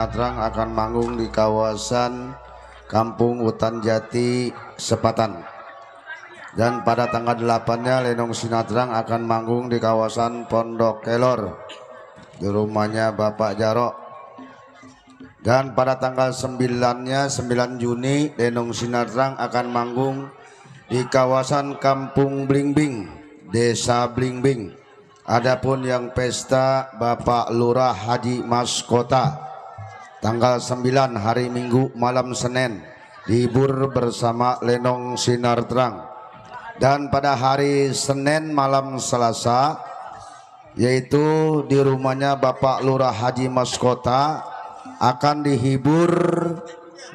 Adrang akan manggung di kawasan Kampung Hutan Jati Sepatan. Dan pada tanggal 8-nya Lenong Sinadrang akan manggung di kawasan Pondok Kelor di rumahnya Bapak Jarok. Dan pada tanggal 9-nya 9 Juni Lenong Sinadrang akan manggung di kawasan Kampung Blingbing, Desa Blingbing. Adapun yang pesta Bapak Lurah Haji Mas Kota tanggal 9 hari Minggu malam Senin dihibur bersama Lenong Sinadrang. Dan pada hari Senin malam Selasa yaitu di rumahnya Bapak Lurah Haji Mas Kota akan dihibur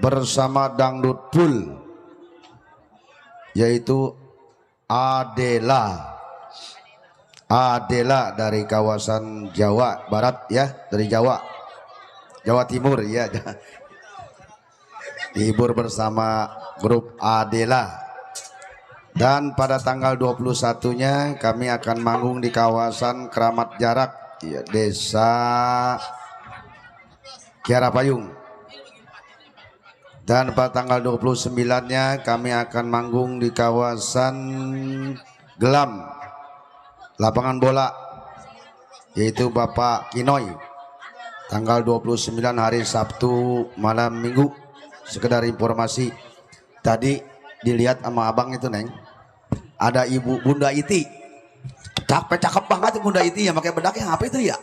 bersama dangdut full yaitu Adela dari kawasan Jawa Barat ya, dari Jawa Timur ya, dihibur bersama grup Adela. Dan pada tanggal 21-nya kami akan manggung di kawasan Keramat Jarak ya, Desa Kiara Payung. Dan pada tanggal 29-nya kami akan manggung di kawasan Gelam Lapangan Bola yaitu Bapak Kinoy. Tanggal 29 hari Sabtu malam Minggu. Sekedar informasi, tadi dilihat sama abang itu Neng, ada ibu Bunda Iti, cakep banget Bunda Iti ya, pakai bedaknya apa itu ya,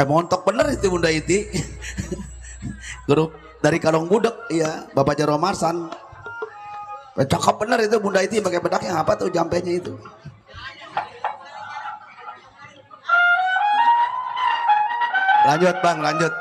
montok bener itu Bunda Iti. Grup dari Kalong Budek ya, Bapak Jaro Marsan, cakep bener itu Bunda Iti, pakai bedaknya apa tuh jampenya itu. Lanjut Bang, lanjut.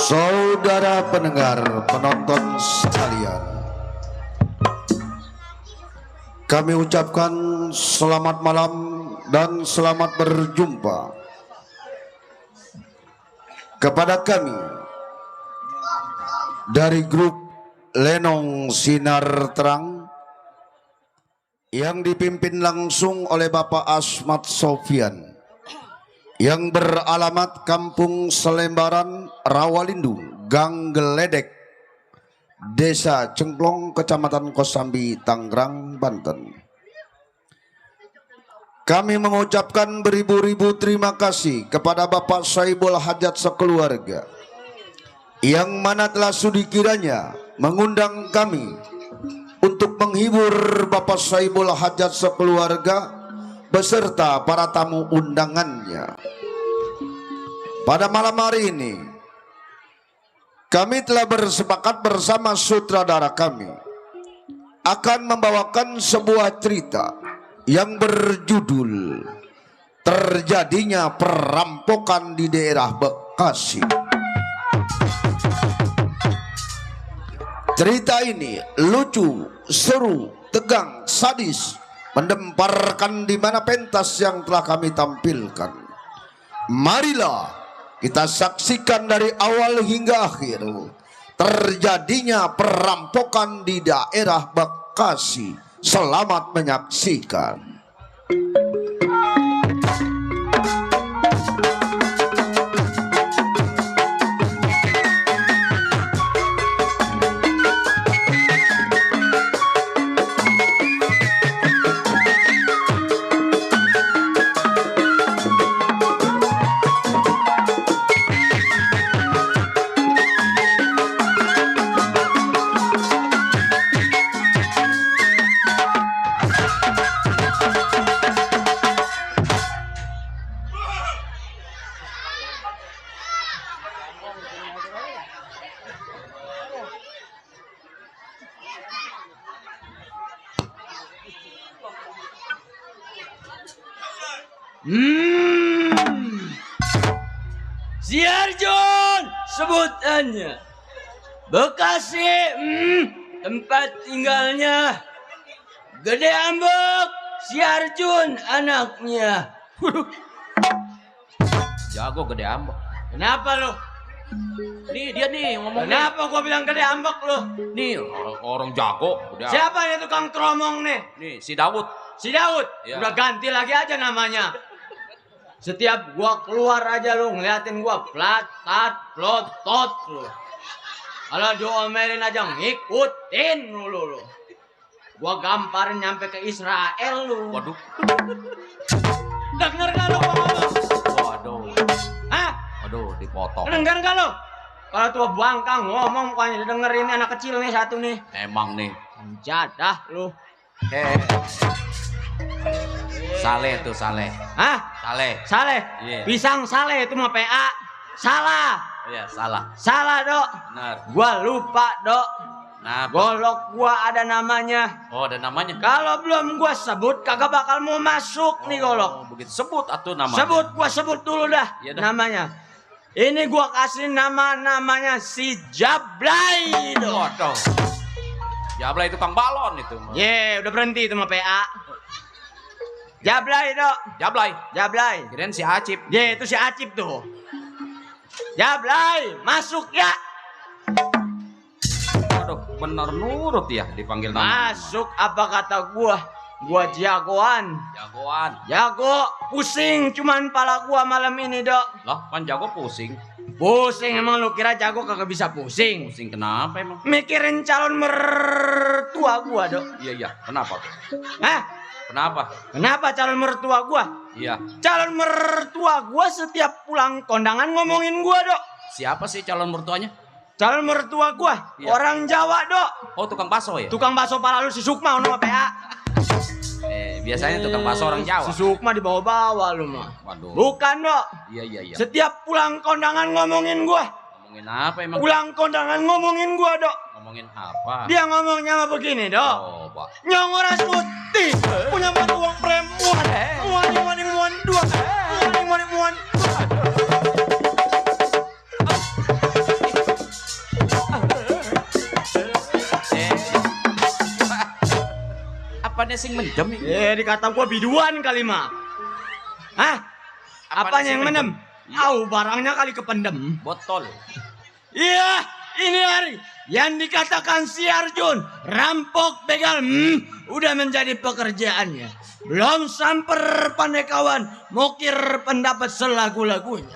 Saudara pendengar, penonton sekalian, kami ucapkan selamat malam dan selamat berjumpa kepada kami dari grup Lenong Sinar Terang yang dipimpin langsung oleh Bapak Asmat Sofian, yang beralamat Kampung Selembaran, Rawalindung, Gang Geledek, Desa Cengklong, Kecamatan Kosambi, Tangerang, Banten. Kami mengucapkan beribu-ribu terima kasih kepada Bapak Saibul Hajat sekeluarga, yang mana telah sudi kiranya mengundang kami untuk menghibur Bapak Saibul Hajat sekeluarga beserta para tamu undangannya. Pada malam hari ini kami telah bersepakat bersama sutradara kami akan membawakan sebuah cerita yang berjudul Terjadinya Perampokan di Daerah Bekasi. Cerita ini lucu, seru, tegang, sadis, mendemparkan di mana pentas yang telah kami tampilkan. Marilah kita saksikan dari awal hingga akhir terjadinya perampokan di daerah Bekasi. Selamat menyaksikan. Siarjun sebutannya. Bekasi tempat tinggalnya. Gede Ambek Siarjun anaknya. Jago Gede Ambek. Kenapa lo? Nih dia nih ngomong. Kenapa gua bilang Gede Ambek lo? Nih orang jago. Udah. Siapa nih tukang tromong nih? Nih si Daud. Si Daud. Ya. Udah ganti lagi aja namanya. Setiap gua keluar aja lu ngeliatin gua plat, tat, plot, tot lu. Kalau diomelin aja ngikutin lu. Gua gamparin nyampe ke Israel lu. Waduh. Denger gak lu gua ngomong? Waduh. Hah? Waduh dipotong. Denger gak lu? Kalau tua bangkang ngomong bukannya dengerin anak kecil nih satu nih. Emang nih. Jadah lu. Saleh tuh Saleh. Hah? Saleh. Saleh? Iya. Pisang Saleh itu mah PA. Salah. Iya salah. Salah dok. Benar. Gua lupa dok. Nah. Golok gua ada namanya. Oh ada namanya. Kalau belum gua sebut kagak bakal mau masuk nih golok. Begitu sebut atuh namanya. Sebut gua sebut dulu dah Iya dah. namanya. Ini gua kasih namanya si Jablay dok. Waduh. Jablay tukang balon itu. Udah berhenti itu mah PA. Jablay dok. Jablay. Jablay. Kirain si Acip. Itu si Acip tuh. Jablay masuk ya. Waduh bener nurut ya dipanggil nama. Masuk apa kata gua? Gua jagoan. Jagoan. Jago pusing cuman pala gua malam ini dok. Lah kan jago pusing. Pusing emang lu kira jago kagak bisa pusing? Pusing kenapa emang? Mikirin calon mertua gua dok. Iya kenapa? Hah? Kenapa? Kenapa calon mertua gua? Iya. Calon mertua gua setiap pulang kondangan ngomongin gua dok. Siapa sih calon mertuanya? Calon mertua gua Iya. orang Jawa dok. Oh tukang bakso ya? Tukang bakso pala lu si Sukma nama PA. Biasanya tukang bakso orang Jawa. Si Sukma dibawa-bawa lu mah. Waduh. Bukan dok. Iya. Setiap pulang kondangan ngomongin gua. Ngomongin apa emang? Pulang kondangan ngomongin gua, Dok. Ngomongin apa? Dia ngomongnya mah begini, Dok. Oh, Pak. Nyong ora suti punya mata uang premuan. Muan dua. Muan. Apanya sing mendem ini? Dikata gua biduan kali mah. Hah? Apanya yang mendem? Au, barangnya kali kependem. Botol. Iya, ini hari yang dikatakan si Arjun rampok begal, udah menjadi pekerjaannya. Belum samper pandai kawan mokir pendapat selagu-lagunya.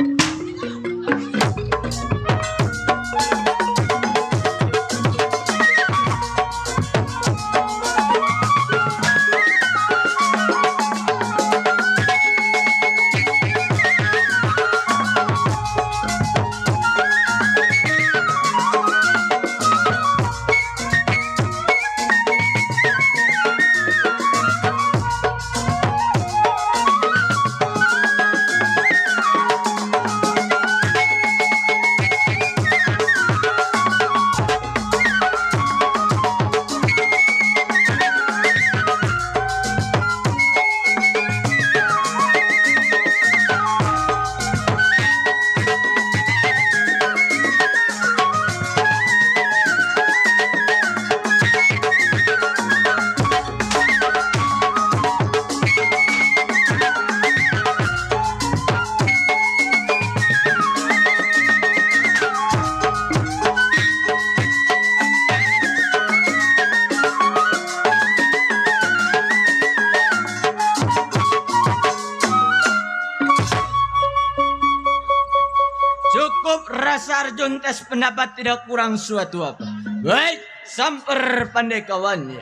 Cukup rasa Arjun tes pendapat tidak kurang suatu apa. Baik, samper pandai kawannya.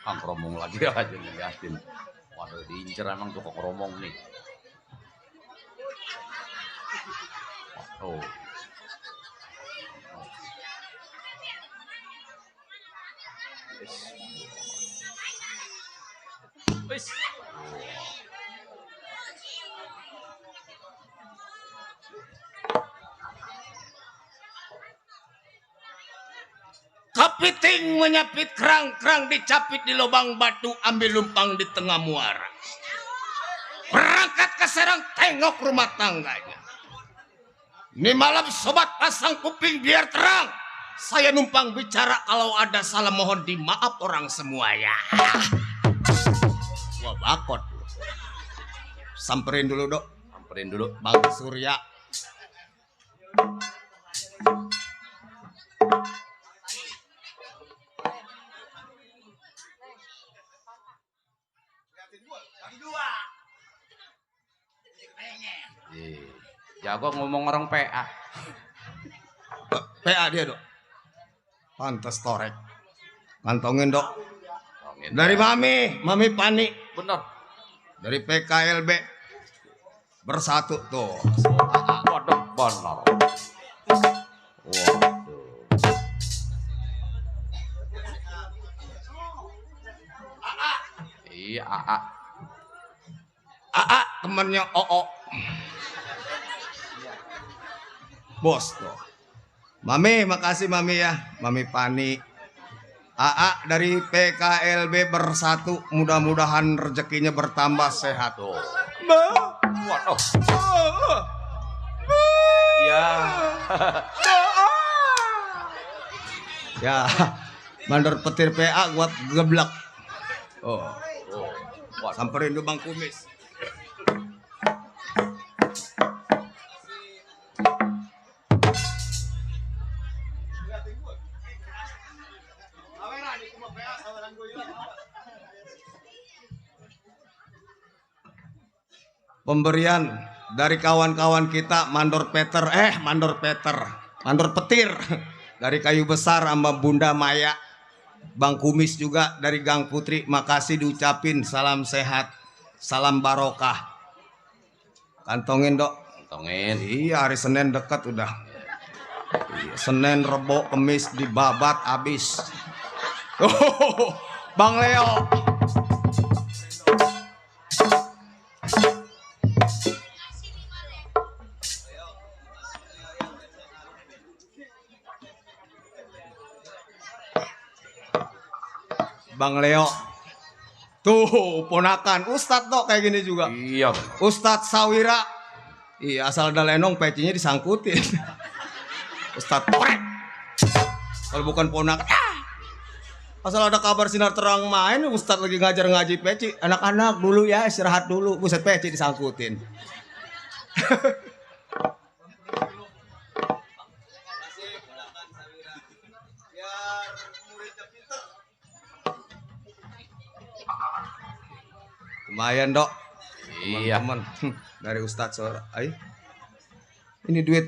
Kang Romong lagi aja ngeliatin. Waduh, diincer emang tuh Kang Romong nih. Oh. Wis. Kepiting menyapit kerang dicapit di lubang batu, ambil lumpang di tengah muara. Berangkat ke Serang, tengok rumah tangganya. Ini malam sobat pasang kuping biar terang. Saya numpang bicara, kalau ada salah mohon dimaaf orang semua ya. Wah bakot. Samperin dulu Dok. Samperin dulu. Bang Surya. Jago ngomong orang PA. PA dia Dok. Pantes torek. Kantongin Dok. Dari Mami Pani. Bener. Dari PKLB. Bersatu tuh. Waduh, bener. Waduh. Iya, AA. AA temennya OO. Bos tuh. Mami, makasih Mami ya. Mami Pani. AA dari PKLB Bersatu. Mudah-mudahan rezekinya bertambah sehat. Tuh. Waduh. Ya. Ya, bandar petir PA buat geblak. Oh. Samperin tuh Bang Kumis. pemberian dari kawan-kawan kita mandor petir dari Kayu Besar sama Bunda Maya, Bang Kumis juga dari Gang Putri. Makasih diucapin, salam sehat, salam barokah. Kantongin dok. Kantongin. Iya, hari Senin dekat udah. Iya, Senin, Rebo, Kemis dibabat abis. Oh, Bang Leo. Bang Leo. Tuh, ponakan Ustadz dok kayak gini juga. Iya. Ustadz Sawira. Iya, asal ada lenong pecinya disangkutin. Ustadz korek. Kalau bukan ponakan. Asal ada kabar sinar terang main, Ustadz lagi ngajar ngaji peci. Anak-anak dulu ya, istirahat dulu. Buset, peci disangkutin. Lumayan dok. Iya. Teman-teman dari Ustadz Sora. Ay. Ini duit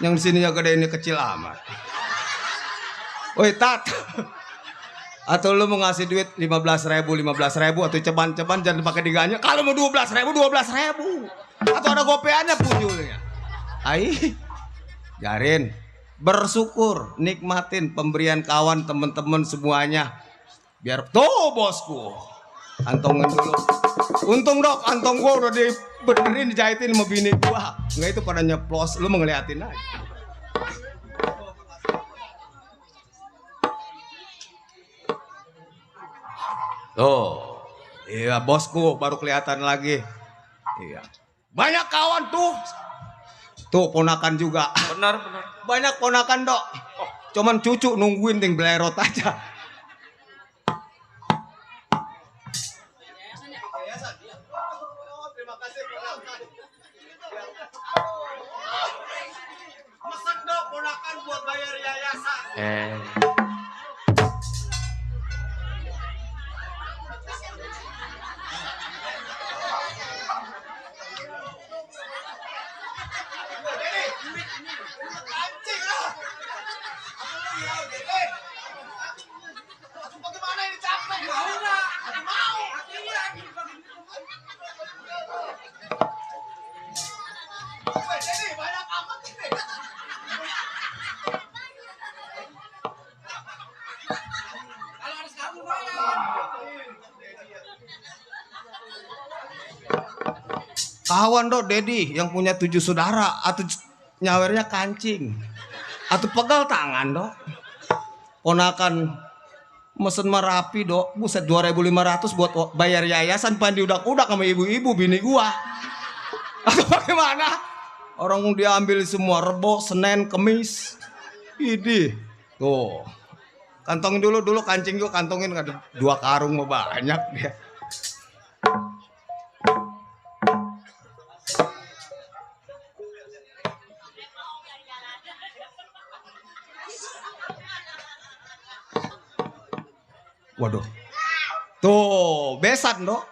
yang di sini gede ini kecil amat. Woi Tat. Atau lu mau ngasih duit 15.000 atau ceban-ceban jangan pakai diganya. Kalau mau 12.000 atau ada gopeannya punjulnya. Ai. Garin bersyukur, nikmatin pemberian kawan teman-teman semuanya. Biar tuh bosku. Antongin dulu. Untung dok, antong gua udah dibenerin, dijahitin sama bini gua. Enggak itu pada nyeplos, lu mau ngeliatin aja. Tuh. Iya bosku, baru kelihatan lagi. Iya. Banyak kawan tuh. Tuh ponakan juga. Benar. Banyak ponakan dok. Cuman cucu nungguin ting belerot aja. Mesen dok ponakan buat bayar yayasan. Bagaimana ini capek? Mau. Jadi banyak amat ini. Kalau harus kamu bayar. Kawan dok Dedi yang punya 7 saudara atau nyawernya kancing atau pegal tangan dok. Ponakan mesen Merapi dok, buset 2.500 buat bayar yayasan pandi udak-udak sama ibu-ibu bini gua. Atau bagaimana? Orang dia ambil semua Rebo, Senin, Kemis. Ini tuh. Kantongin dulu kancing gua kantongin ada 2 karung mau banyak dia. Waduh. Tuh, besan dok.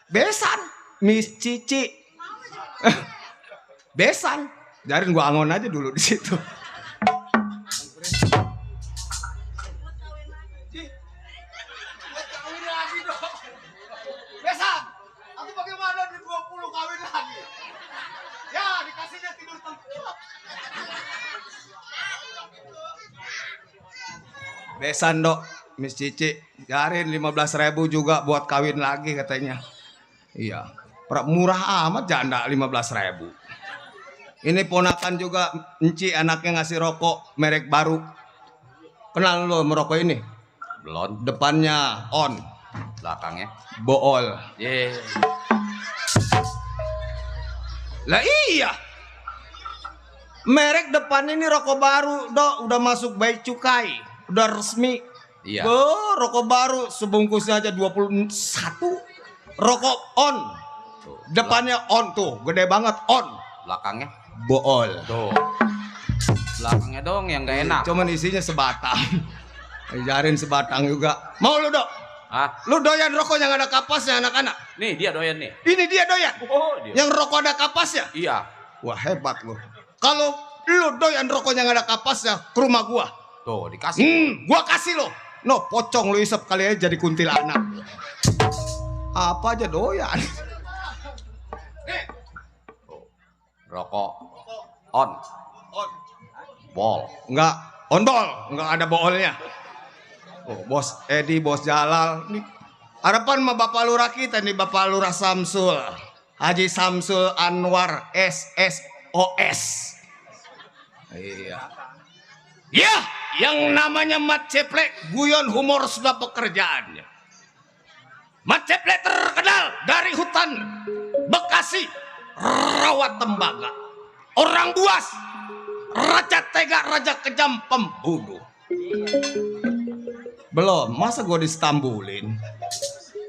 Besan. Miss Cici. Besan. Jarin gua angon aja dulu di situ. Besan. Aku bagaimana di 20 kawin lagi? Ya, dikasihnya tidur tempat. Besan dok. Miss Cici, jarin 15.000 juga buat kawin lagi katanya. Iya, murah amat janda 15.000. Ini ponakan juga, Enci anaknya ngasih rokok merek baru. Kenal lo merokok ini? Belum. Depannya on, Belakangnya. bool. Ye. Lah iya. Merek depan ini rokok baru, dok, udah masuk Bea Cukai, udah resmi. Iya. Rokok baru sebungkusnya aja 21. Rokok on. Tuh. Depannya on tuh, gede banget on. Belakangnya. Bool. Tuh. Belakangnya dong yang gak enak. Cuman isinya sebatang. Jarin sebatang juga. Mau lu dok? Ah, Lu doyan rokok yang ada kapasnya anak-anak? nih dia doyan nih. Ini dia doyan. Oh, dia. Yang rokok ada kapasnya? Iya. Wah hebat lu. Kalau lu doyan rokok yang ada kapasnya ke rumah gua. Tuh, dikasih. Gua kasih lo. No, pocong lu isep kali aja jadi kuntilanak. Apa aja doyan. Rokok on. Bol. Enggak, ondol, enggak ada boolnya. Oh, Bos Edi, Bos Jalal. Nih, harapan sama Bapak Lurah kita nih, Bapak Lurah Samsul. Haji Samsul Anwar SSOS. Iya. Ya, yang namanya Mat Ceplek, guyon humor sudah pekerjaannya. Mat Ceplek terkenal dari hutan Bekasi, rawa tembaga. Orang buas, raja tega, raja kejam, pembunuh. Belum, masa gue distambulin?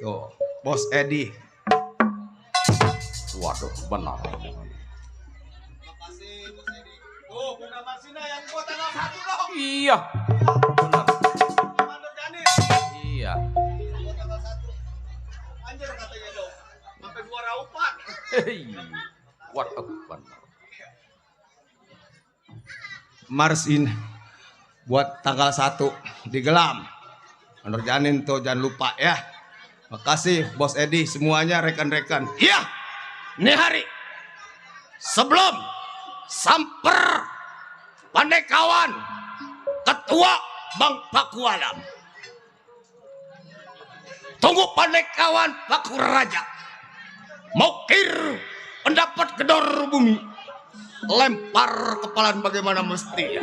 Tuh, Bos Edi. Waduh, benar. Oh, Bunda Marsina yang gua tanggal 1 dong. Iya. Benar. Komando Janis. Iya. Gua tanggal 1. Anjir katanya dong. Sampai 2 raupan. Hei. Waduh, benar. Marsin buat tanggal 1 di Gelam. Mandor Janin tuh jangan lupa ya. Makasih Bos Edi semuanya rekan-rekan. Iya. Nih hari sebelum samper Pandekawan Ketua Bang Pakualam. Tunggu Pandekawan Paku Raja. Mokir pendapat gedor bumi. Lempar kepalan bagaimana mestinya.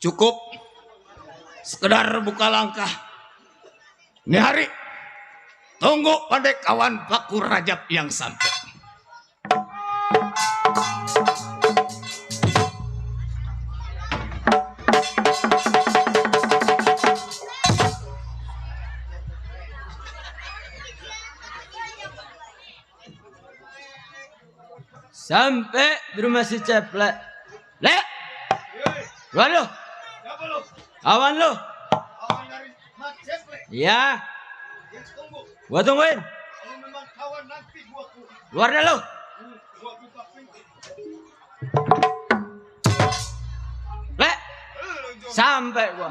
Cukup sekedar buka langkah. Ini hari tunggu Pandekawan Paku Rajab yang sampai. Sampai di rumah si Ceplek. Lek. Luar lu. Awan lu. Iya. Gua tungguin. Luar dah lu. Lek. Sampai gua.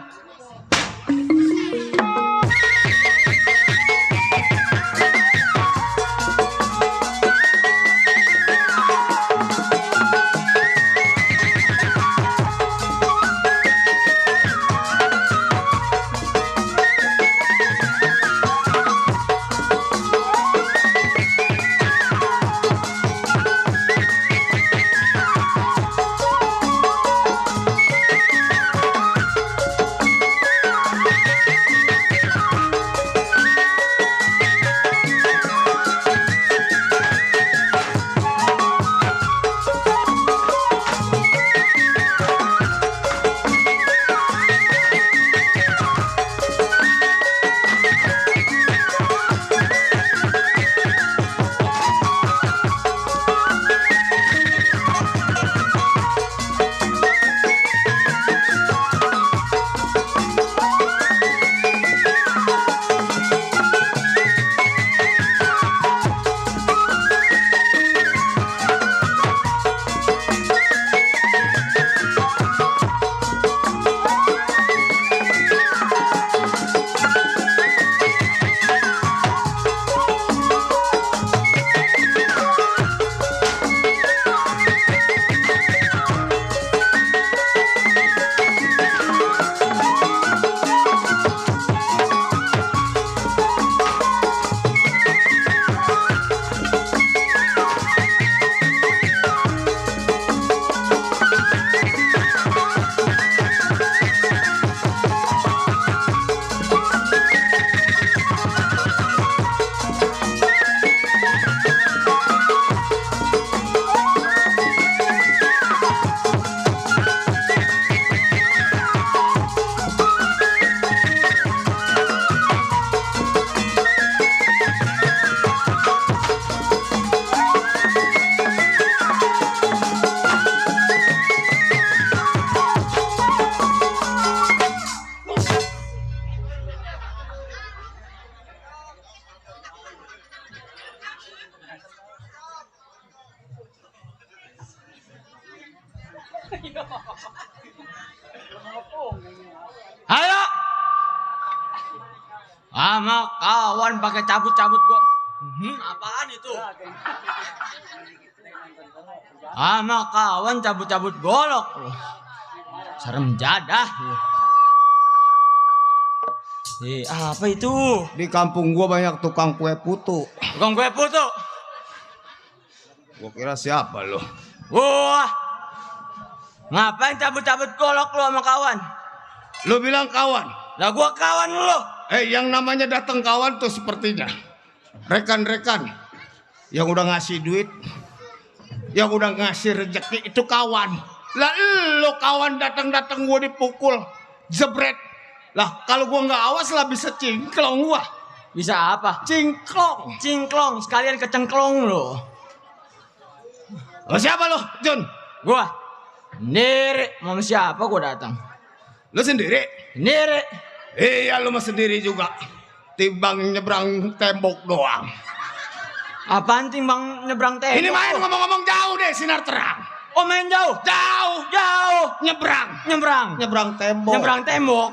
Halo. Sama kawan pakai cabut-cabut gua. Apaan itu? Sama kawan cabut-cabut golok lu. Serem jadah lu. Apa itu? Di kampung gua banyak tukang kue putu. Tukang kue putu. Gua kira siapa lo? Wah. Ngapain cabut-cabut golok lu sama kawan? Lu bilang kawan. Lah gua kawan lu. Yang namanya datang kawan tuh sepertinya rekan-rekan yang udah ngasih duit, yang udah ngasih rezeki itu kawan. Lah lo kawan datang-datang gua dipukul, jebret. Lah kalau gua nggak awas lah bisa cingklong gua. Bisa apa? Cingklong. Cingklong, sekalian kecengklong lo. Lo siapa lo, Jun? Gua sendiri. Mau siapa gua datang? Lo sendiri? Sendiri. Iya lo mah sendiri juga. Timbang nyebrang tembok doang. Apaan timbang nyebrang tembok? Ini main ngomong-ngomong jauh deh, sinar terang. Oh main jauh? Jauh. Jauh. Nyebrang. Nyebrang Tembok. Nyebrang tembok.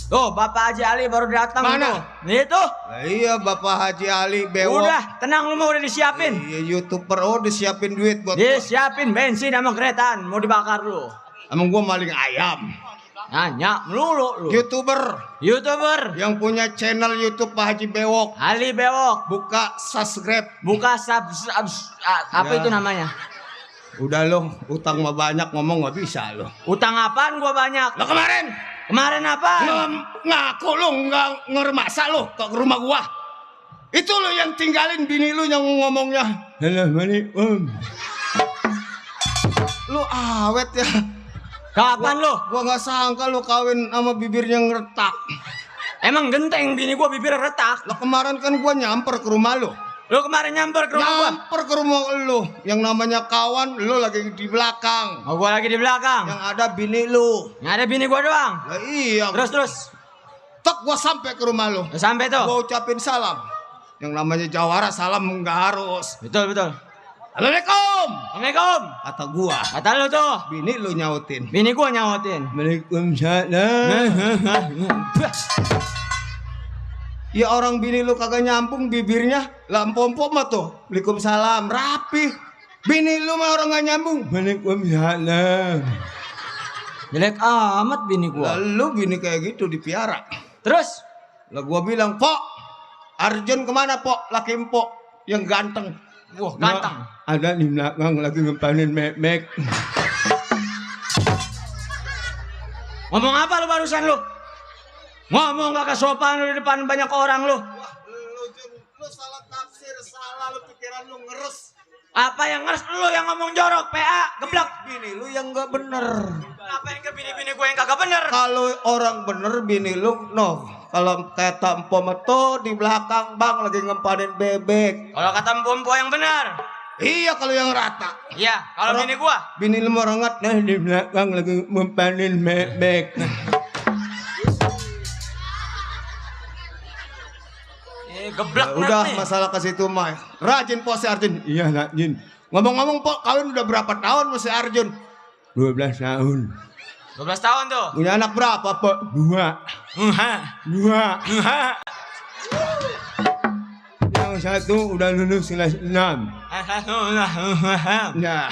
Tuh Bapak Haji Ali baru datang. Mana? Nih tuh. Nah, iya Bapak Haji Ali bewok. Udah tenang lu mah udah disiapin. Iya YouTuber disiapin duit buat gua. Disiapin bensin sama keretaan mau dibakar lu. Emang gua maling ayam. Nanya melulu lu. YouTuber yang punya channel YouTube Pak Haji Bewok. Ali Bewok. Buka subscribe. Buka apa Ya. itu namanya? Udah lo, utang mah banyak ngomong nggak bisa lo. Utang apaan gua banyak? Lo kemarin apa? ngaku lo nggak ngermasa lo ke rumah gua. Itu lo yang tinggalin bini lo yang ngomongnya. Halo mani Lo awet ya. Kapan lo? Gua nggak sangka lo kawin sama bibirnya ngeretak. Emang genteng bini gua bibir retak. Lo kemarin kan gua nyamper ke rumah lo. Lo kemarin nyamper ke rumah gua. Nyamper ke rumah lo. Yang namanya kawan lo lagi di belakang. Oh, gua lagi di belakang. Yang ada bini lo. Yang ada bini gua doang. Lah iya. Terus. Tok gua sampai ke rumah lo. Sampai tuh. Gua ucapin salam. Yang namanya jawara salam nggak harus. Betul. Assalamualaikum. Kata gua. Kata lu tuh. Bini lu nyautin. Bini gua nyautin. Waalaikumsalam. Ya orang bini lu kagak nyambung bibirnya. Lah empom-empom mah tuh. Waalaikumsalam. Rapi. Bini lu mah orang gak nyambung. Waalaikumsalam. Jelek amat bini gua. Lalu bini kayak gitu dipiara. Terus? Lah gua bilang, "Pok, Arjun kemana, Pok? Laki empok yang ganteng." Wah, ganteng. Ada di belakang lagi ngepanin mek. Ngomong apa lu barusan lu? Ngomong gak kesopan lu di depan banyak orang lu. Wah, lu salah tafsir, salah lu pikiran lu ngeres. Apa yang ngeres lu yang ngomong jorok, PA, geblak. Bini lu yang gak bener. Apa yang ke bini-bini gue yang kagak bener? Kalau orang bener bini lu, no. Kalau kata empom itu di belakang bang lagi ngempanin bebek. Kalau kata empompo yang benar. Iya kalau yang rata. Iya, kalau bini gua. Bini lu merengat, nah di belakang lagi ngempanin bebek. Geblak Ya udah nih. masalah ke situ mah. Rajin po si Arjun. Iya rajin. Ngomong-ngomong po, kalian udah berapa tahun sama si Arjun? 12 tahun. 12 tahun tuh. Punya anak berapa po? 2. Dua. Yang satu udah lulus kelas 6. Nah,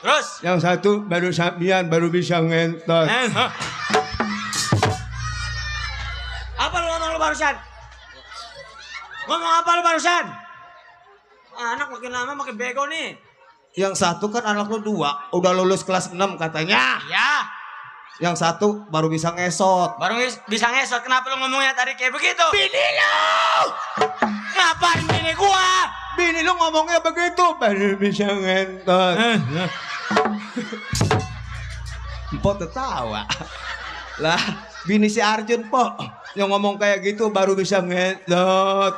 Terus? yang satu baru sampian baru bisa ngentot. Apa lu ngomong lu barusan? Ngomong apa lu barusan? Anak makin lama makin bego nih. Yang satu kan anak lu 2, udah lulus kelas 6 katanya. Ya, Yang satu baru bisa ngesot. baru bisa ngesot. Kenapa lu ngomongnya tadi kayak begitu? Bini lu! Ngapain bini gua? Bini lu ngomongnya begitu, baru bisa ngentot. Mpok tertawa. Lah, bini si Arjun, Pok. Yang ngomong kayak gitu baru bisa ngentot.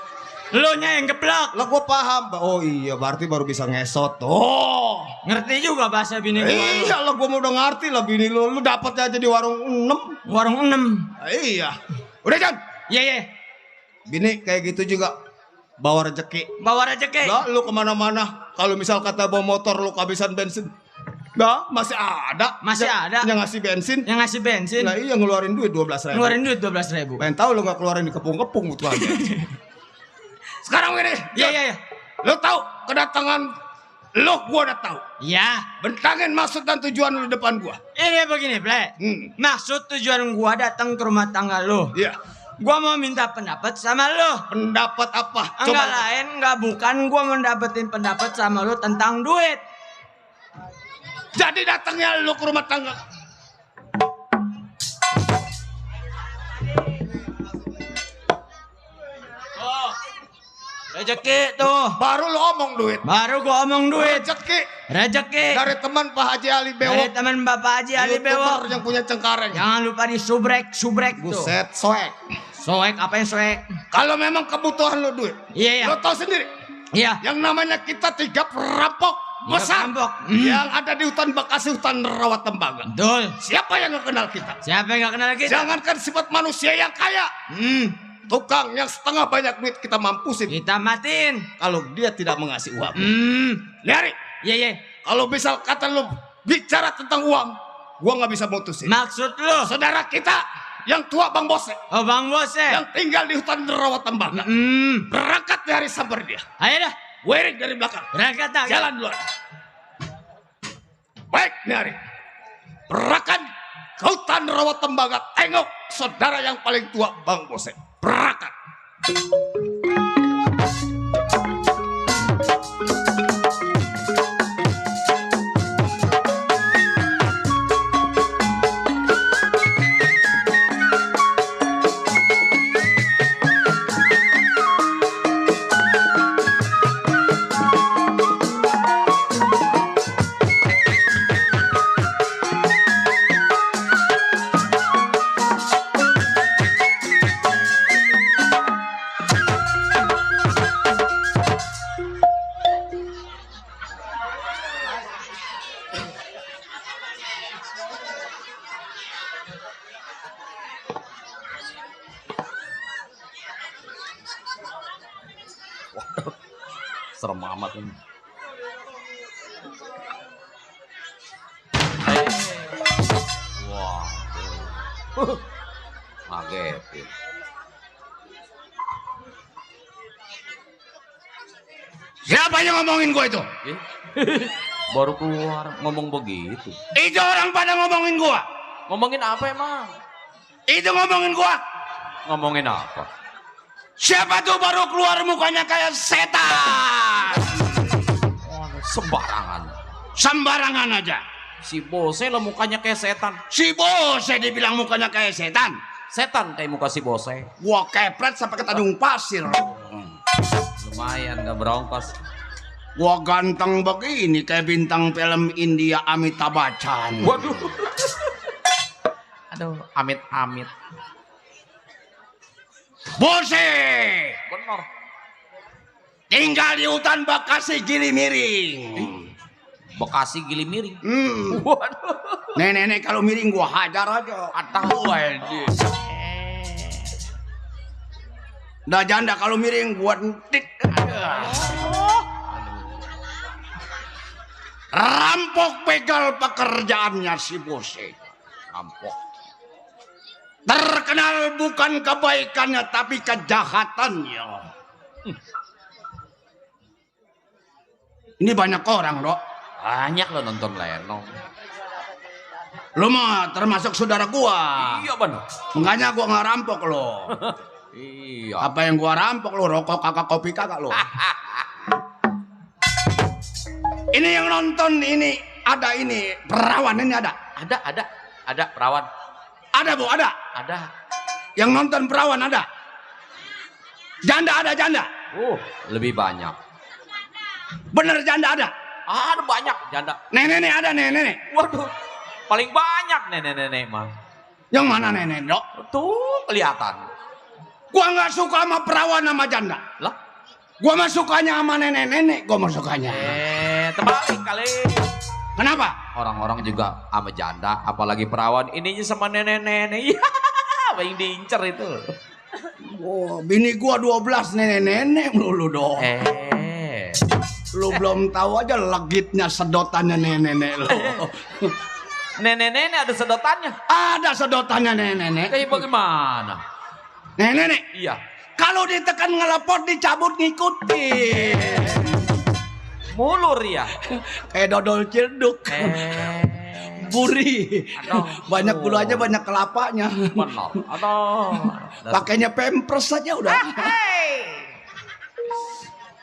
Lu nya yang geblak. Lah gua paham. Oh iya, berarti baru bisa ngesot. Oh. Ngerti juga bahasa bini gua. lu. Iya lah gua mau udah ngerti lah bini lu. Lu dapat aja di warung 6. Warung 6. Iya. Udah, Jan. Iya. Bini kayak gitu juga bawa rezeki. Bawa rezeki. Lah lu kemana-mana. Kalau misal kata bawa motor lu kehabisan bensin. Nggak, masih ada. Masih ada. Yang ngasih bensin. Yang ngasih bensin. Nah iya ngeluarin duit 12.000. Ngeluarin duit 12.000. Main tahu lo nggak keluarin di kepung-kepung tuh aja. Sekarang ini. Iya. Lo tahu kedatangan lo, gua udah tahu. Iya. Bentangin maksud dan tujuan lo di depan gua. Ini begini, Ple. Maksud tujuan gua datang ke rumah tangga lo. Iya. Gua mau minta pendapat sama lo. Pendapat apa? Enggak lain, enggak bukan gua mendapetin pendapat sama lo tentang duit. Jadi datangnya lo ke rumah tangga. Oh, rezeki tuh. Baru lo omong duit. Baru gua omong duit. Rezeki. Rezeki. Dari teman Pak Haji Ali Dari Bewok. teman Bapak Haji Ali YouTuber Bewok. yang punya Cengkareng. Jangan lupa di subrek tuh. Buset, soek. Soek apa yang soek? Kalau memang kebutuhan lo duit. Iya. Lo tahu sendiri. Iya. Yang namanya kita 3 perampok besar Perampok. yang ada di hutan Bekasi, hutan Rawa Tembaga. Betul. Siapa yang gak kenal kita? Siapa yang gak kenal kita? Jangankan sifat manusia yang kaya, tukang yang setengah banyak duit kita mampusin Kita matiin. kalau dia tidak mengasih uang. Lihat, Iya. kalau misal kata lo bicara tentang uang, gua nggak bisa mutusin. Maksud lo? Saudara kita yang tua Bang Bose, Oh, Bang Bose. yang tinggal di hutan Rawa Tembaga, berangkat dari Sabar dia. Ayo dah. Werik dari belakang. Berangkat dah. Jalan duluan. Baik, Nyari. Berangkat ke hutan Rawa Tembaga. Tengok saudara yang paling tua Bang Bose. Berangkat. Serem amat ini. Wah. Ngagetin. Siapa yang ngomongin gua itu? Eh, baru keluar ngomong begitu. Itu orang pada ngomongin gua. Ngomongin apa emang? Itu ngomongin gua. Ngomongin apa? Siapa tuh baru keluar mukanya kayak setan? Sembarangan. Sembarangan aja. Si Bose lo mukanya kayak setan. Si Bose dibilang mukanya kayak setan. Setan kayak muka si Bose. Gua kepret sampai ke Tanjung Pasir. Lumayan gak berongkos. Gua ganteng begini kayak bintang film India Amitabh Bachchan. Waduh. Aduh, amit-amit. Bose Bener. tinggal di hutan Bekasi Gili Miring. Bekasi Gili Miring. Waduh. Nenek kalau miring gua hajar aja. Atau ini. Dah janda kalau miring gua entik. Rampok begal pekerjaannya si Bose. Rampok. Terkenal bukan kebaikannya tapi kejahatannya. Ini banyak orang, Dok. Banyak lo nonton Leno. Lu mah termasuk saudara gua. Iya bener. Makanya gua nggak rampok lo. Iya. Apa yang gua rampok lo? Rokok kakak, kopi kakak lo. Ini yang nonton ini ada ini perawan ini ada. Ada perawan. Ada Bu, ada. Ada. Yang nonton perawan ada. Janda ada janda. Lebih banyak. Bener janda ada. Ada banyak janda. Nenek ada nenek. Waduh. Paling banyak nenek-nenek mah. Yang mana nenek, Dok? Tuh kelihatan. Gua nggak suka sama perawan sama janda. Lah. Gua mah sukanya sama nenek-nenek. Gua mah sukanya. Terbalik kali. Kenapa? Orang-orang juga sama janda, apalagi perawan ininya sama nenek-nenek. Iya, paling diincer itu. Oh, bini gua 12 nenek-nenek melulu dong. Lu belum tahu aja legitnya sedotannya nenek-nenek lu. Nenek-nenek ada sedotannya. Ada sedotannya nenek-nenek. Kayak bagaimana? Nenek-nenek. Iya. Kalau ditekan ngelepot dicabut ngikutin. Mulur ya. Kayak dodol cilduk. Gurih. Aduh. Banyak gulanya, banyak kelapanya. Benar. Aduh. Pakainya Pampers saja udah.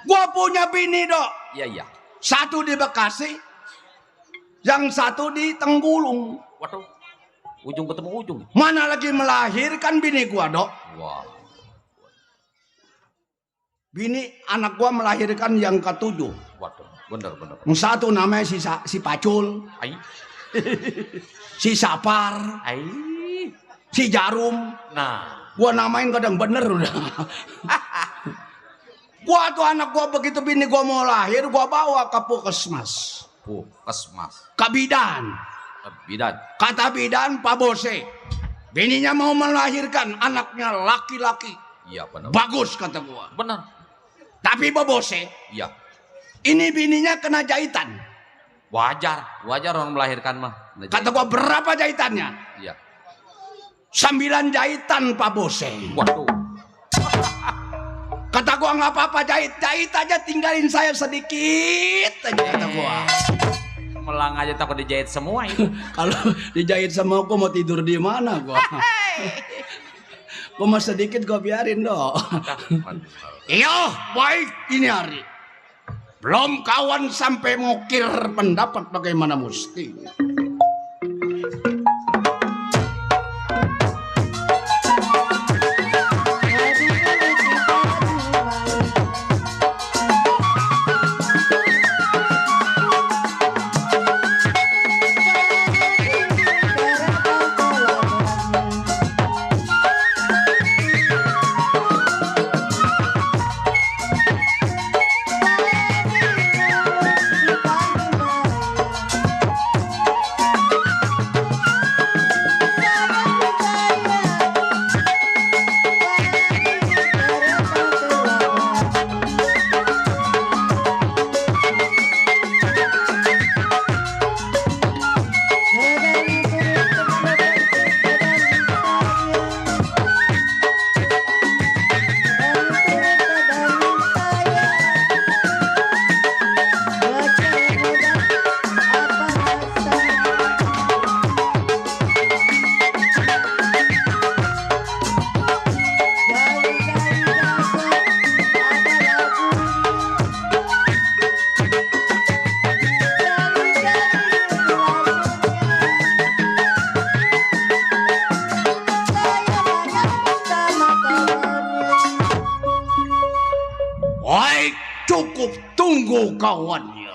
Gua punya bini, Dok. Iya, iya. Satu di Bekasi, yang satu di Tenggulung. Waduh. Ujung ketemu ujung. Mana lagi melahirkan bini gua, Dok? Wah. Bini anak gua melahirkan yang ketujuh. Waduh. Bener. Yang satu namanya si Pacul, Ai. si Sapar, Ai. si Jarum. Nah. Gua namain kadang bener udah. Gua tuh anak gua begitu bini gua mau lahir, gua bawa ke puskesmas. Puskesmas. Ke bidan. Bidan. Kata bidan, Pak Bose, bininya mau melahirkan anaknya laki-laki. Iya benar. Bagus kata gua. Benar. Tapi Pak Bose, Iya. ini bininya kena jahitan. Wajar orang melahirkan mah. Kata gua, berapa jahitannya? Iya. 9 jahitan Pak Bose. Waduh. Kata gua nggak apa-apa, jahit aja, tinggalin saya sedikit aja kata gua. Melang aja takut dijahit semua itu. Kalau dijahit sama aku mau tidur di mana gua? Gua mau sedikit gua biarin dong. Iya, baik ini hari. Belum kawan sampai ngukir pendapat bagaimana mesti. Baik, cukup tunggu kawannya.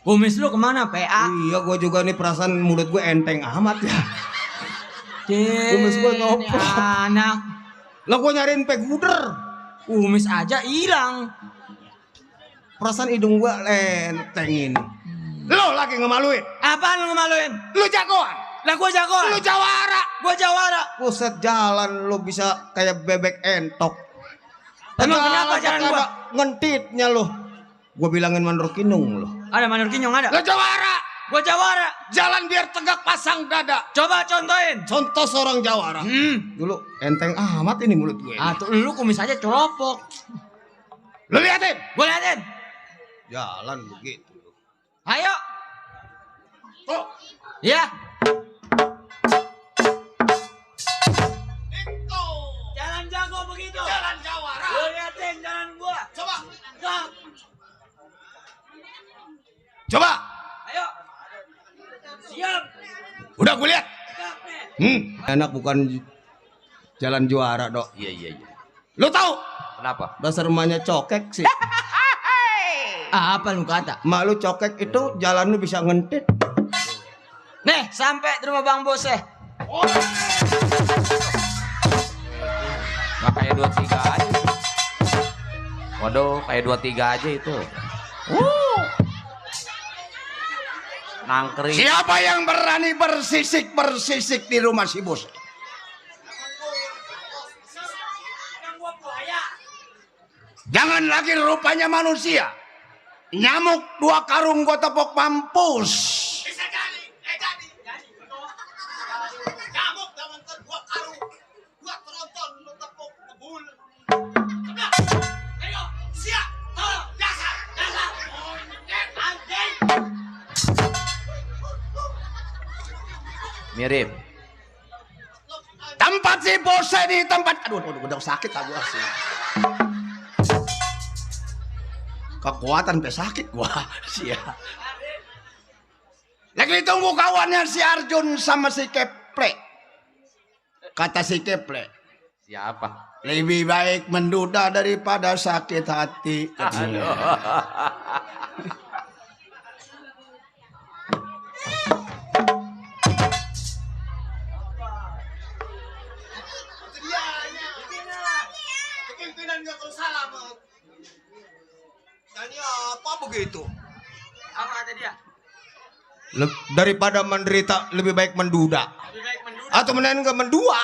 Kumis lu kemana, PA? Iya, gue juga nih perasaan mulut gue enteng amat ya. Kumis gua ngopo. anak. Lah gue nyariin peguder. Kumis aja hilang. Perasaan hidung gue enteng ini. Lo lagi ngemaluin. Apaan lu ngemaluin? Lu jagoan. Lah gua jagoan. Lu jawara. Gua jawara. Buset, jalan lu bisa kayak bebek entok. Emang kenapa jalan gua? Ngentitnya lu. Gue bilangin Mandor Kinung lu. Ada Manur Kinyong ada. Lu jawara. Gua jawara. Jalan biar tegak pasang dada. Coba contohin. Contoh seorang jawara. Dulu enteng amat ini mulut gue. Ah, tuh lu kumis aja ceropok. Lu liatin. Gua liatin. Jalan begitu. Ayo. Oh. Ya. Itu. Jalan jago begitu. Jalan jawara. Lu liatin jalan gua. Coba. Stop. Coba. Ayo. Siap. Udah gue lihat. Siap, nih. Enak bukan jalan juara, Dok. Iya. Lu tahu? Kenapa? Dasar rumahnya cokek sih. Apa lu kata? Mak lu cokek itu jalan lu bisa ngentit. Nih, sampai di rumah Bang Bos Nggak kayak 23 aja. Waduh, kayak 23 aja itu. Nangkring. Siapa yang berani bersisik di rumah si bos? Jangan lagi rupanya manusia. Nyamuk 2 karung gua tepok mampus. Bisa jadi. Nyamuk dalam 2 karung, 2 tronton lu tepuk kebul. Cepat. Ayo, siap. Tolong, dasar. Anjing. Mirip. Tempat si bos di tempat. Aduh, udah sakit aku sih. Kekuatan sampai sakit gua. Sia. Lagi ditunggu kawannya si Arjun sama si Keple. Kata si Keple, Siapa? lebih baik menduda daripada sakit hati. Aduh. Pimpinan gak kalau salah, Mak. Nanya apa begitu? Apa kata dia? Daripada menderita lebih baik menduda. Lebih baik menduda. Atau mendingan enggak mendua.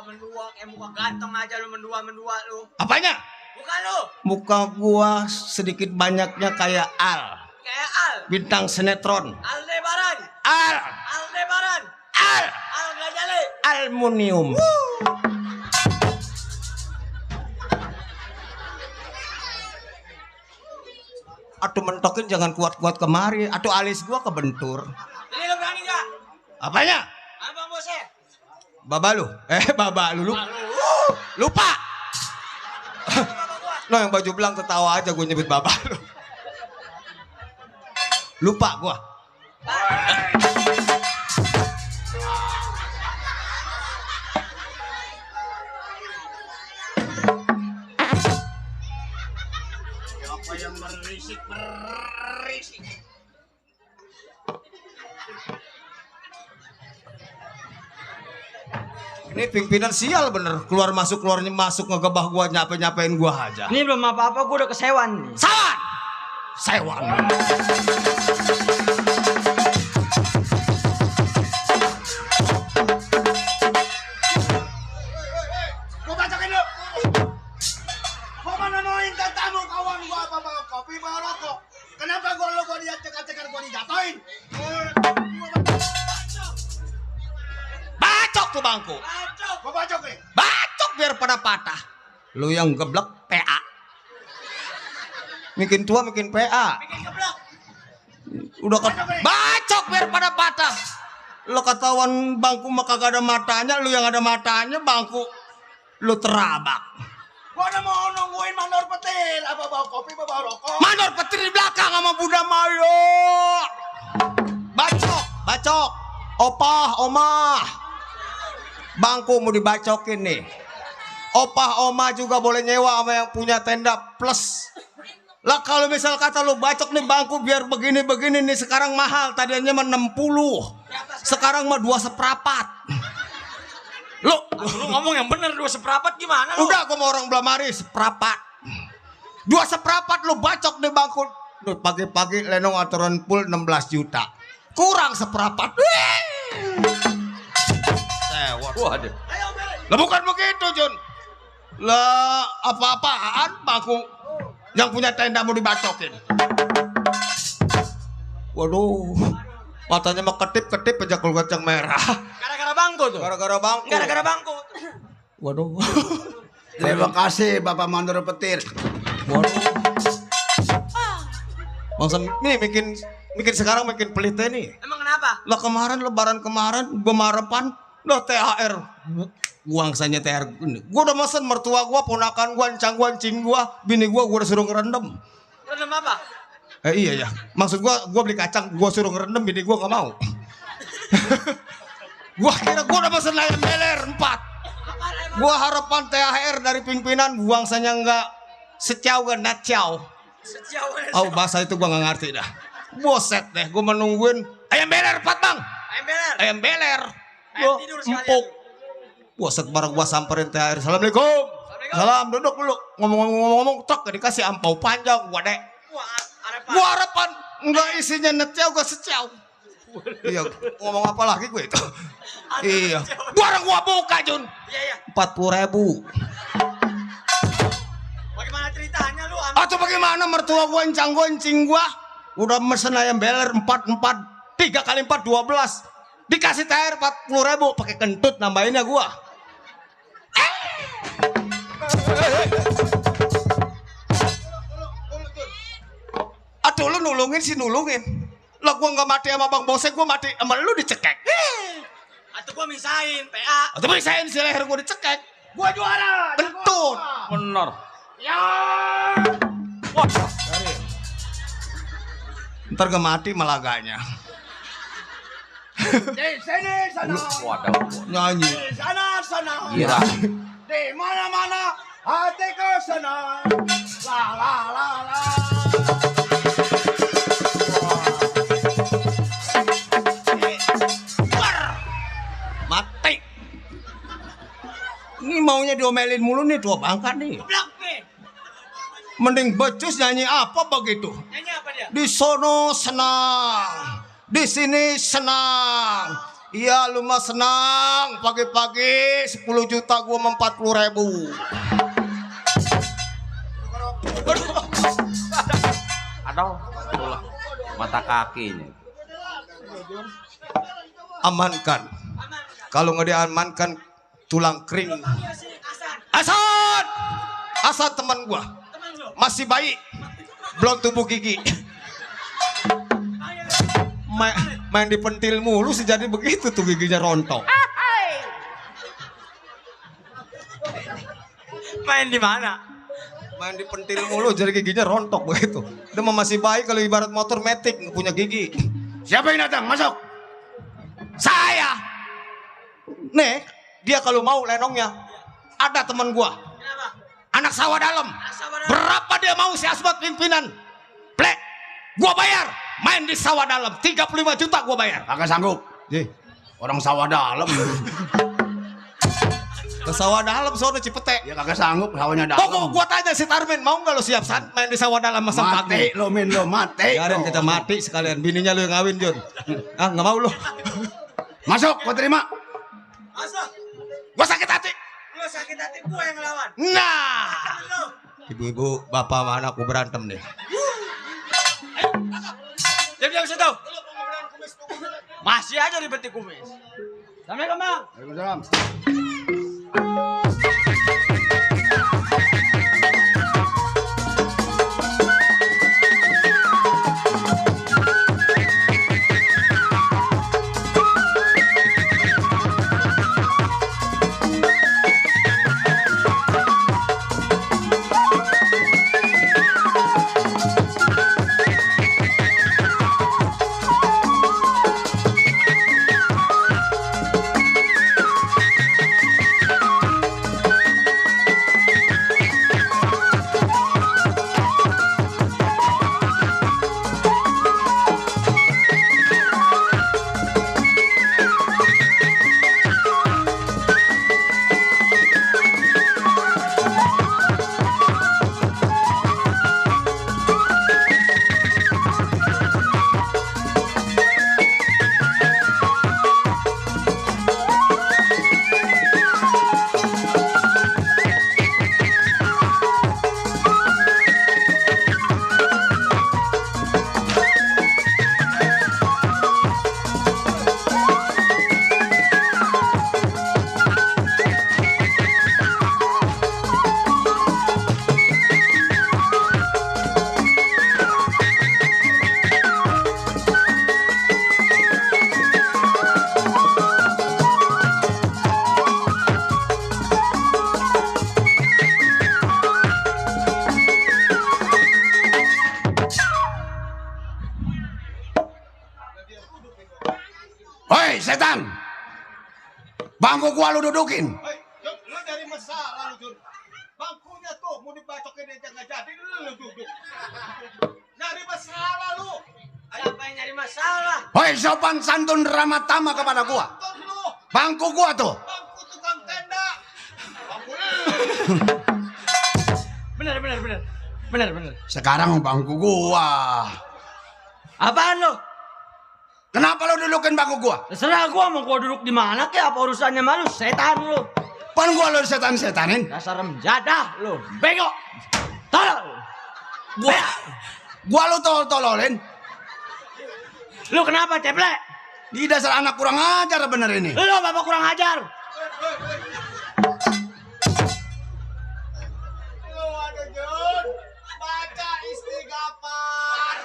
Mendua, kayak muka ganteng aja lu mendua lu. Apanya? Bukan lu. Muka gua sedikit banyaknya kayak Al, Kayak Al. bintang sinetron. Aldebaran. Al, Aldebaran. Al, Al Gajale. aluminium. Atuh mentokin jangan kuat-kuat kemari. Atuh alis gua kebentur. Ini lu berani gak? Apanya? Abang Bos Baba lu? Baba lu. Lupa. No yang baju belang ketawa aja gue nyebut baba lu. Lupa gua. Siapa yang berisik? Ini pimpinan sial bener. Keluar masuk ngegebah gua nyapain gua aja. Ini belum apa-apa, gue udah kesewan nih. Sawan. Sewan. Gua bacokin lu. Gua mana noin tamu kawan gua apa bawa kopi bawa rokok. Kenapa gua dia cekak-cekak gua dijatoin? Bacok tuh bangku. Gua bacok nih. Bacok biar pada patah. Lu yang geblek PA. Bikin tua bikin PA. Udah kan bacok biar pada patah. Lo ketahuan bangku mah kagak ada matanya, lu yang ada matanya bangku lu terabak. Gua udah mau nungguin mandor petir. Apa bawa kopi bawa rokok? Mandor petir di belakang sama Bunda Mayo. Bacok. Opah, omah. Bangku mau dibacokin nih. Opah, omah juga boleh nyewa sama yang punya tenda plus. Lah kalau misal kata lu bacok nih bangku biar begini-begini nih sekarang mahal. Tadinya mah 60. Sekarang mah 2 seprapat. Lu ngomong yang bener, 2 seprapat gimana lu? udah gua mau orang belamari seprapat. 2 seprapat lu bacok nih bangku. Lu pagi-pagi lenong aturan full 16 juta. Kurang seprapat. Sewot. Waduh. Lah bukan begitu, Jun. Lah apa-apaan bangku yang punya tenda mau dibacokin. Waduh. Matanya mah ketip-ketip aja kalau kacang merah. Gara-gara bangku tuh. Gara-gara bangku. Gara-gara bangku. Waduh. Terima kasih Bapak Mandor Petir. Waduh. Bangsa ini bikin sekarang makin pelit nih. Emang kenapa? Lah kemarin lebaran kemarin Bemarepan lah THR. Guangsanya THR. Gua udah mesen mertua gua, ponakan gua, encing gua, bini gua udah suruh ngerendam. Rendam apa? Iya ya. Maksud gua beli kacang, gua suruh ngerendam, bini gua enggak mau. Gua kira gua udah mesen ayam beler 4. Gua harapan THR dari pimpinan guangsanya enggak secau enggak nacau. Oh bahasa itu gua nggak ngerti dah. Boset deh, gua menungguin ayam beler Pat Bang. Ayam beler. Gua empuk. Boset bareng gua samperin teh. Assalamualaikum. Salam, duduk dulu. Ngomong-ngomong tok dikasih ampau panjang gua dek. Gua harapan enggak isinya netiau gua seciau. Iya, ngomong apa lagi gue itu? Iya. Barang gua buka Jun. Iya. 40.000. Bagaimana ceritanya lu? Atau bagaimana mertua gua goncang-goncing gua? Udah mesen ayam beler 4 3 kali 4 12. Dikasih THR 40.000 pakai kentut nambahinnya gua. Aduh lu nulungin sih nulungin. Lah gua nggak mati sama Bang Bose, gua mati sama lu dicekek. Atau gua misahin PA. Atau misahin si leher gua dicekek. Gua juara. Kentut. Bener. Ya. Wah. Ntar gak mati malaganya. Di sini sana. Waduh. Nyanyi. Di sana sana. Kira. Di mana-mana hatiku senang. La la la la. Mati. Ini maunya diomelin mulu nih tua bangka nih. Blok nih. Mending becus nyanyi apa begitu? Nyanyi apa dia? Di sono senang, di sini senang. Iya lu mah senang. Pagi-pagi 10 juta gua sama 40.000. Aduh. Itulah. Mata kakinya. Amankan. Kalau nggak diamankan tulang kering. Asad, Asad teman gua. Masih bayi, belum tumbuh gigi. Main dipentil mulu sih jadi begitu tuh giginya rontok. Main di mana? Main dipentil mulu jadi giginya rontok begitu. Dia mah masih bayi kalau ibarat motor metik nggak punya gigi. Siapa yang datang? Masuk. Saya, nih dia kalau mau lenongnya ada teman gua. Kenapa? Anak sawah dalam. Sawah dalam. Berapa dia mau si Asmat pimpinan? Plek, gua bayar. Main di sawah dalam 35 juta gua bayar. Kagak sanggup. Orang sawah dalam. Ke sawah dalam sono Cipete. Ya kagak sanggup sawahnya dalam. Pokok gua tanya si Tarmin mau nggak lo siap San main di sawah dalam masa Mati lo min lo mati. Biarin kita mati sekalian bininya lo yang ngawin Jun. Ah nggak mau lo. Masuk, gua terima. Masa? Gua sakit hati. Lu sakit hati gua yang ngelawan. Nah, Lu. ibu-ibu bapak sama anakku berantem nih. Diam situ. Masih aja dibetik kumis. Assalamualaikum Bang. Waalaikumsalam. Hei setan, bangku gua lu dudukin. Lu dari masalah lu Jun. Bangkunya tuh mau dibacokin aja nggak jadi lu duduk. masalah. Hoi, sopan santun ramah tamah kepada gua. Bangku gua tuh. Bangku tukang tenda. Bener. Sekarang bangku gua. Apaan lo? Kenapa lo dudukin bangku gua? Terserah gua mau gua duduk di mana ke, apa urusannya malu, setan lu. Pan gua lo setan-setanin. Dasar menjadah lu, bego. Tolol. Gua lo tololin. Lu kenapa, ceplek? Di dasar anak kurang ajar bener ini. Lu bapak kurang ajar. Lu ada Jun. Baca istighfar.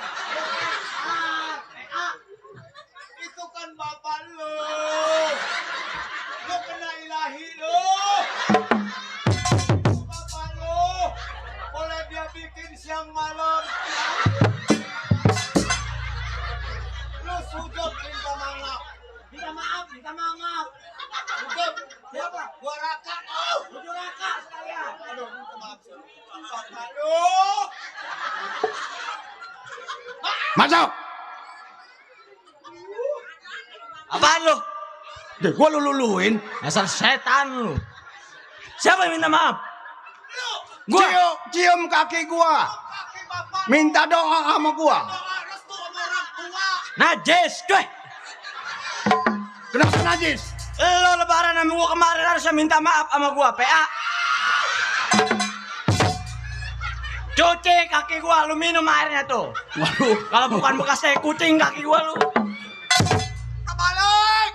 Itu kan bapak lu. Lu kena ilahi lu. Bapak lu. Boleh dia bikin siang malam. Lu sujud minta maaf. Minta maaf. Sujud. Siapa? Gua Raka. Sujud Raka sekalian. Aduh, minta maaf. Bapak lu. Masuk. Apaan lu? Deh, gua luluin. Dasar setan lu. Siapa yang minta maaf? Gua cium kaki gua. Kaki bapak. Minta doa sama gua. Doa restu sama orang tua. Najis, cuy. Kenapa najis? Lo lebaran sama gua kemarin harusnya minta maaf sama gua, PA. Cuci kaki gua, lu minum airnya tuh. Waduh. Kalau bukan bekas tai kucing kaki gua lu. Kebalik.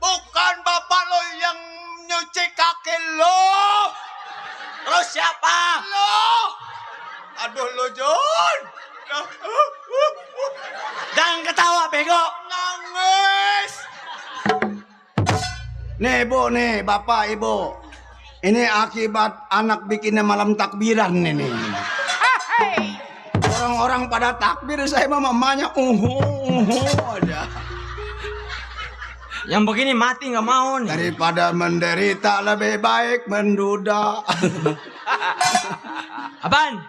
Bukan bapak lo yang nyuci kaki lo. Terus siapa? Lo. Aduh lo Jun. Jangan ketawa, bego. Nangis. Nih bu, nih bapak ibu. Ini akibat anak bikinnya malam takbiran ini. Orang-orang pada takbir, saya mah mamanya aja. Yang begini mati nggak mau nih. Daripada menderita lebih baik menduda. Apaan?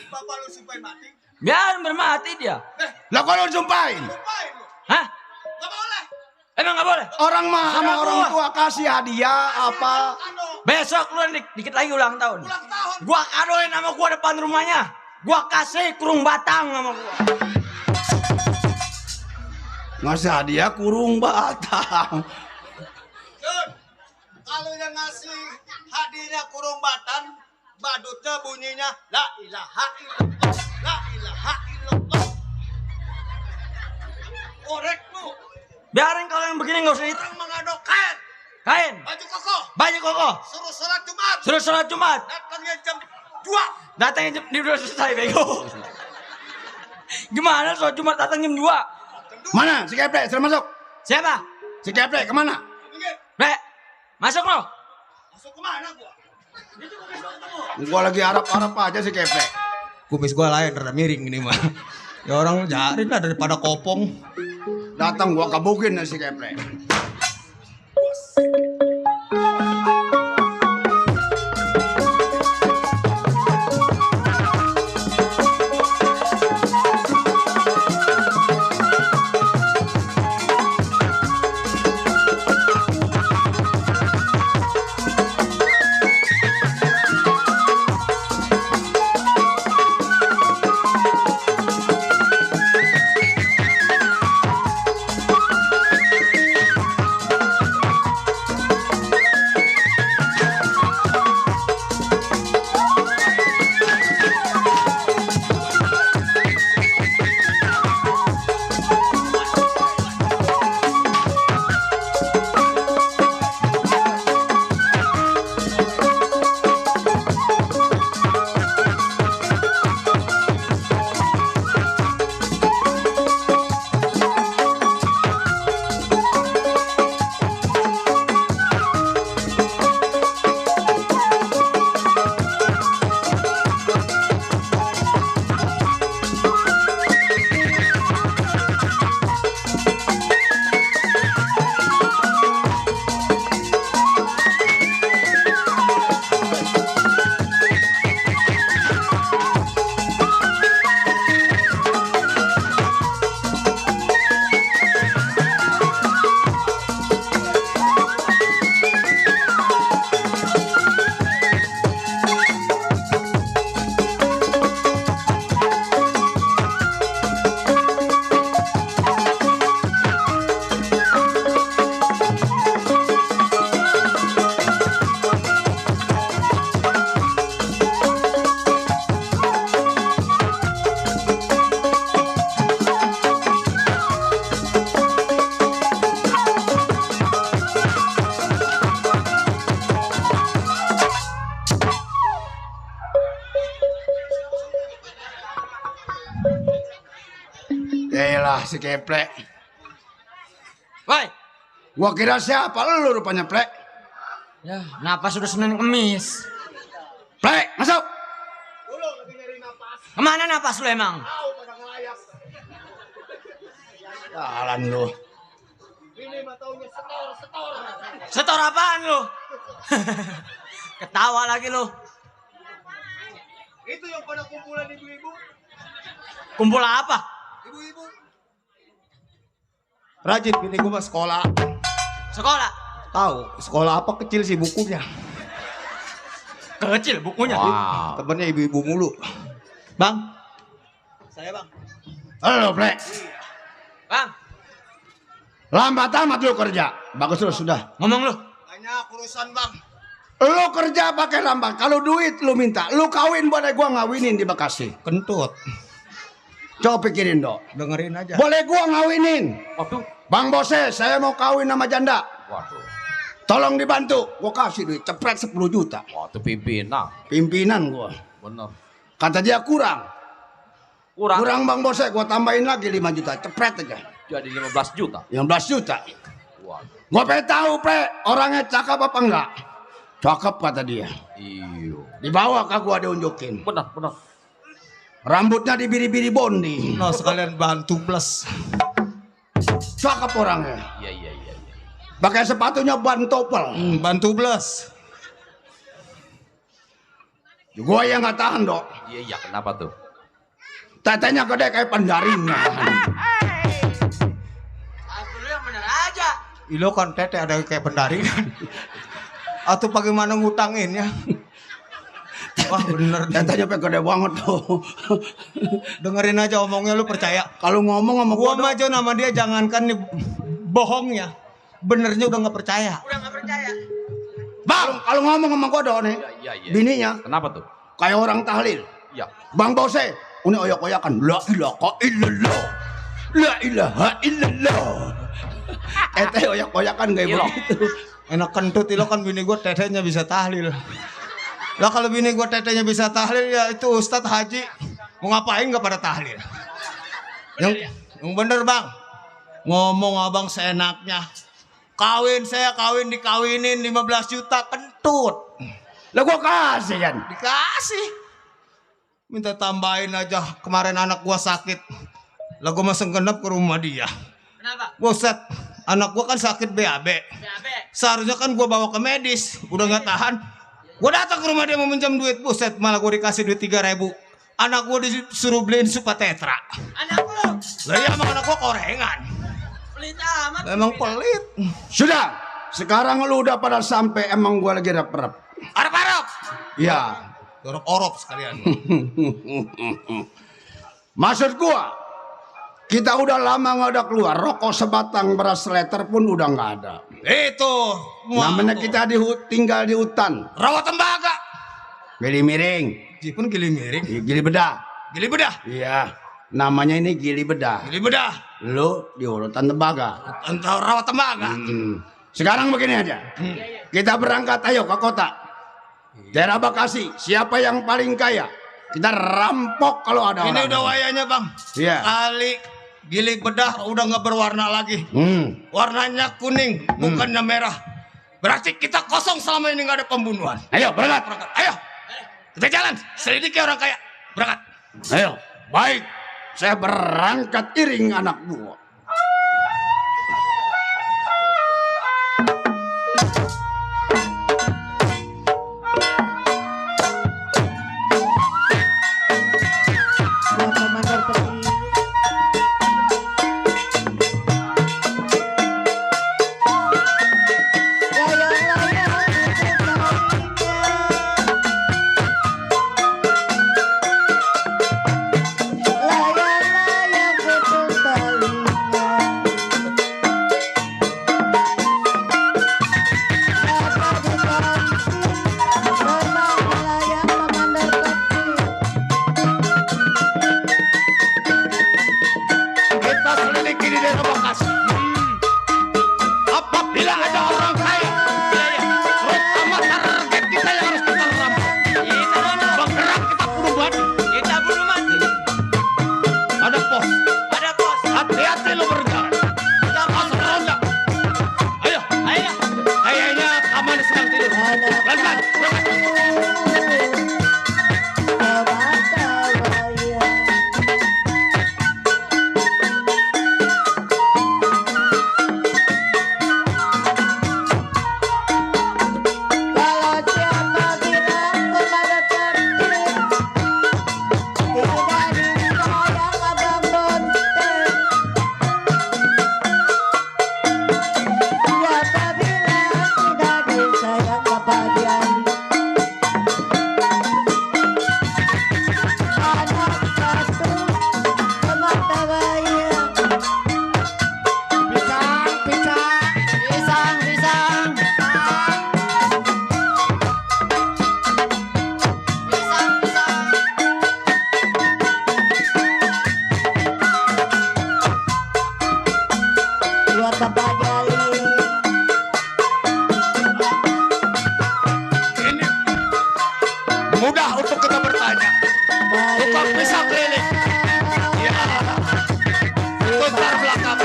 Bapak lo supaya mati. Biar bermati dia. Lah kalau sumpahin, Lupain lo. Hah? Gak boleh. Emang nggak boleh? orang mah sama Sudah orang tua. tua kasih hadiah apa? Besok lu dikit lagi ulang tahun. Ulang tahun. Gua kadoin sama gua depan rumahnya. Gua kasih kurung batang sama gua. Ngasih hadiah kurung batang. Jun. Kalau yang ngasih hadiahnya kurung batang, badutnya bunyinya la ilaha illallah. La ilaha illallah. Korek lu. Biarin kalau yang begini nggak usah itu. Orang mengaduk kain. Kain, Baju koko. baju koko, Suruh sholat Jumat. suruh sholat Jumat. Datangnya jam 2. Datangnya jam udah selesai, bego. Gimana sholat Jumat datang jam 2? Mana si keplek? Sudah masuk. Siapa? Si keplek kemana? Minggir. Bre, masuk lo. Masuk kemana gua? Itu gua besok ketemu. Gua lagi harap-harap aja si keplek. Kumis gua lain rada miring ini mah. Ya orang jarin lah daripada kopong. Datang gua kabukin si keplek. Elah si keplek. Woi, Gua kira siapa lu rupanya plek. ya napas sudah Senin Kemis. Plek, masuk. Kemana napas lu emang? Jalan lu. Setor apaan lu? Ketawa lagi lu. Itu yang pada kumpulan ibu-ibu. Kumpul apa? Ibu-ibu. Rajin bini gue mah sekolah. Sekolah. Tahu sekolah apa kecil sih bukunya. Kecil bukunya. Wow. Temennya ibu-ibu mulu. Bang. Saya bang. Halo plek. Bang, Lambat amat lu kerja. Bagus lu sudah. ngomong lu. Banyak urusan bang. Lu kerja pakai lambat. Kalau duit lu minta. Lu kawin boleh gua ngawinin di Bekasi. Kentut. Coba pikirin dong. Dengerin aja. Boleh gua ngawinin. Waduh. Bang Bose, saya mau kawin sama janda. Waduh. Tolong dibantu. Gua kasih duit cepret 10 juta. Waduh pimpinan. Pimpinan gua. Bener. Kata dia kurang. Kurang. Kurang Bang Bose, gua tambahin lagi 5 juta. Cepret aja. Jadi 15 juta. 15 juta. Waduh. Gua pengen tahu, Pre, orangnya cakep apa enggak? Cakep kata dia. Iyo. Dibawa ke gua diunjukin. Benar, benar. Rambutnya dibiri-biri bondi. No sekalian bantu plus. Cakep orangnya. Iya, iya, iya. Pakai sepatunya ban topel. Bantu plus. Gua yang nggak tahan, Dok. Iya, iya. Kenapa tuh? Tetenya gede kayak pendaringnya. Aku lu yang bener aja. Ilo kan tete ada kayak pendaringan. Atau bagaimana ngutanginnya? Wah bener. Tetenya kayak gede banget tuh. Dengerin aja omongnya lu percaya. Kalau ngomong sama Gua gua, mah aja nama dia jangankan nih bohongnya. Benernya udah nggak percaya. Udah gak percaya. Bang, kalau ngomong sama gua Dok nih, Iya, iya. bininya Kenapa tuh? kayak orang tahlil. Iya. Bang Bose, ini oyak-oyakan. La ilaha illallah. La ilaha illallah. Teh oyak-oyakan kayak Ilo. begitu. Enak kentut ilo kan bini gua tetenya bisa tahlil. Lah kalau bini gua tetenya bisa tahlil ya itu Ustadz Haji mau ngapain nggak pada tahlil? Yang bener bang, ngomong abang seenaknya. Kawin saya kawin dikawinin 15 juta kentut. Lah gua kasih kan. Dikasih. Minta tambahin aja kemarin anak gua sakit. Lah gua masang genap ke rumah dia. Kenapa? Buset, anak gua kan sakit BAB. BAB. Seharusnya kan gua bawa ke medis, udah nggak tahan. Gua datang ke rumah dia mau minjam duit, buset malah gua dikasih duit 3.000. Anak gua disuruh beliin Supa Tetra. Anak lu. Lah iya emang anak gua korengan. Pelit amat. Memang pelit. Sudah. Sekarang lu udah pada sampai, emang gua lagi rep-rep. Arap-arap. Iya. Orop-orop sekalian. Maksud gua, kita udah lama nggak ada keluar. Rokok sebatang beras letter pun udah nggak ada. Itu. Namanya kita tinggal di hutan. Rawa tembaga. Gili miring, Jipun gili miring. gili bedah. Gili bedah. Iya. Namanya ini gili bedah. Gili bedah. Lu di urutan tembaga. Entah rawa tembaga. Sekarang begini aja. Kita berangkat ayo ke kota. Daerah Bekasi. Siapa yang paling kaya? Kita rampok kalau ada Ini orang. udah wayanya bang. Iya. Kali gili bedah udah nggak berwarna lagi. Warnanya kuning, bukannya merah. Berarti kita kosong selama ini nggak ada pembunuhan. Ayo berangkat. Berangkat. Ayo, kita jalan. Selidiki orang kaya. Berangkat. Ayo. Baik. Saya berangkat iring anak buah. Layang-layang putus tali untuk kita bertanya. Tukang pisang keliling. Ya. Bentar belakang.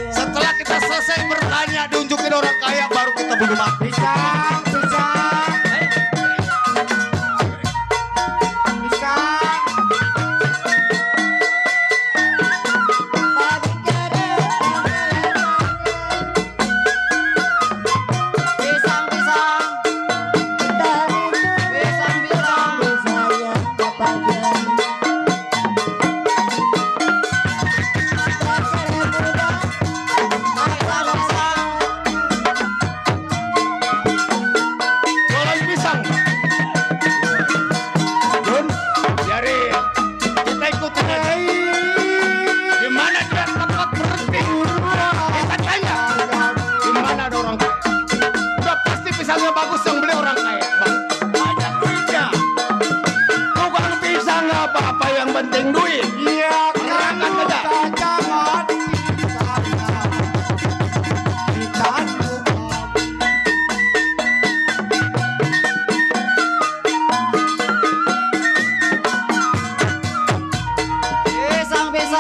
Setelah kita selesai bertanya, diunjukin orang kaya, baru kita bunuh mati. Pisang, pisang. Pisang. Pisang, pisang. Pisang, pisang. Jualan pisang. Jun, biarin. Kita ikutin aja. Di mana dia tempat berhenti? Kita tanya. Di mana ada orang kaya? Udah pasti pisangnya bagus yang beli orang kaya. Bang, banyak duitnya. Tukang pisang apa-apa yang penting duit. Iya, kerangkan saja. Pisang, pisang.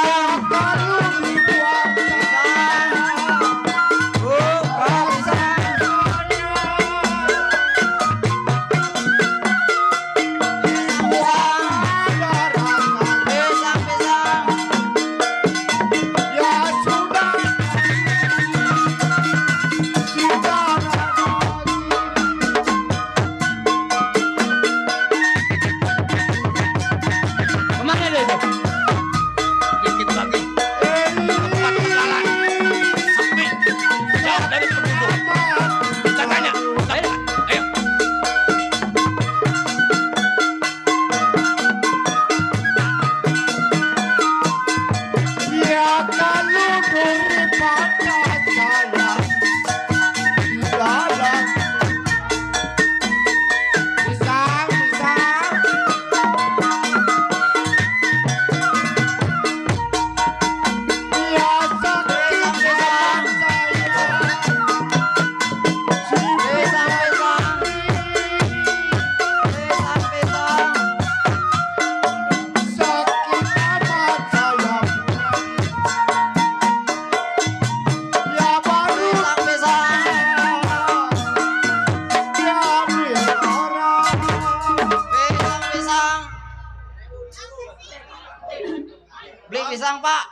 Pisang, pisang. Ya sudah. Kemana dia itu? Dikit lagi. Tempat jalan. Sepi. Jauh dari penduduk. Kita tanya. Ayo. Ya kalau daripada saya di dalam pisang, pisang. Ya sakit pisang saya. Pisang, pisang. Pisang, pisang. Sakit amat saya. Ya baru pisang, ya orang pisang. Beli pisang, Pak.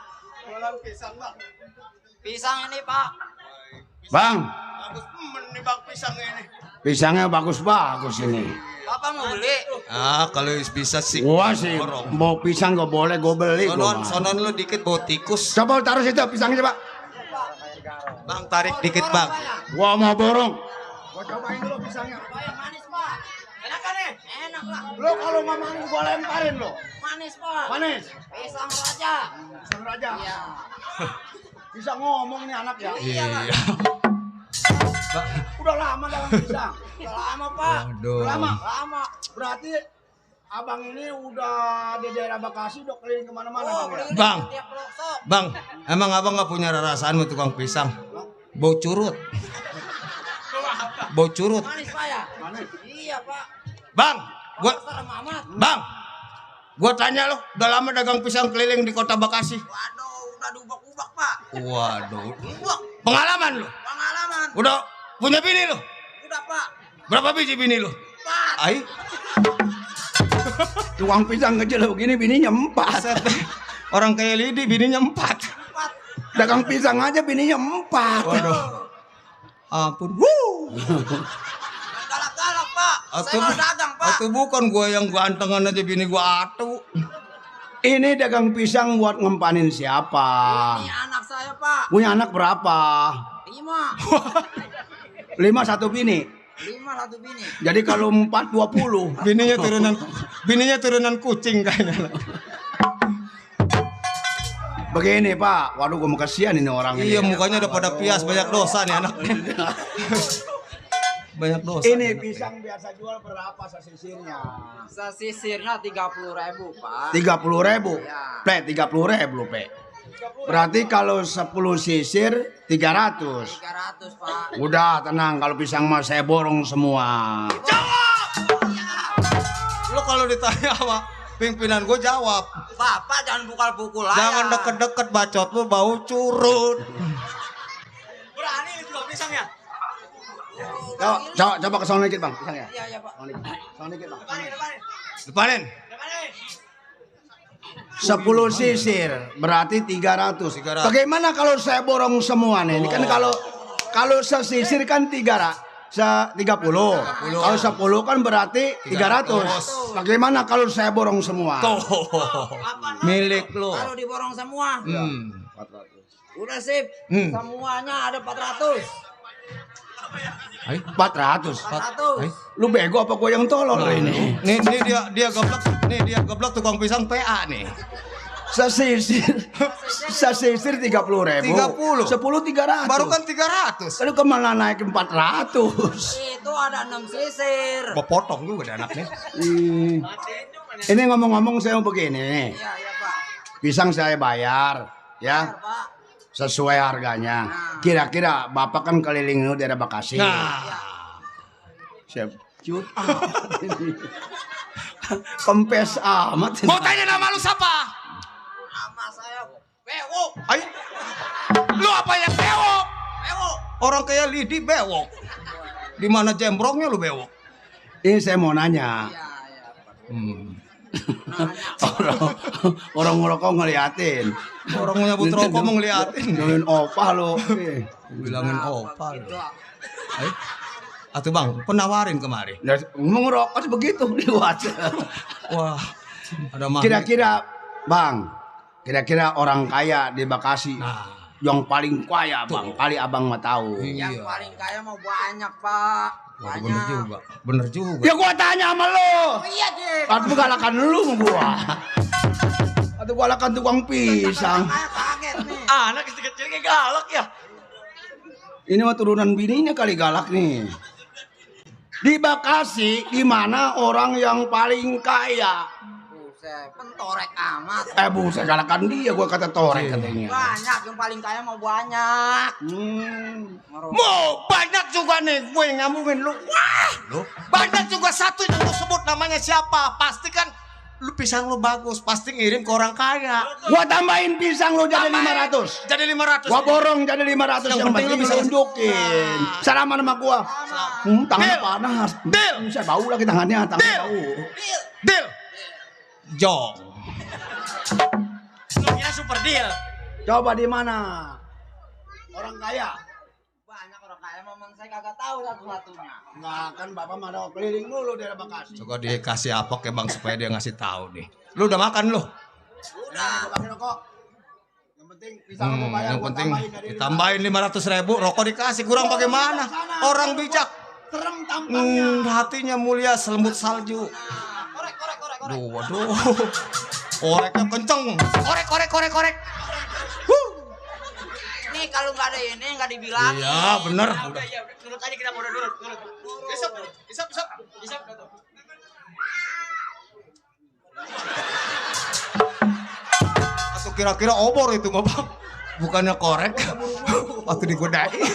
Pisang ini, Pak. Bang, Bagus nih bang pisang ini. pisangnya bagus-bagus ini. Bapak mau beli? Ah kalau bisa sih. Gua sih mau pisang gak boleh, gue beli. Sonon, Gua. sonon lu dikit bau tikus. Coba taruh situ pisangnya coba. Bang tarik dikit bang. Gua mau borong. Yang manis, Pak. Enak kan nih? Enak lah. Lo kalau nggak manis gua lemparin lo. Manis, Pak. Manis. Pisang raja. Pisang raja. Iya. Bisa ngomong nih anak ya. Iya. Udah lama dalam pisang. Udah lama, Pak. Waduh. Lama. Lama. Berarti abang ini udah di daerah Bekasi udah keliling kemana-mana, Bang. Ya? Bang, bang, emang abang nggak punya rarasaan sama tukang pisang? Bau curut. Bau curut. Manis, Pak ya? Manis. Iya, Pak. Bang, gua, Serem amat. bang, gua tanya lo, udah lama dagang pisang keliling di kota Bekasi? Waduh, udah diubak-ubak, Pak. Waduh. Ubak. Pengalaman lo? Pengalaman. Udah punya bini lo? Udah, Pak. Berapa biji bini lo? 4. Ai, Tukang pisang kecil begini bininya 4. set. Orang kayak Lidi bininya 4. 4. Dagang pisang aja bininya 4. Waduh. Ampun. Wuh. Galak-galak, Pak. Saya mau dagang, Pak. Atau bukan gua yang gantengan aja bini gua atu. Ini dagang pisang buat ngempanin siapa? Ini anak saya, Pak. Punya anak berapa? 5. 5 satu bini. 5 satu bini. Jadi kalau 4 20. Bininya turunan kucing kayaknya. Begini Pak, waduh gue mau kasihan ini orang Iya, ini. mukanya udah pada pias, banyak dosa nih anak. Banyak dosa. Ini pisang biasa jual berapa sesisirnya? Sisirnya 30.000, Pak. 30.000. Iya. Pe, 30.000 pe. Berarti kalau 10 sisir 300. 300, Pak. Udah tenang, kalau pisang mah saya borong semua. Lu Lo kalau ditanya sama pimpinan gue jawab. Bapak jangan pukul-pukul aja. Jangan deket-deket bacot lu bau curut. Berani lu juga pisangnya. Coba ke sana dikit bang, pisang ya. Iya, Pak. Sana dikit bang. Depanin. 10 sisir berarti 300. 300. Bagaimana kalau saya borong semua nih? Ini kan kalau sesisir kan 30. Kalau 10 kan berarti 300. Bagaimana kalau saya borong semua? Tuh. Milik lu. Kalau diborong semua. 400. Udah sip. Semuanya ada 400. 400. 400. Lu bego apa gue yang tolol ini? Nih dia goblok. Nih dia goblok tukang pisang PA nih. Sesisir 30.000. 30. 10 300. Baru kan 300. Lalu kemana naik 400? Itu ada 6 sisir. Gua potong juga deh anaknya. Ini ngomong-ngomong saya mau begini. Iya, Pak. Pisang saya bayar, ya. Benar, Pak. Sesuai harganya. Kira-kira Bapak kan keliling lu daerah Bekasi. Siap. Cut. Kempes amat. Mau tanya nama lu siapa? Nama saya Bewok. Ayo. Lu apa yang bewok? Bewok. Orang kayak Lidi bewok. Di mana jembrongnya lu bewok? Ini saya mau nanya. Iya, Orang ngerokok ngeliatin. Orang nyebut rokok mau ngeliatin. Ngeliatin opah lo. Bilangin opa. Ayo. Atuh bang, penawarin kemari. Ngomong ngerokok begitu di WhatsApp. Wah, ada mah. Kira-kira Bang, kira-kira orang kaya di Bekasi yang paling kaya Bang, kali Abang mah tahu. Yang paling kaya mau banyak, Pak. Wah, Banyak. bener juga. Ya gua tanya sama lu. Oh iya, Jim. Atau galakan lu sama gua. Atau galakan tukang pisang. Kaget nih. Anak kecil-kecil kayak galak ya. Ini mah turunan bininya kali galak nih. Di Bekasi, di mana orang yang paling kaya? Buset, pentorek amat. Buset galakan dia, gua kata torek katanya. Banyak, yang paling kaya mau banyak. Mau banyak juga nih gue yang ngomongin lu. Wah, lu banyak juga satu yang lu sebut namanya siapa? Pasti kan lu pisang lu bagus, pasti ngirim ke orang kaya. Gua tambahin pisang lu jadi 500. Jadi 500. Gua borong jadi 500 yang penting lu bisa unjukin. Salaman sama gua. Tangannya Deal. panas. Deal. Bisa bau lagi tangannya, tangannya bau. Deal. Jong. Lu kira super deal. Coba di mana? Orang kaya. Banyak orang kaya, memang saya kagak tahu satu-satunya. Enggak kan Bapak mah ada keliling dulu daerah Bekasi. Coba dikasih apok ya bang supaya dia ngasih tahu nih. Lu udah makan lu? Udah, pakai rokok. Yang penting pisang lu bayar. Yang gua penting tambahin dari ditambahin 500.000, rokok dikasih, kurang bagaimana? Orang bijak. Terem tampangnya. Hatinya mulia selembut salju. Korek. Duh, waduh. Koreknya kenceng. Korek. Nih kalau nggak ada ini nggak dibilangin. Iya, bener. Udah ya, udah nurut aja kita udah nurut. Isap. Atau kira-kira obor itu mah bang. Bukannya korek. Waktu digodain.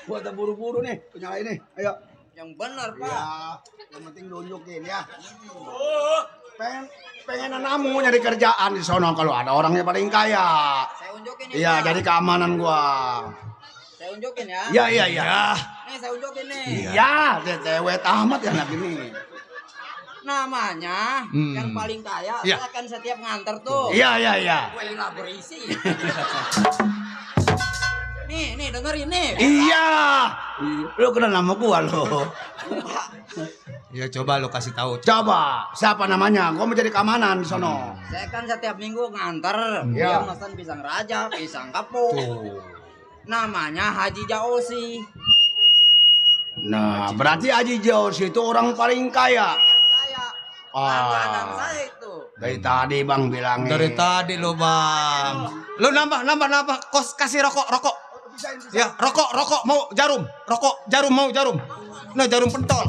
Gua ada buru-buru nih, penyalain nih. Ayo. Yang benar, Pak. Ya, yang penting nunjukin ya. Pengen namu nyari kerjaan di sono kalau ada orangnya paling kaya. Saya unjukin nih. Iya, Pak. jadi keamanan gua. Saya unjukin ya. Iya. Nih saya unjukin nih. Iya, cewek amat ya anak ini. Namanya yang paling kaya. Iya. Saya kan setiap nganter tuh. Iya. Gue ilah berisi. nih dengerin nih. Iya. Lu kenal nama gua lo. Ya coba lu kasih tahu. Coba, siapa namanya? Gua mau jadi keamanan di sono. Saya kan setiap minggu nganter. Iya. Dia pesan pisang raja, pisang kapuk. Namanya Haji Jaosi. Nah, berarti Haji Jaos itu orang paling kaya. Kaya. Langganan saya itu. Dari tadi Bang bilangin. Dari tadi lo bang. Lu nambah. Kos kasih rokok. Ya rokok mau jarum. Rokok jarum mau jarum. Nah jarum pentol.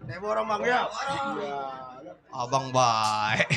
Saya borong Bang ya. Abang baik.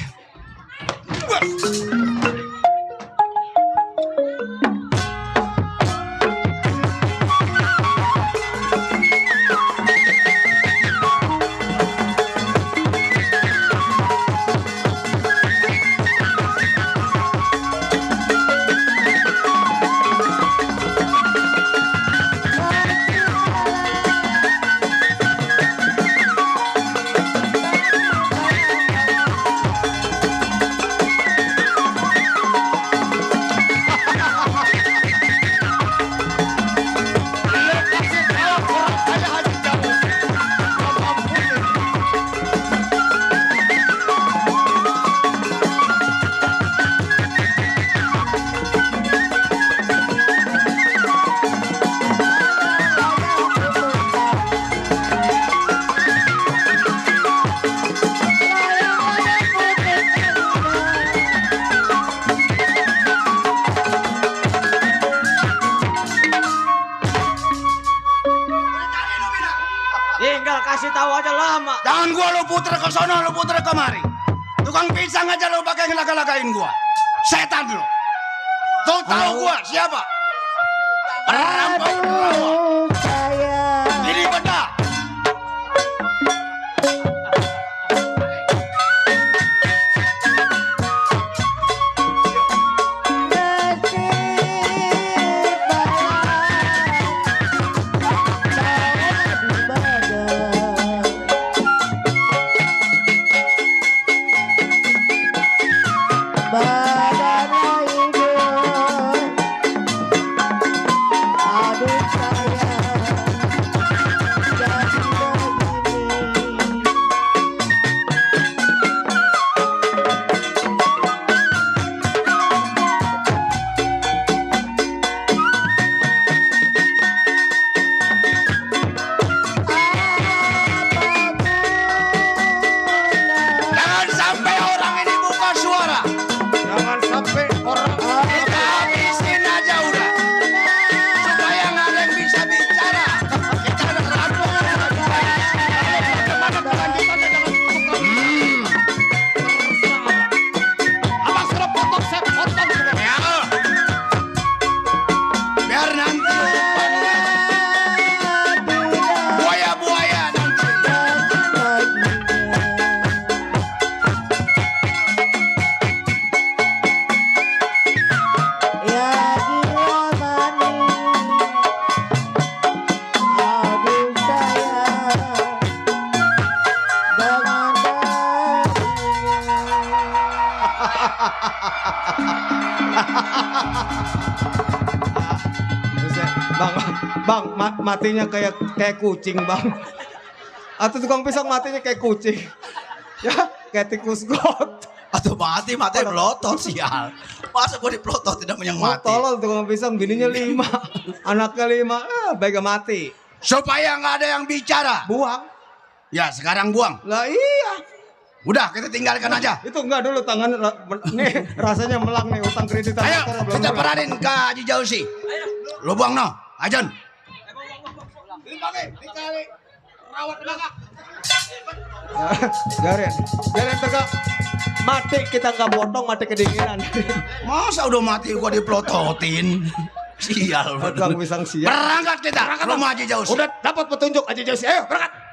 Tinggal kasih tahu aja lama. Jangan gua lu puter ke sono, lu puter kemari. Tukang pisang aja lu pakai ngelaga-lagain gua. Setan lu. Tuh tahu gua siapa? Perampok rawa. Ini benar. Jangan sampai orang ini buka suara. Jangan sampai orang kita habisin aja udah. Supaya nggak ada yang bisa bicara. Kita ada rampung. Bagaimana kelanjutannya dengan apa suruh potong saya potong ya. Biar nanti buaya-buaya nanti. Bang, matinya kayak kucing, Bang. Atau tukang pisang matinya kayak kucing. Ya, kayak tikus got. Atau mati pelotot sial. Masa gua dipelotot tidak yang mati. Tolol tukang pisang, bininya 5, anaknya 5, baiknya mati. Supaya nggak ada yang bicara. Buang. Ya, sekarang buang. Lah iya. Udah, kita tinggalkan aja. Itu enggak dulu tangan nih rasanya melang nih utang kredit. Ayo, kita peranin ke Haji Jausi. Lu buang no, Ajon. Dikali rawat belakang. Biarin tegak. Mati kita nggak potong, mati kedinginan. Masa udah mati gua dipelototin. Sial, tukang pisang sial. Berangkat kita ke rumah Haji Jausi. Udah dapat petunjuk Haji Jausi. Ayo berangkat.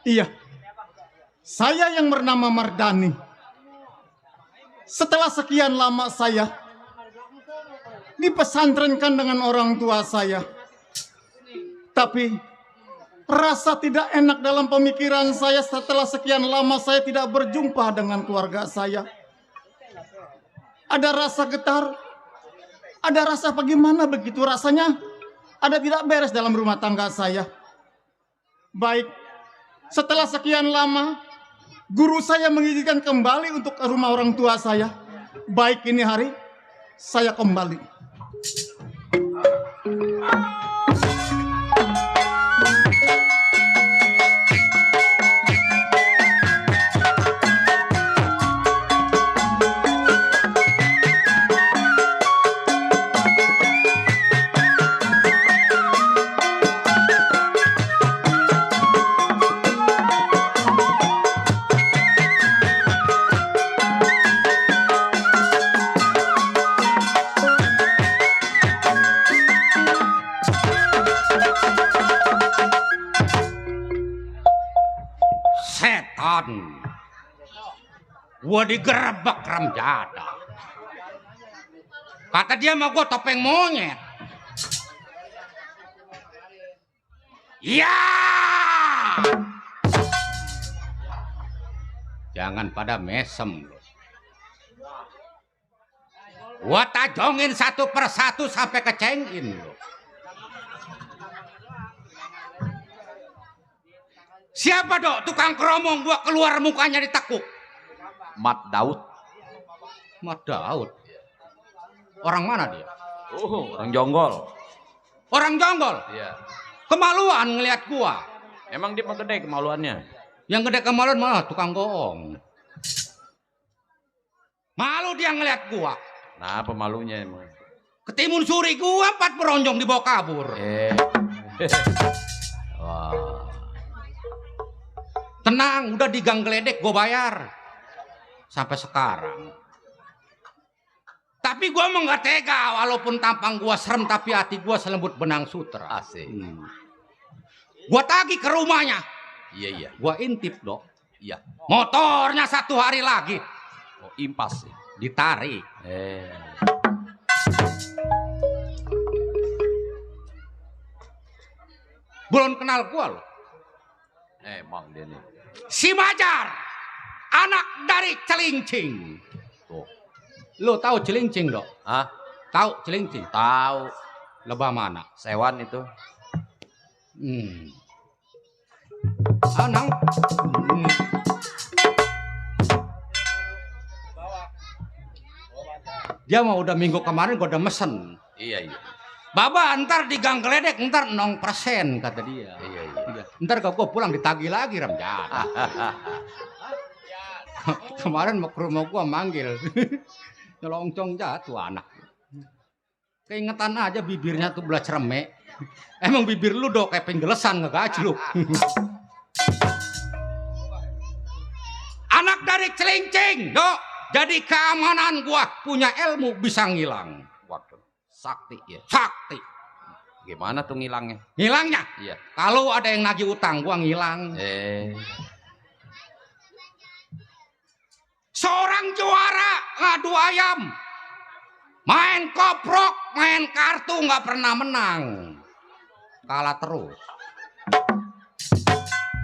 Iya, saya yang bernama Mardani. Setelah sekian lama saya dipesantrenkan dengan orang tua saya, tapi rasa tidak enak dalam pemikiran saya setelah sekian lama saya tidak berjumpa dengan keluarga saya. Ada rasa getar, ada rasa bagaimana begitu rasanya, ada tidak beres dalam rumah tangga saya. Baik, setelah sekian lama, guru saya mengizinkan kembali untuk ke rumah orang tua saya. Baik ini hari, saya kembali. Setan, gua digerebek Ramjada. Kata dia mah gua topeng monyet. Ya, jangan pada mesem lo. Gua tajongin satu persatu sampai kecengin lo. Siapa dok tukang keromong gua keluar mukanya ditekuk? Mat Daud. Mat Daud. Orang mana dia? Orang Jonggol. Orang Jonggol. Iya. Kemaluan ngelihat gua. Emang dia mah gede kemaluannya. Yang gede kemaluan malah tukang goong. Malu dia ngelihat gua. Nah, apa malunya emang? Ketimun suri gua 4 beronjong dibawa kabur. Wah. Tenang, udah digang geledek gua bayar. Sampai sekarang. Tapi gua emang gak tega walaupun tampang gua serem tapi hati gua selembut benang sutra. Asik. Gua tagih ke rumahnya. Iya. Gua intip dok. Iya. Motornya 1 hari lagi. Oh, impas sih. Ditarik. Belum kenal gua loh. Emang dia nih. Si Majar. Anak dari Celincing. Tuh. Lo tahu Celincing dok? Hah? Tahu Celincing? Tahu. Lebah mana? Sewan itu. Anang. Dia mau udah minggu kemarin gua udah mesen. Iya. Baba ntar di gang geledek ntar 0% kata dia. Iya. Ntar kalau gua pulang ditagih lagi Ramjada. Kemarin mau ke rumah gua manggil. Nyelongcong jatuh anak. Keingetan aja bibirnya tuh belah ceremek. Emang bibir lu dok kayak penggelesan ngegacluk. Anak dari Celincing, dok. Jadi keamanan gua punya ilmu bisa ngilang. Waduh. Sakti ya. Sakti. Gimana tuh ngilangnya? Ngilangnya? Iya. Kalau ada yang nagih utang gua ngilang. Seorang juara ngadu ayam. Main koprok, main kartu nggak pernah menang. Kalah terus.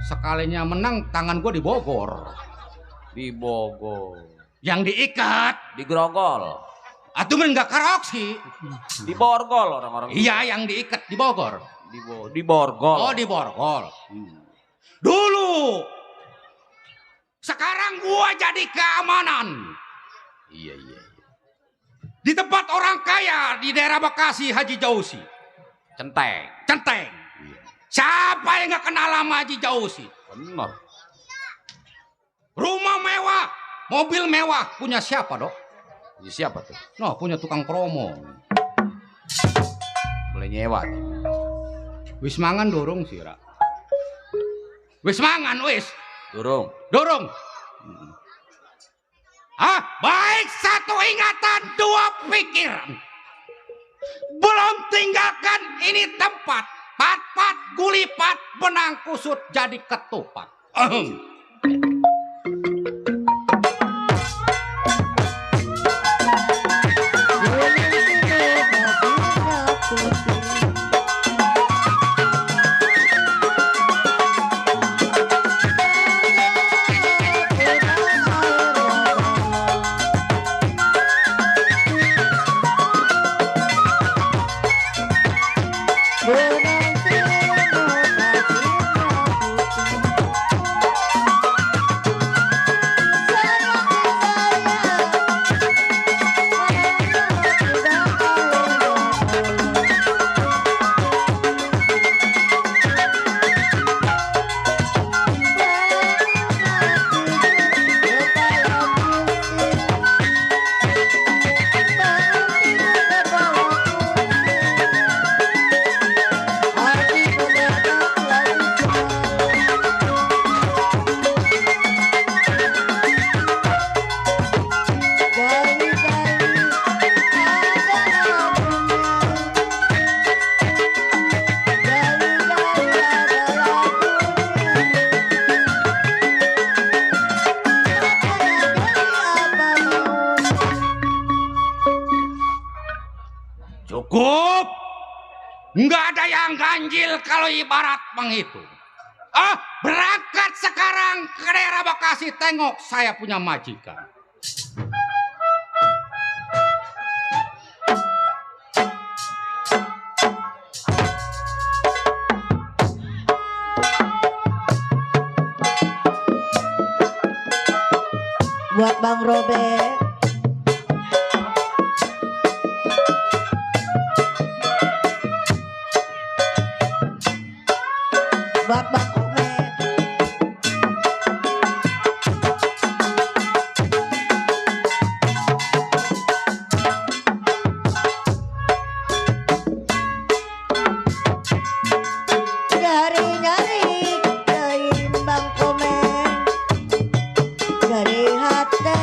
Sekalinya menang tangan gue dibogor. Di Bogor. Yang diikat. Di Grogol. Atuh men nggak karoksi. Di Borgol orang-orang. Iya yang diikat di Bogor. Di Borgol. Oh di Borgol. Dulu. Sekarang gua jadi keamanan. Iya. Di tempat orang kaya di daerah Bekasi Haji Jausi. Centeng. Iya. Siapa yang nggak kenal sama Haji Jausi? Benar. Rumah mewah, mobil mewah punya siapa dok? Siapa tuh? Nah punya tukang promo. Boleh nyewa. Wis mangan dorong sih Ra. Wis mangan wis. Dorong. Baik, 1 ingatan, 2 pikiran. Belum tinggalkan ini tempat. Pat-pat, gulipat, benang kusut jadi ketupat. Cukup. Nggak ada yang ganjil kalau ibarat menghitung. Berangkat sekarang ke daerah Bekasi, tengok saya punya majikan. Buat Bang Robek. Buat Bang Obek. Nyari-nyari teuing Bang Komeng. Dari hati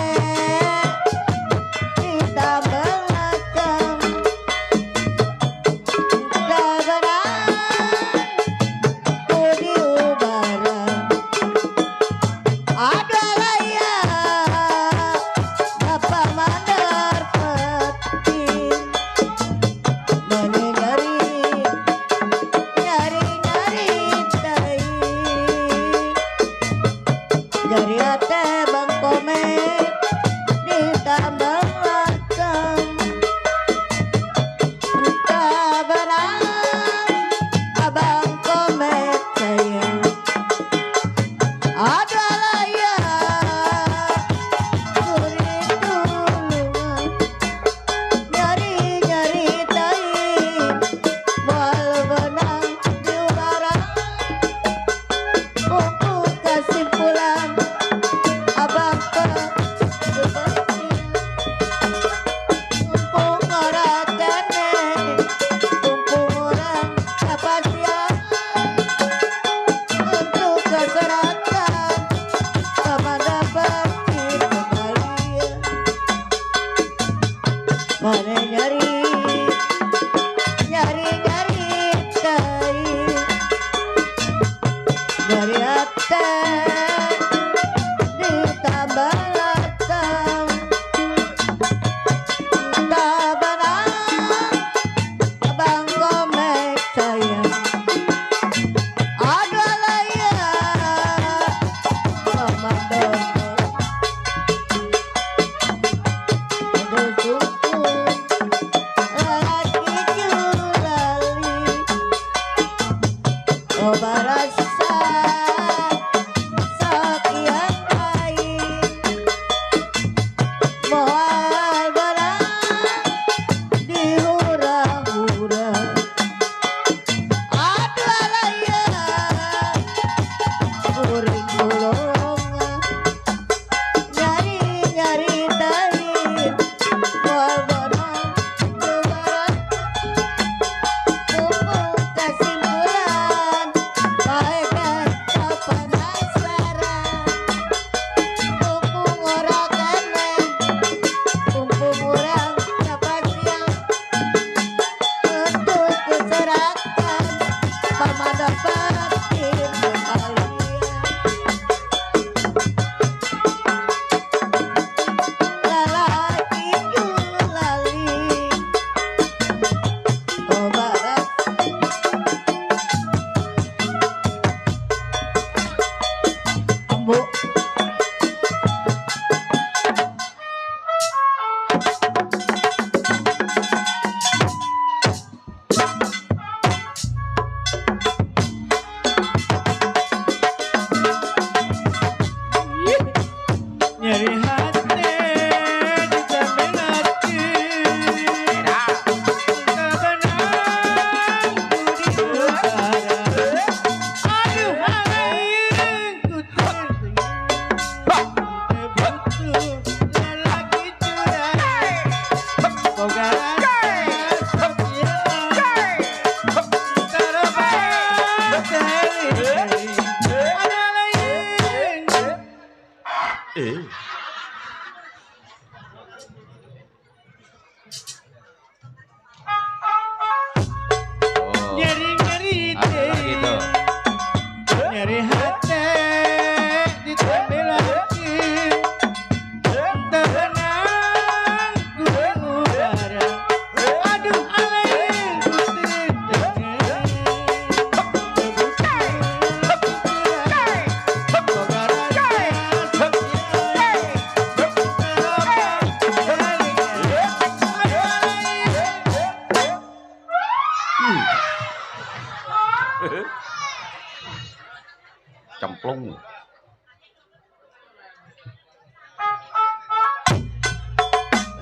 Cemplung.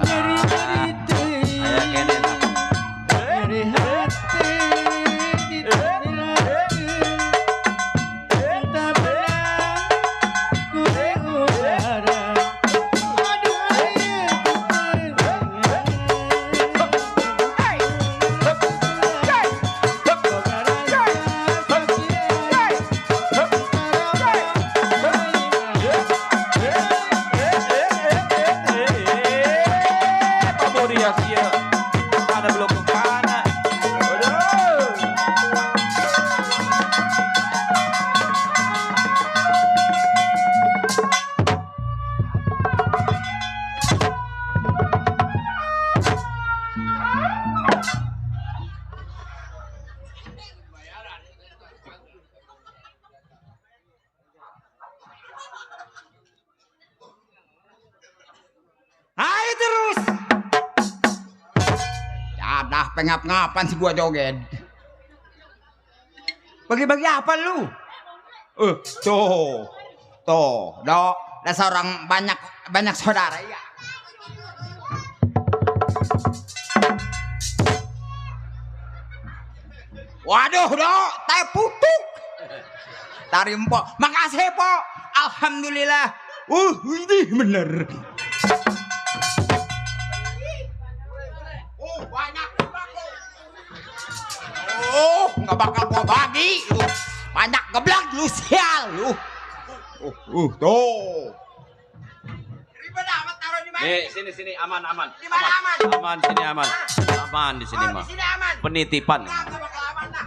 Aya kene nah. Ayo terus. Cadah pengap-ngapan si gua joget. Bagi-bagi apa lu? Tuh. Dok, dasar orang banyak saudara ya. Waduh, Dok, teh putuk. Tarim, Pok. Makasih, Pok. Alhamdulillah. Ini bener. Banyak. Nggak bakal gua bagi lu. Banyak geblak lu sial lu. Tuh. Ribet amat taruh di mana? Sini aman. Di mana aman? Aman sini aman. Aman di sini mah. Di sini aman. Penitipan. Nggak bakal aman dah.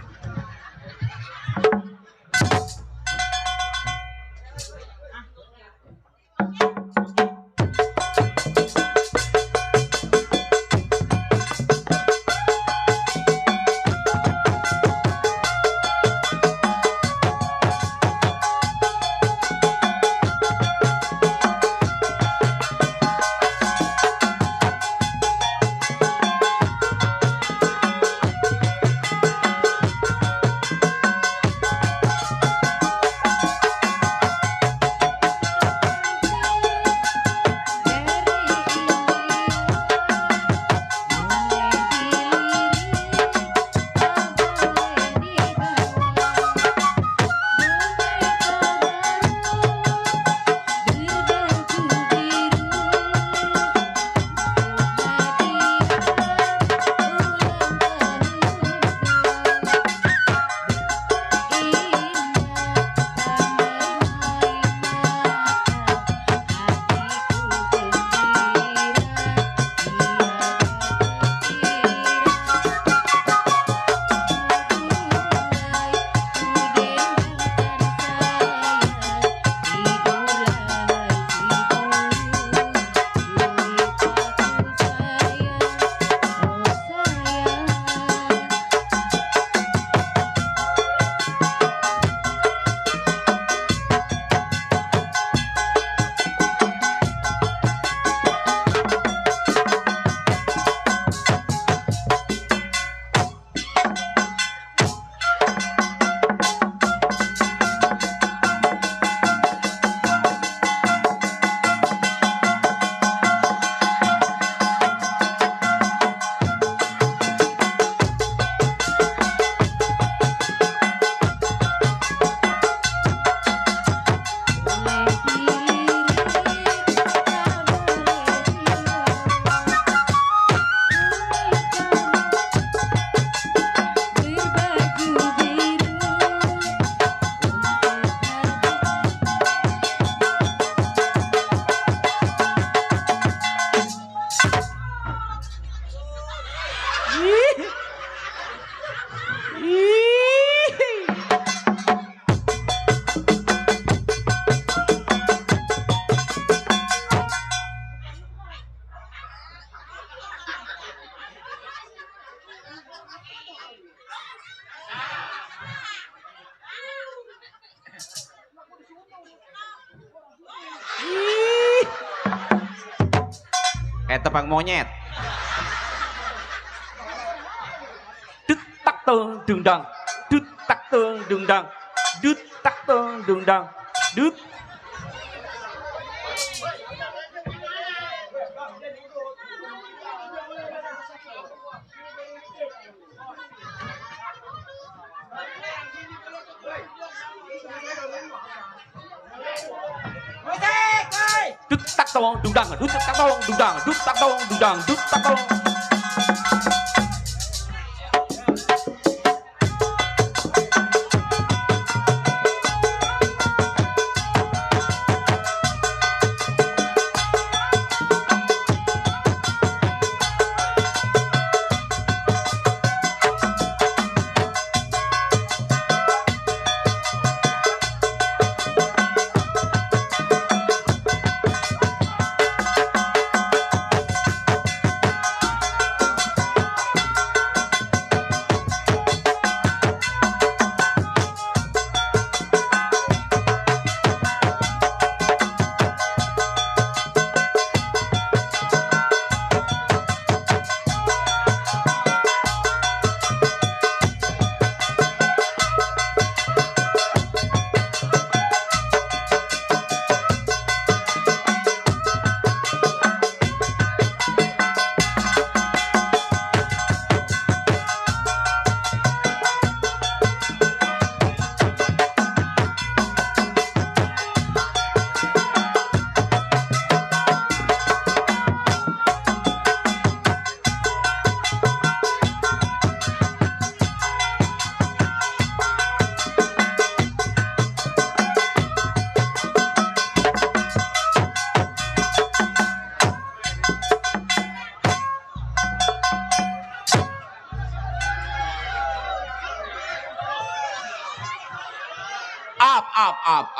Kayak tepang monyet. tung dung dang, dut tak tung dung dang, dut tak tung dung dang, dut. Dut tak tong dung dang, dut tak tong dung dang, dut tak tong dung dang, dut tak tong.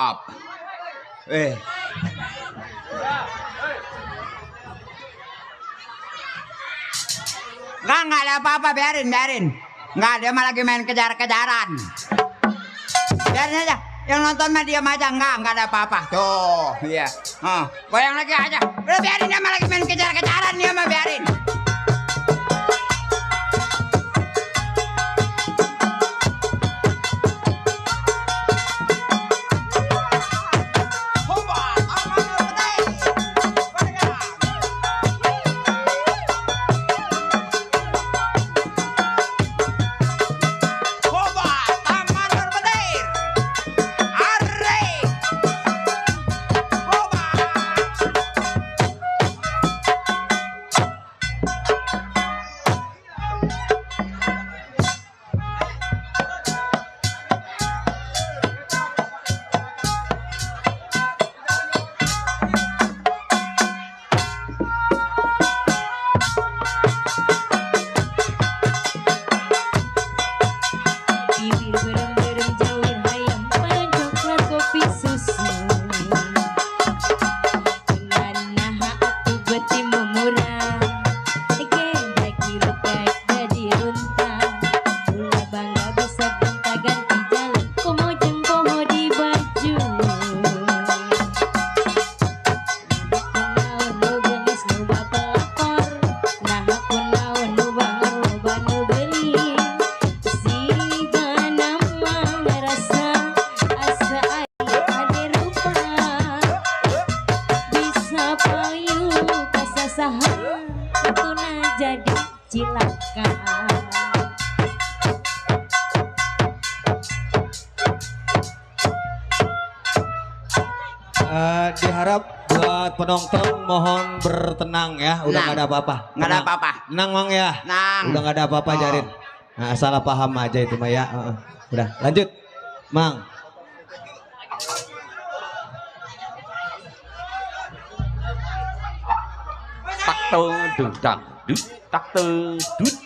Up. Nggak ada apa-apa, biarin. Nggak, dia mah lagi main kejar-kejaran. Biarin aja, yang nonton mah diam aja, nggak ada apa-apa. Tuh, iya. Goyang lagi aja. Udah biarin, dia mah lagi main kejar-kejaran, dia mah biarin. Diharap buat penonton mohon bertenang ya, udah nggak ada apa-apa. Nggak ada apa-apa. Tenang Mang ya. Tenang. Udah nggak ada apa-apa Jarin. Nah, salah paham aja itu Mah ya. Udah lanjut Mang. Tak tung dung dang, dut tak tung dut.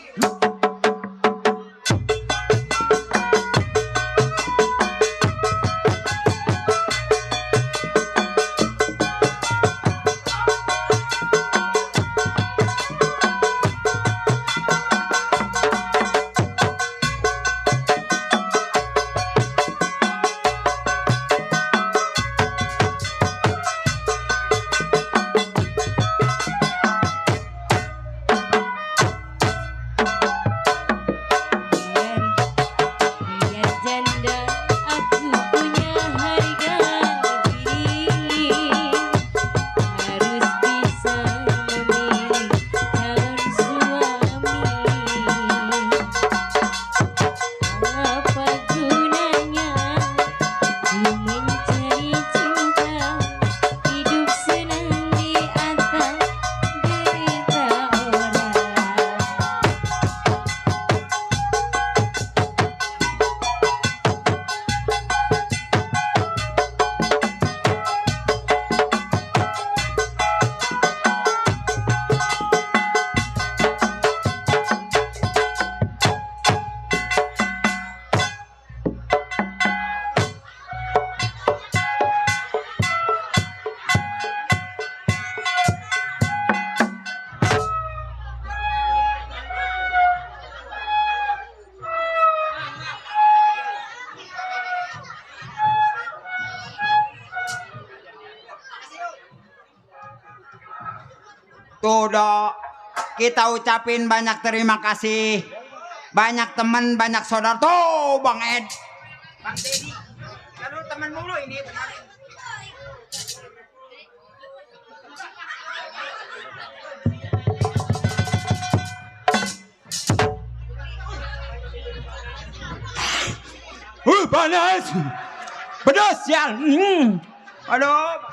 Dok. Kita ucapin banyak terima kasih. Banyak teman, banyak saudara. Tuh, Bang Ed. Bang Dedi. Kan teman mulu ini. Panas. Pedas ya. Aduh.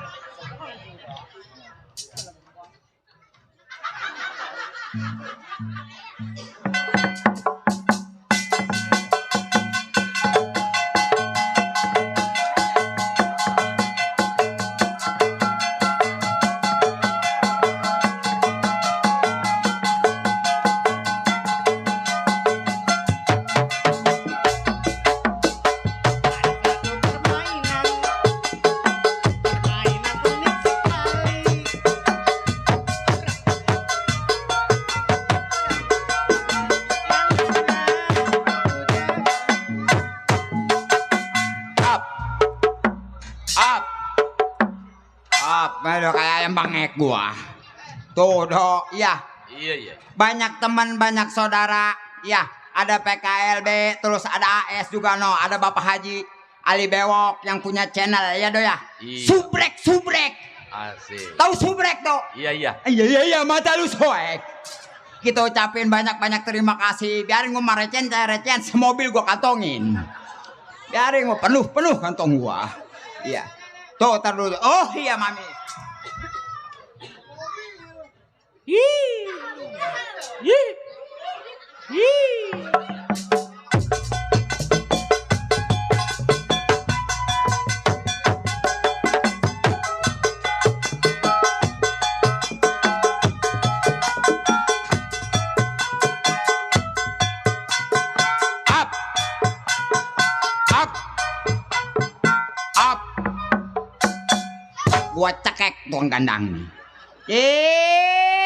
Aduh, kayak ayam bangek gua. Tuh, Dok, iya. Iya. Banyak teman, banyak saudara. Ya, ada PKLB, terus ada AS juga no, ada Bapak Haji Ali Bewok yang punya channel ya, Dok ya. Iya. Subrek. Asik. Tahu subrek, Dok? Iya. Iya, mata lu soek. Kita ucapin banyak-banyak terima kasih. Biarin gua recen, semobil gua kantongin. Biarin gua penuh kantong gua. Iya. Tuh, tar dulu. Oh, iya, Mami. Gua cekek tukang gandang nih.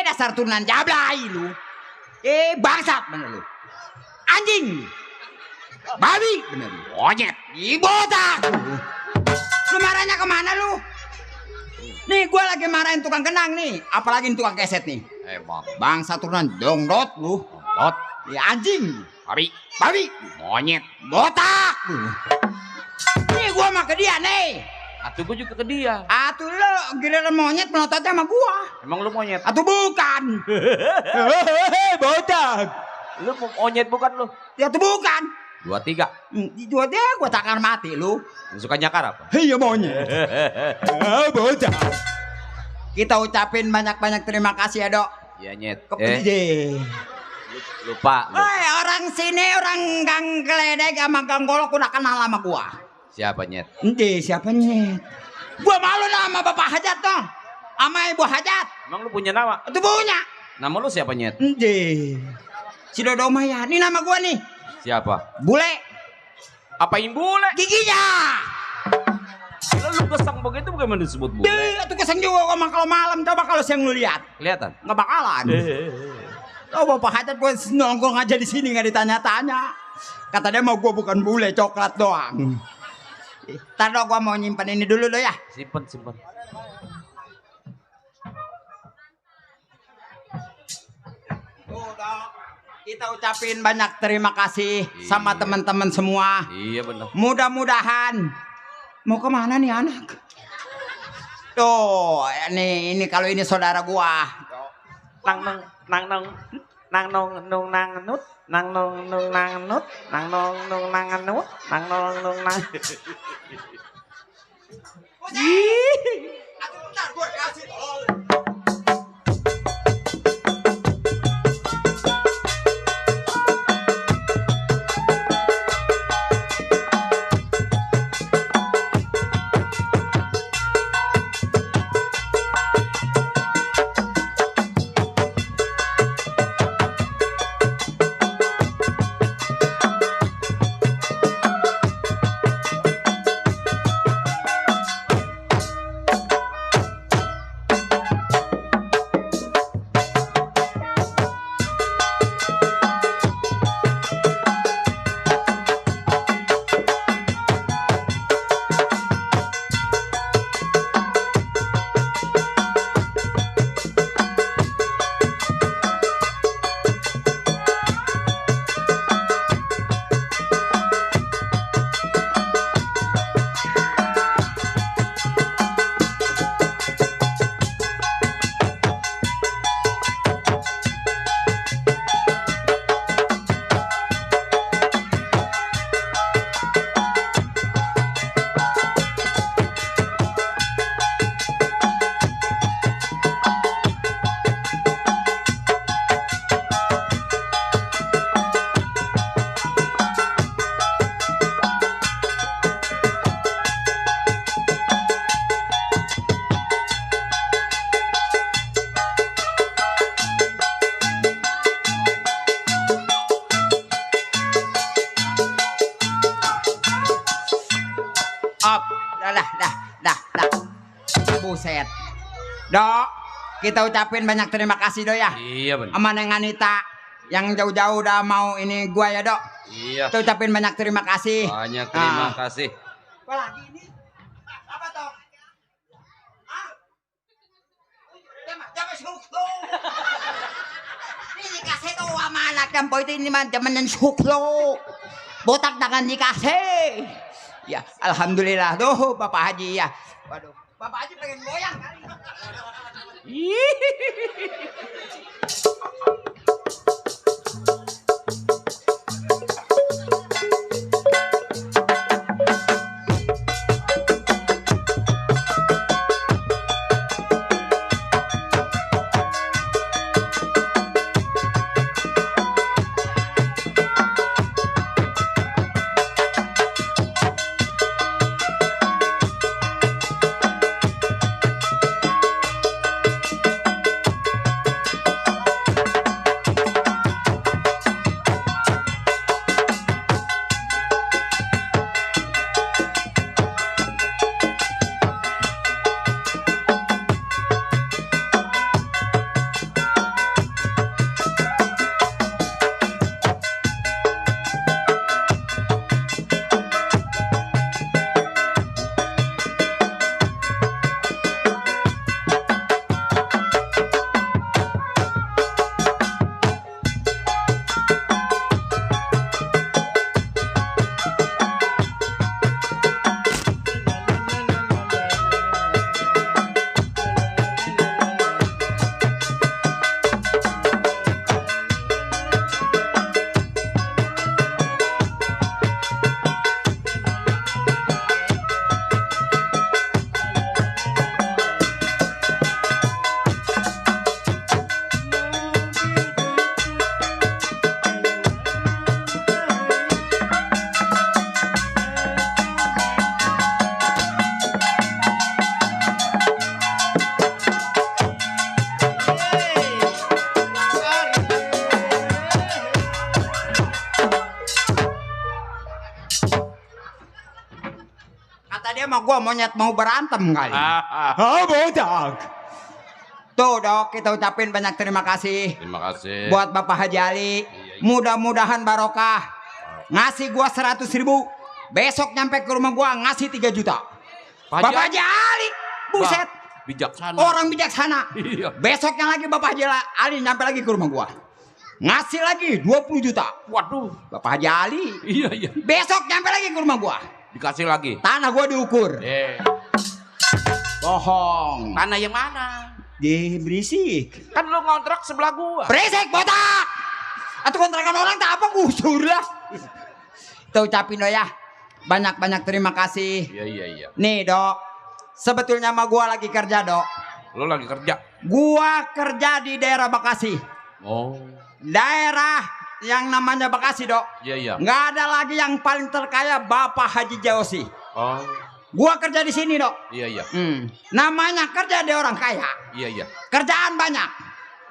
Dasar turunan jablay lu. Bangsat bener lu. Anjing. Babi bener lu. Onyet. Botak lu. Lu marahnya kemana lu? Nih gua lagi marahin tukang gendang nih. Apalagi tukang keset nih. Emang. Bangsat turunan dongdot lu. Dot. Ya anjing. Babi. Monyet. Botak lu. Nih gua mah ke dia nih. Atuh gua juga ke dia. Atuh lo giliran monyet melototnya sama gua. Emang lu monyet? Atuh bukan. Botak. Lu monyet bukan lu? Ya tuh bukan. 23. Dua dia gua takar mati lu. Lu suka nyakar apa? Iya monyet. Botak. Kita ucapin banyak-banyak terima kasih ya, Dok. Iya, Nyet. Lupa lu. Oi, orang sini orang Gang Geledek sama Gang Golok udah kenal sama gua. Siapa, Nyet? Ente siapa Nyet? Gua malu nama Bapak Hajat dong. Sama Ibu Hajat. Emang lu punya nama? Itu punya. Nama lu siapa, Nyet? Ente. Si Dodo Maya. Ini nama gua nih. Siapa? Bule. Apain bule? Giginya. Lu kesang begitu bagaimana disebut bule? Itu kesang juga kalau malam. Coba kalau siang lu lihat. Kelihatan? Nggak bakalan. Oh, Bapak Hajat gua nongkrong aja di sini nggak ditanya-tanya. Kata dia mau gua bukan bule, coklat doang. Ntar dong gua mau nyimpan ini dulu lo ya. Simpen. Udah. Kita ucapin banyak terima kasih sama teman-teman semua. Iya benar. Mudah-mudahan. Mau kemana nih anak? Tuh, ini kalau ini saudara gua. Nang dah. Buset. Dok, kita ucapin banyak terima kasih, Dok ya. Iya benar. Sama Neng Anita yang jauh-jauh udah mau ini gua ya, Dok. Iya. Kita ucapin banyak terima kasih. Banyak terima Ah. kasih. Apa lagi ini? Apa, Dok? Hah? Jangan suklo. Ini dikasih tuh sama anak yang po itu ini mah zaman suklo. Botak jangan dikasih. Ya, alhamdulillah. Tuh, Bapak Haji ya. Waduh, Bapak Haji pengen goyang kali. Sama gua monyet mau berantem kali. Bodak. Tuh, Dok, kita ucapin banyak terima kasih. Terima kasih. Buat Bapak Haji Ali. Mudah-mudahan barokah. Ngasih gua 100.000. Besok nyampe ke rumah gua ngasih 3 juta. Bapak Haji Ali. Buset. Bijaksana. Orang bijaksana. Iya. Besoknya lagi Bapak Haji Ali nyampe lagi ke rumah gua. Ngasih lagi 20 juta. Waduh. Bapak Haji Ali. Iya. Besok nyampe lagi ke rumah gua. Dikasih lagi. Tanah gua diukur. Bohong. Tanah yang mana? Di berisik. Kan lu ngontrak sebelah gua. Berisik botak. Atau kontrakan orang tak apa gusur lah. Kita ucapin, Dok ya. Banyak-banyak terima kasih. Iya. Nih, Dok. Sebetulnya mah gua lagi kerja, Dok. Lu lagi kerja? Gua kerja di daerah Bekasi. Oh. Daerah yang namanya Bekasi, Dok. Iya. Nggak ada lagi yang paling terkaya Bapak Haji Jaosi. Oh. Gua kerja di sini, Dok. Iya. Namanya kerja di orang kaya. Iya. Kerjaan banyak.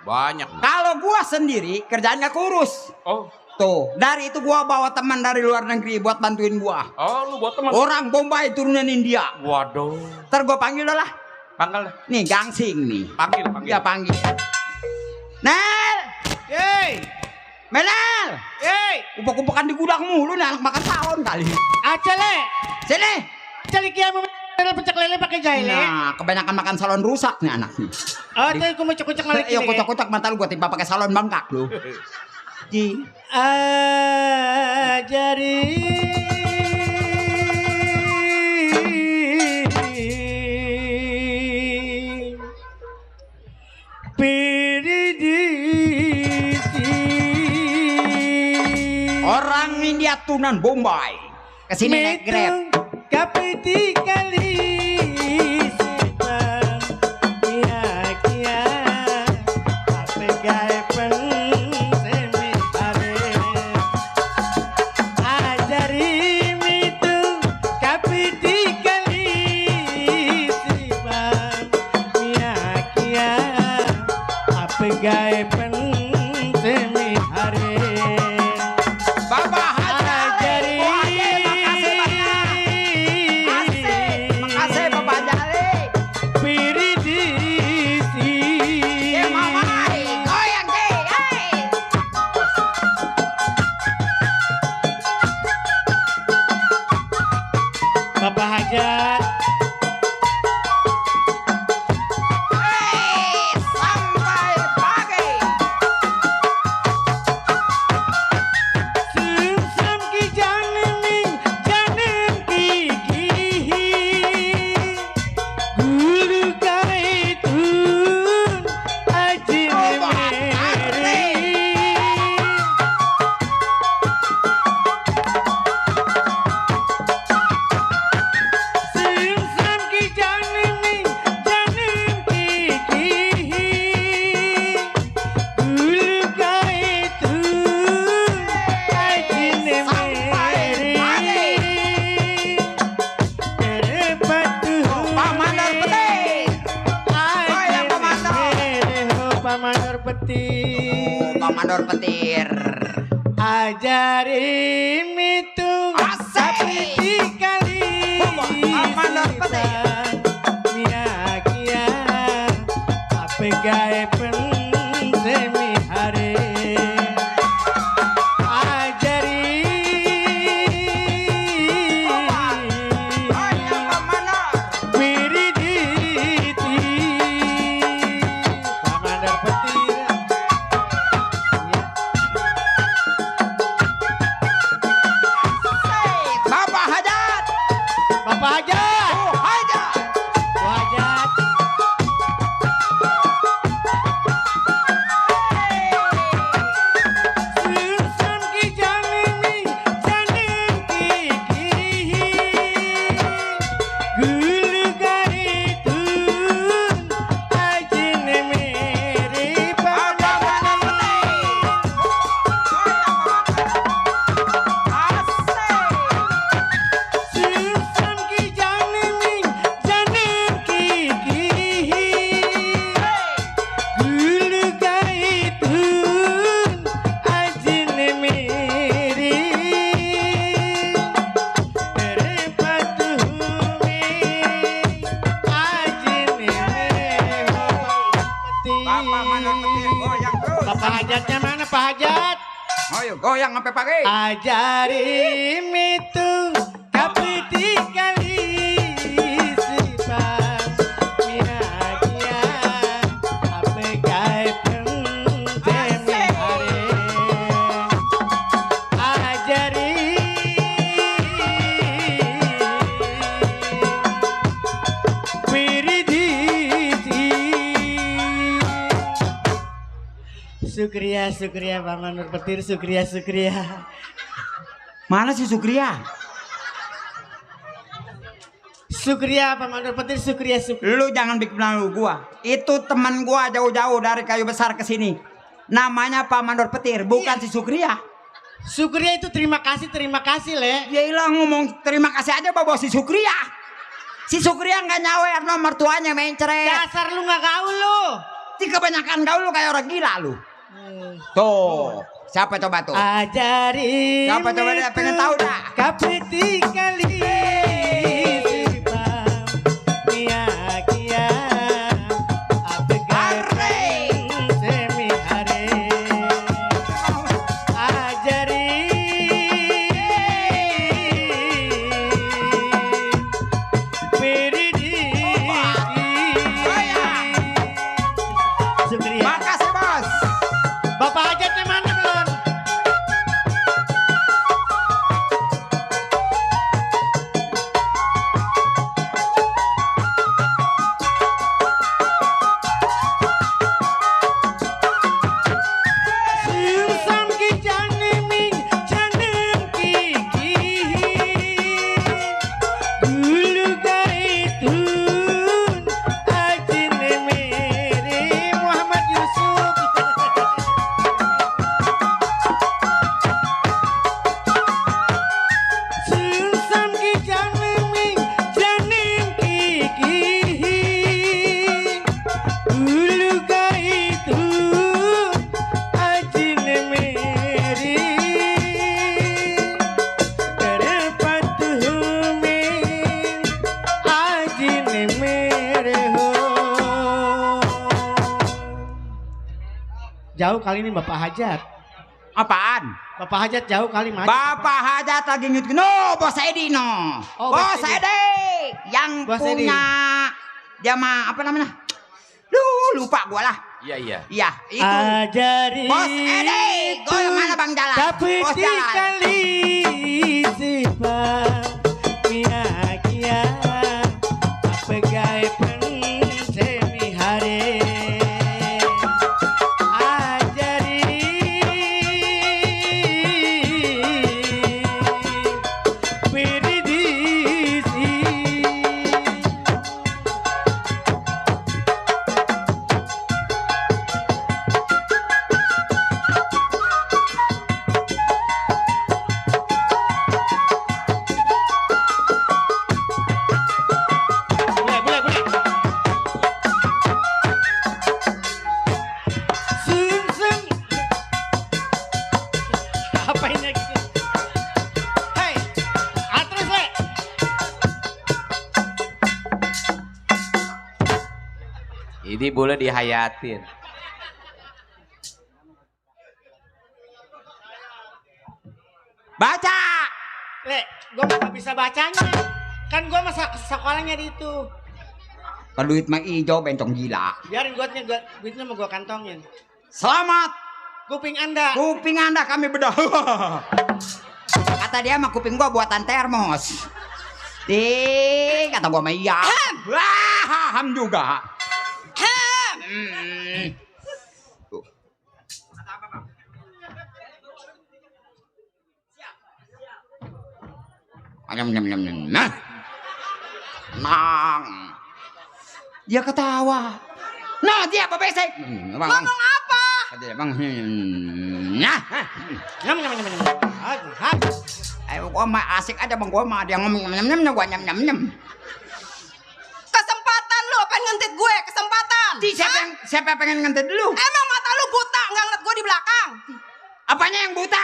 Banyak. Kalau gua sendiri kerjaan nggak kurus. Oh. Tuh, dari itu gua bawa teman dari luar negeri buat bantuin gua. Oh, lu buat teman. Orang Bombay turunan India. Waduh. Ntar gua panggil lah. Panggil. Nih, gangsing nih. Panggil. Ya panggil. Nel! Yeay! Menel! Yeay! Upuk-upukan di gudang mulu nih anak makan tahun kali. Acele! Sini! Acele kia mau pecak lele pakai jahile. Nah, kebanyakan makan salon rusak nih anak nih. Oh, tuh aku mau kucak lele Ayo kocak-kocak mata lu gua timpa pakai salon bangkak lu. Ji. Ajari Orang India tunan Bombay. Kesini naik Grab. Kapiti kali sipang kia apegai pensemi are ajari mitu kapiti kali sipang kia apegai pensemi are Bapak Haji, makasih banyak. Asik. Hajat. Sampai pagi. Sumsam ki janeming janem kiki gulu kaitun ajin mere. Sumsam ki janeming janem kiki gulu kaitun ajin mere. Terpatu Pamandor petir. Goyang pamandor. Pamandor petir. Pamandor petir. Ajarin itu Asik. seperti kali Pamandor petir. Miakia apa gae semi hari Goyang pamandor. Miriditi Pamandor petir. Bapak Hajat. Bapak Hajat. Hajat. Bu Hajat. Sumsum ki janemi janem kiki gulu gaitun ajin mere. Pamandor Sumsam ki janemi janem kiki gulu gaitun ajin mere. Terpatu ajin mere. Bapak Mandor petir goyang terus. Bapak Hajatnya mana Pak Hajat? Ayo goyang sampai pagi. Ajarim itu kapiti kali sifat miagia apa gai semi hari. Ajarim wiriditi. Sukriya, Sukriya, Pak Mandor petir, Sukriya, Sukriya. Mana si Sukriya? Sukriya, Pak Mandor petir, Sukriya, Sukriya. Lu jangan bikin malu gua. Itu teman gua jauh-jauh dari Kayu Besar ke sini. Namanya Pak Mandor petir, bukan si Sukriya. Sukriya itu terima kasih, Le. Ya ilah ngomong terima kasih aja bawa si Sukriya. Si Sukriya nggak nyawer no mertuanya mencret. Dasar lu nggak gaul lu. Si kebanyakan gaul lu kayak orang gila lu. Tuh, siapa coba tuh? Ajarin. Siapa coba dia pengen tahu dah. Kapiti kali sifat miagia apa gai semi hari. Ajarin wiriditi. Sukriya. Makasih bos. Bapak Hajatnya mana belum? Sumsam ki janeming janem kiki gulu gaitun ajin mere. Muhammad Yusuf. Sumsam ki janeming janem kiki gulu gaitun ajin mere. Terpatu ajin mere ho. Jauh kali ini Bapak Hajat. Apaan? Bapak Hajat jauh kali maju. Bapak Hajat lagi ngikut. No, Bos Edi no. Oh, Bos Bos Edi. Edi yang Bos punya jama apa namanya? Lupa gua lah. Iya. Iya, itu. Ajari. Bos Edi, gua yang mana Bang Jalan? Tapi Bos Jalan. dikali sifat miakia pegai pensemi hari ajari piridisi. Boleh. Sum. Apa ini gitu? Hei, terus le. Ini boleh dihayatin. Baca. Le, gue gak bisa bacanya. Kan gue masa sekolahnya di itu. Kalau duit mah ijo bencong gila. Biarin duitnya mau gue kantongin. Selamat. Kuping Anda. Kuping Anda kami bedah. Kata dia mah kuping gua buatan termos. Kata gua mah iya. Wah, ham juga. Tuh. Nyam. Nang. Dia ketawa. Nah, dia apa besek? Ngomong apa? Kata dia, Bang. Nah. Nyam. Ayo gua mah asik aja Bang, gua mah dia ngomong nyam gua nyam. Kesempatan lu pengen ngentit gue, kesempatan. Siapa yang pengen ngentit dulu? Emang mata lu buta nggak ngeliat gue di belakang? Apanya yang buta?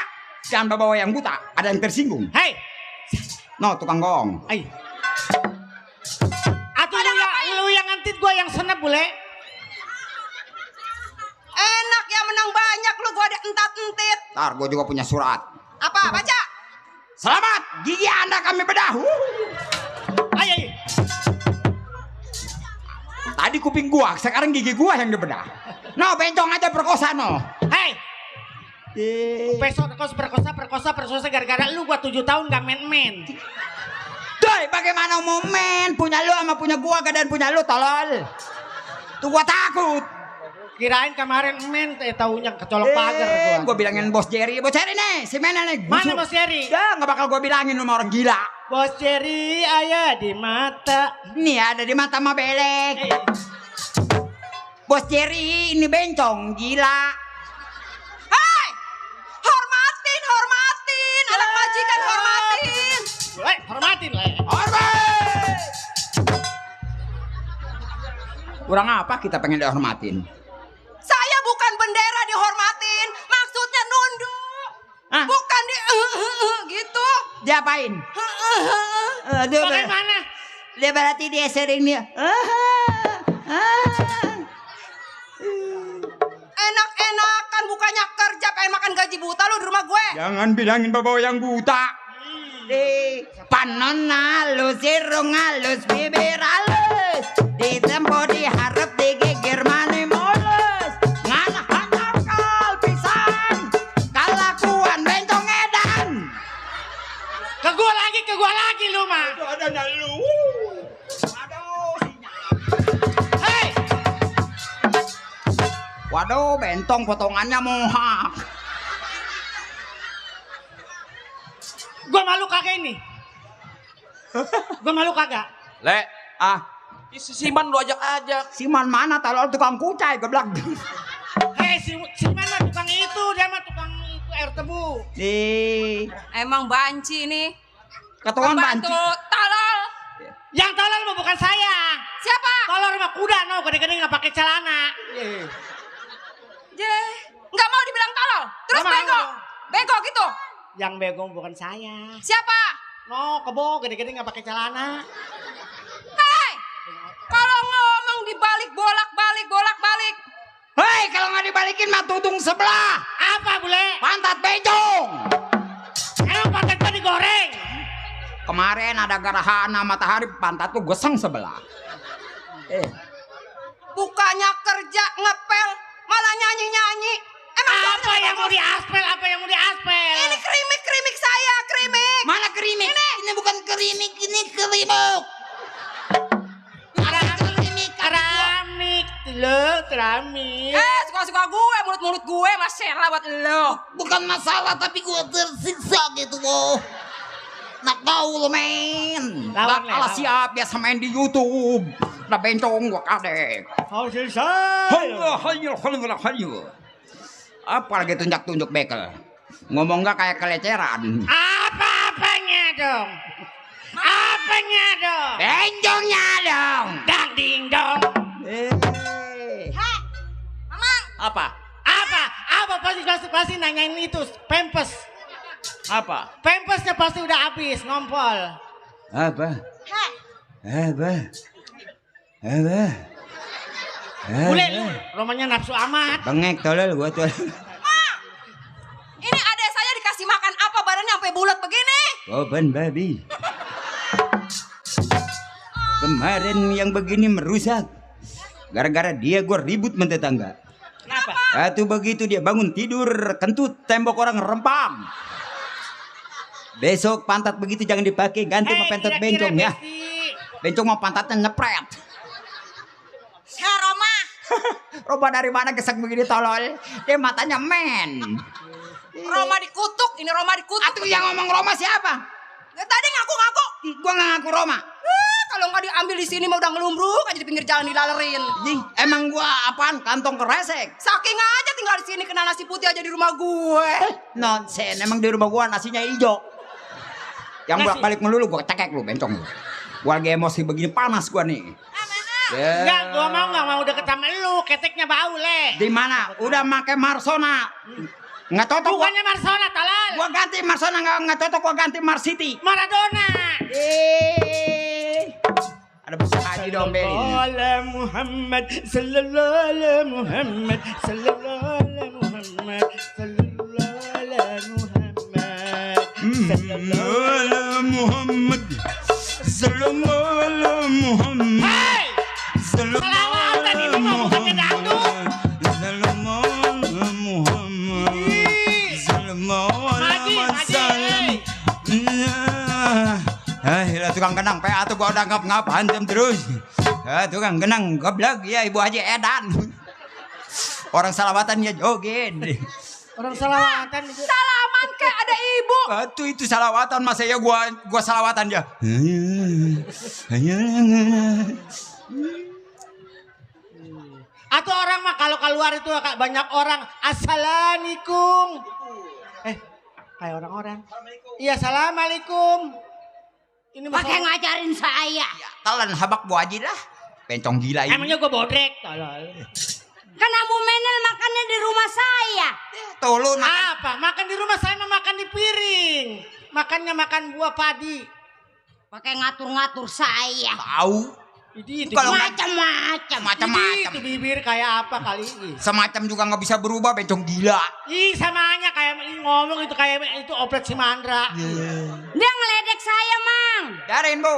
Jangan bawa yang buta, ada yang tersinggung. Hei, No, tukang gong. ay. Atau lu yang ngantit gue yang senep boleh? Enak ya menang banyak lu, gue ada entat-entit. Ntar gua juga punya surat. Apa? Baca. Selamat, gigi Anda kami bedah. Ay. Tadi kuping gua, sekarang gigi gua yang dibedah. No, bencong aja perkosa no. Hei. Perkosa gara-gara lu gua 7 tahun gak main-main. Doi, bagaimana mau main? Punya lu sama punya gua, gadaan punya lu, tolol. Tuh gua takut. Kirain kemarin main, taunya kecolok pagar gua. Gua bilangin Bos Jerry nih, si Mena nih. Mana Bos Jerry? Ya, gak bakal gua bilangin lu sama orang gila. Bos Jerry ayah di mata. Nih ada di mata mah belek. Bos Jerry ini bencong, gila. Hei, hormatin. Anak majikan hormatin. Hormatin lah. Hormat. Kurang apa kita pengen dihormatin? Saya bukan bendera dihormatin, maksudnya nunduk. Hah? Bukan gitu. Diapain? Dia Bagaimana? Dia berarti dia sering dia. Enak-enakan bukannya kerja pengen makan gaji buta lu di rumah gue. Jangan bilangin bawa yang buta. Panon halus, irung halus, bibir halus. Ditempo diharap digigir mani mulus. Ngalah hanakal pisan. Kalakuan bencong edan. Ke gua lagi lu mah. Ada lu. Hei, Waduh, bentong potongannya mohak. gua malu kagak ini? Gua malu kagak? Le, si Siman lu ajak-ajak. Siman mana talol tukang kucai geblak. Hei, si mana tukang itu, dia mah tukang itu air tebu. Emang banci nih. Ketuan banci. Pembantu tolol. Yang tolol mah bukan saya. Siapa? Tolol mah kuda, no, gede-gede nggak pakai celana. Nggak mau dibilang tolol. Terus Nggak mau. bego gitu. Yang bego bukan saya. Siapa? No, kebo gede-gede nggak pakai celana. Hei, kalau ngomong dibalik bolak-balik. Hei, kalau nggak dibalikin mah tudung sebelah. Apa Apa bule? Pantat bencong. Emang pantat gua digoreng? Kemarin ada gerhana matahari, pantat tuh geseng sebelah. Bukannya kerja ngepel, malah nyanyi-nyanyi. Emang Apa yang mau diaspel? Apa yang mau diaspel? ini kerimik saya, kerimik. Mana kerimik? Ini bukan kerimik, ini kerimuk. Keramik, lo keramik. Suka-suka gue, mulut-mulut gue masih buat lo. Bukan masalah, tapi gue tersiksa gitu loh. Nak tahu lo men. Lawan, Kalah lawan. siap biasa main di YouTube. Udah bencong gua kadek. Kau selesai. Hayo. Apalagi tunjuk-tunjuk bekel. Ngomong gak kayak keleceran. Apa-apanya dong? Apanya dong? Bencongnya dong. Dang ding dong. Apa? Apa pasti nanyain itu Pampers. Apa? Pampersnya pasti udah habis ngompol. Apa? Bule lu, rumahnya nafsu amat. Bengek tolol gua tuh. Ini adek saya dikasih makan apa badannya sampai bulat begini? Open babi. Kemarin yang begini merusak. Gara-gara dia gua ribut sama tetangga. Kenapa? Atuh begitu dia bangun tidur kentut tembok orang rempang. Besok pantat begitu jangan dipakai, ganti sama pantat bencong ya. Bencong mau pantatnya nyepret. Roma. Roma dari mana gesek begini tolol? Dia matanya men. Roma dikutuk, ini Roma dikutuk. Atuh yang ngomong Roma siapa? Ya, tadi ngaku-ngaku. Gua nggak ngaku Roma. Kalau nggak diambil di sini mah udah ngelumbruk aja di pinggir jalan dilalerin. Emang gua apaan? Kantong keresek. Saking aja tinggal di sini kena nasi putih aja di rumah gue. Nonsen, emang di rumah gua nasinya hijau. Yang bolak balik melulu gua cekek lu bencong lu. Gua lagi emosi begini panas gua nih. Enggak, gua nggak mau deket sama lu, keteknya bau le. Di mana? Udah make Marsona. Nggak cocok. Bukannya Marsona, talal. Gua ganti Marsona nggak cocok, gua ganti Marsiti. Maradona. Ada besar haji dombel ini. Muhammad sallallahu alaihi Muhammad sallallahu alaihi Muhammad sallallahu alaihi Muhammad Muhammad sallallahu alaihi Muhammad. Hey! Salawatan ini mah bukannya dangdut. Tukang genang PA tuh gua udah ngap hantem terus. Tukang genang goblok ya Ibu Haji Edan. Orang salawatan ya joget. Orang salawatan itu. Salaman kayak ada ibu. Tuh itu salawatan masa ya gua salawatan ya. Atau orang mah kalau keluar itu banyak orang assalamualaikum. Kayak orang-orang. Iya, assalamualaikum. Ini Pakai ngajarin saya. Telan habak Bu Haji lah. Bencong gila ini. Emangnya gue bodrek, tolol. Kan Abu Menel makannya di rumah saya. Tuh lu Apa? Makan di rumah saya mah makan di piring. Makannya makan buah padi. Pakai ngatur-ngatur saya. tahu. Itu Kalau Macam-macam. itu bibir kayak apa kali ini? Semacam juga nggak bisa berubah bencong gila. Ih, samanya kayak ngomong itu kayak itu oplet si Mandra. Dia ngeledek saya, Mang. Darin Bu.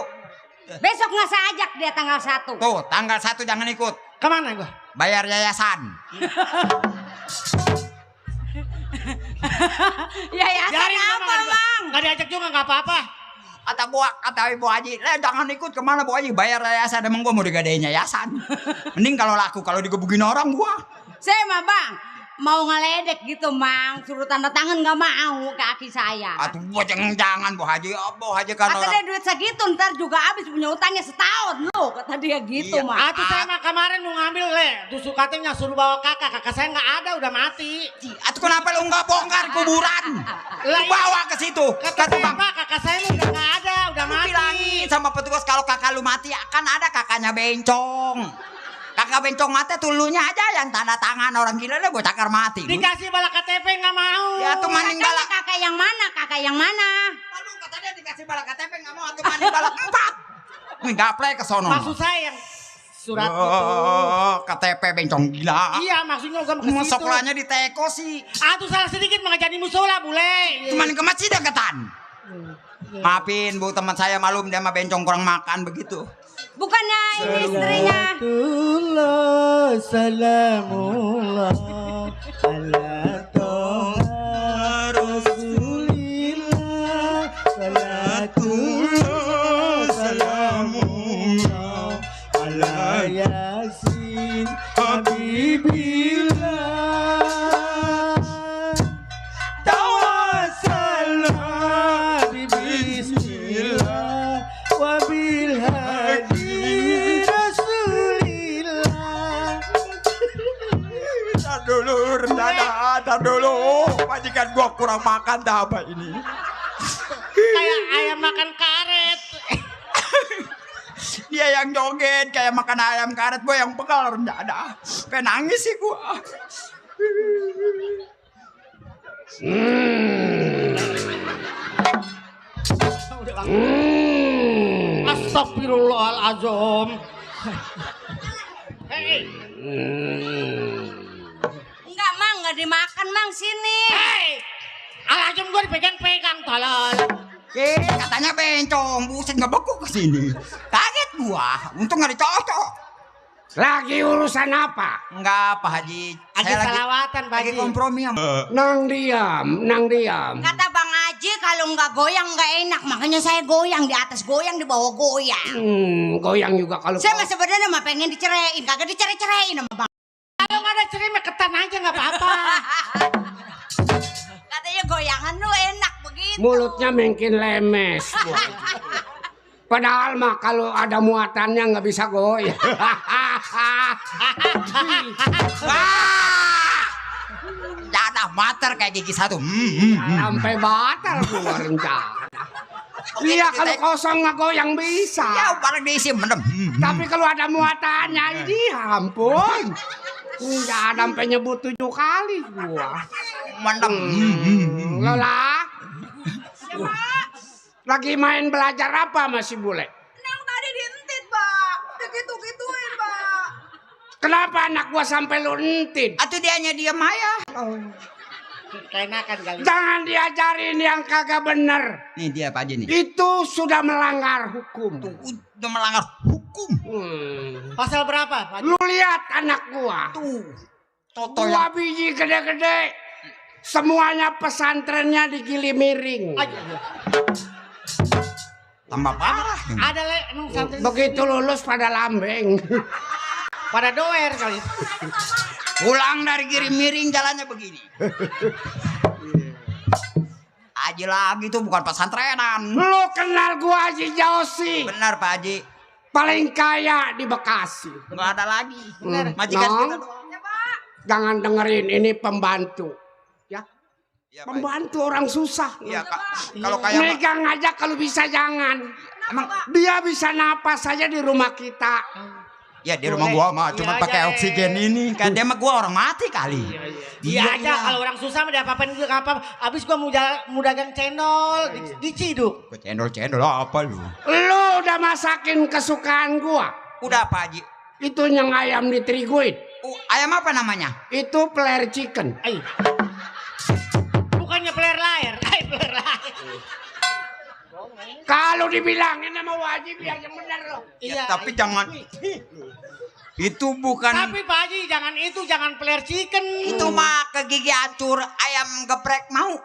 Besok nggak saya ajak dia tanggal 1. Tuh tanggal 1 jangan ikut. Kemana gua? Bayar yayasan. Yayasan apa, Mang? Nggak diajak juga nggak apa-apa. Kata Ibu Haji, jangan ikut kemana Bu Haji, bayar yayasan. Emang gua mau digadein yayasan. Mending kalau laku, kalau digebukin orang gua. Saya mah, Bang, mau ngeledek gitu, Mang. Suruh tanda tangan nggak mau ke kaki saya. Atuh gua jangan Bu Haji, Bu Haji kan Kata orang. dia duit segitu ntar juga habis punya utangnya setahun lo. Kata dia gitu, Iya. Mang. Atuh saya mah kemarin mau ngambil tusuk katanya suruh bawa kakak saya nggak ada, udah mati. Atuh kenapa lu nggak bongkar kuburan? Lu bawa ke situ. Kata saya pak, kakak saya udah nggak ada, udah mati. Bilangin sama petugas kalau kakak lu mati akan ada kakaknya bencong. Kakak bencong mati tuh lunya aja yang tanda tangan, orang gila lah gue cakar mati. Dikasih bala KTP nggak mau. Ya tuh maning Katanya bala. kakak yang mana? Kakak yang mana? Lalu katanya dikasih bala KTP nggak mau, tuh maning bala 4. Nih gaple ke sono. Maksud saya yang surat KTP bencong gila. Iya, maksudnya gua ke situ. Sekolahnya di Teko sih. Tuh salah sedikit mah jadi musola, bule. Cuman ke masjid deketan. Maafin Bu, teman saya malum dia mah bencong kurang makan begitu. Bukannya ini istrinya. Salamullah ala toha rasulillah salatullah salamullah ala yasin habibillah tawassalna bismillah wabil hadi rasulillah. Tar dulu, majikan gua kurang makan dah apa ini. Kayak ayam makan karet. Dia yang joget kayak makan ayam karet, gua yang pegal rendah dah. Kayak nangis sih gua. Astagfirullahaladzim. Hei. Enggak, Mang, enggak dimakan, Mang, sini. Hei. Alazim gua dipegang-pegang tolol. Katanya bencong, buset ngebekuk ke sini. Kaget gua, untung nggak dicocok. Lagi urusan apa? Enggak, Pak Haji. Lagi salawatan, Pak Haji. Lagi kompromi. Nang diam. Kata Bang Haji kalau nggak goyang nggak enak, makanya saya goyang di atas, goyang di bawah goyang. Goyang juga kalau. Saya mah sebenarnya mah pengen diceraiin, kagak dicerai-ceraiin sama Bang. Kalau nggak ada cerai mah ketan aja nggak apa-apa. Katanya goyangan lu enak begitu. Mulutnya makin lemes. Padahal mah kalau ada muatannya nggak bisa goyang. Jangan mater kayak gigi satu. Sampai batal keluar rencana. Iya kalau kosong nggak goyang bisa. Ya barang diisi mendem. Tapi kalau ada muatannya, ini ampun. Nggak ada sampai nyebut 7 kali gua. Mendem. Lola. Lagi main belajar apa masih bule? Nang tadi dientit, Pak. Digitu-gituin, Pak. Kenapa anak gua sampai lu entit? Atau dianya diam aja. Kenakan kali. Jangan diajarin yang kagak bener. Nih dia Pak Haji nih. Itu sudah melanggar hukum. Udah melanggar hukum. Pasal berapa, Pak? Lu lihat anak gua. Toto Dua biji gede-gede. Semuanya pesantrennya di Gili Miring. Tambah parah. Ada santri. Begitu lulus pada lambeng. Pada doer kali. Pulang dari Gili Miring jalannya begini. Haji lagi tuh bukan pesantrenan. Lu kenal gua Haji Josi? Benar Pak Haji. Paling kaya di Bekasi. Nggak ada lagi. Benar. Majikan kita doang. Jangan dengerin, ini pembantu. Ya, pembantu orang susah. Iya Kak. Kalau kayak megang aja kalau bisa jangan. Emang dia bisa napas saja di rumah kita. Ya di rumah gua mah cuma pakai oksigen ini. Kan dia mah gua orang mati kali. Iya aja kalau orang susah mah diapa-apain juga apa. Abis gua mau dagang cendol diciduk. Cendol apa lu? Lu udah masakin kesukaan gua. Udah Pak Haji. Itu yang ayam ditriguin. Ayam apa namanya? Itu player chicken. Bukannya player layar. Player layar. Kalau dibilangin sama wajib ya yang benar loh. Iya. Tapi jangan. Itu bukan. Tapi Pak Haji jangan player chicken. Itu mah ke gigi hancur. Ayam geprek mau.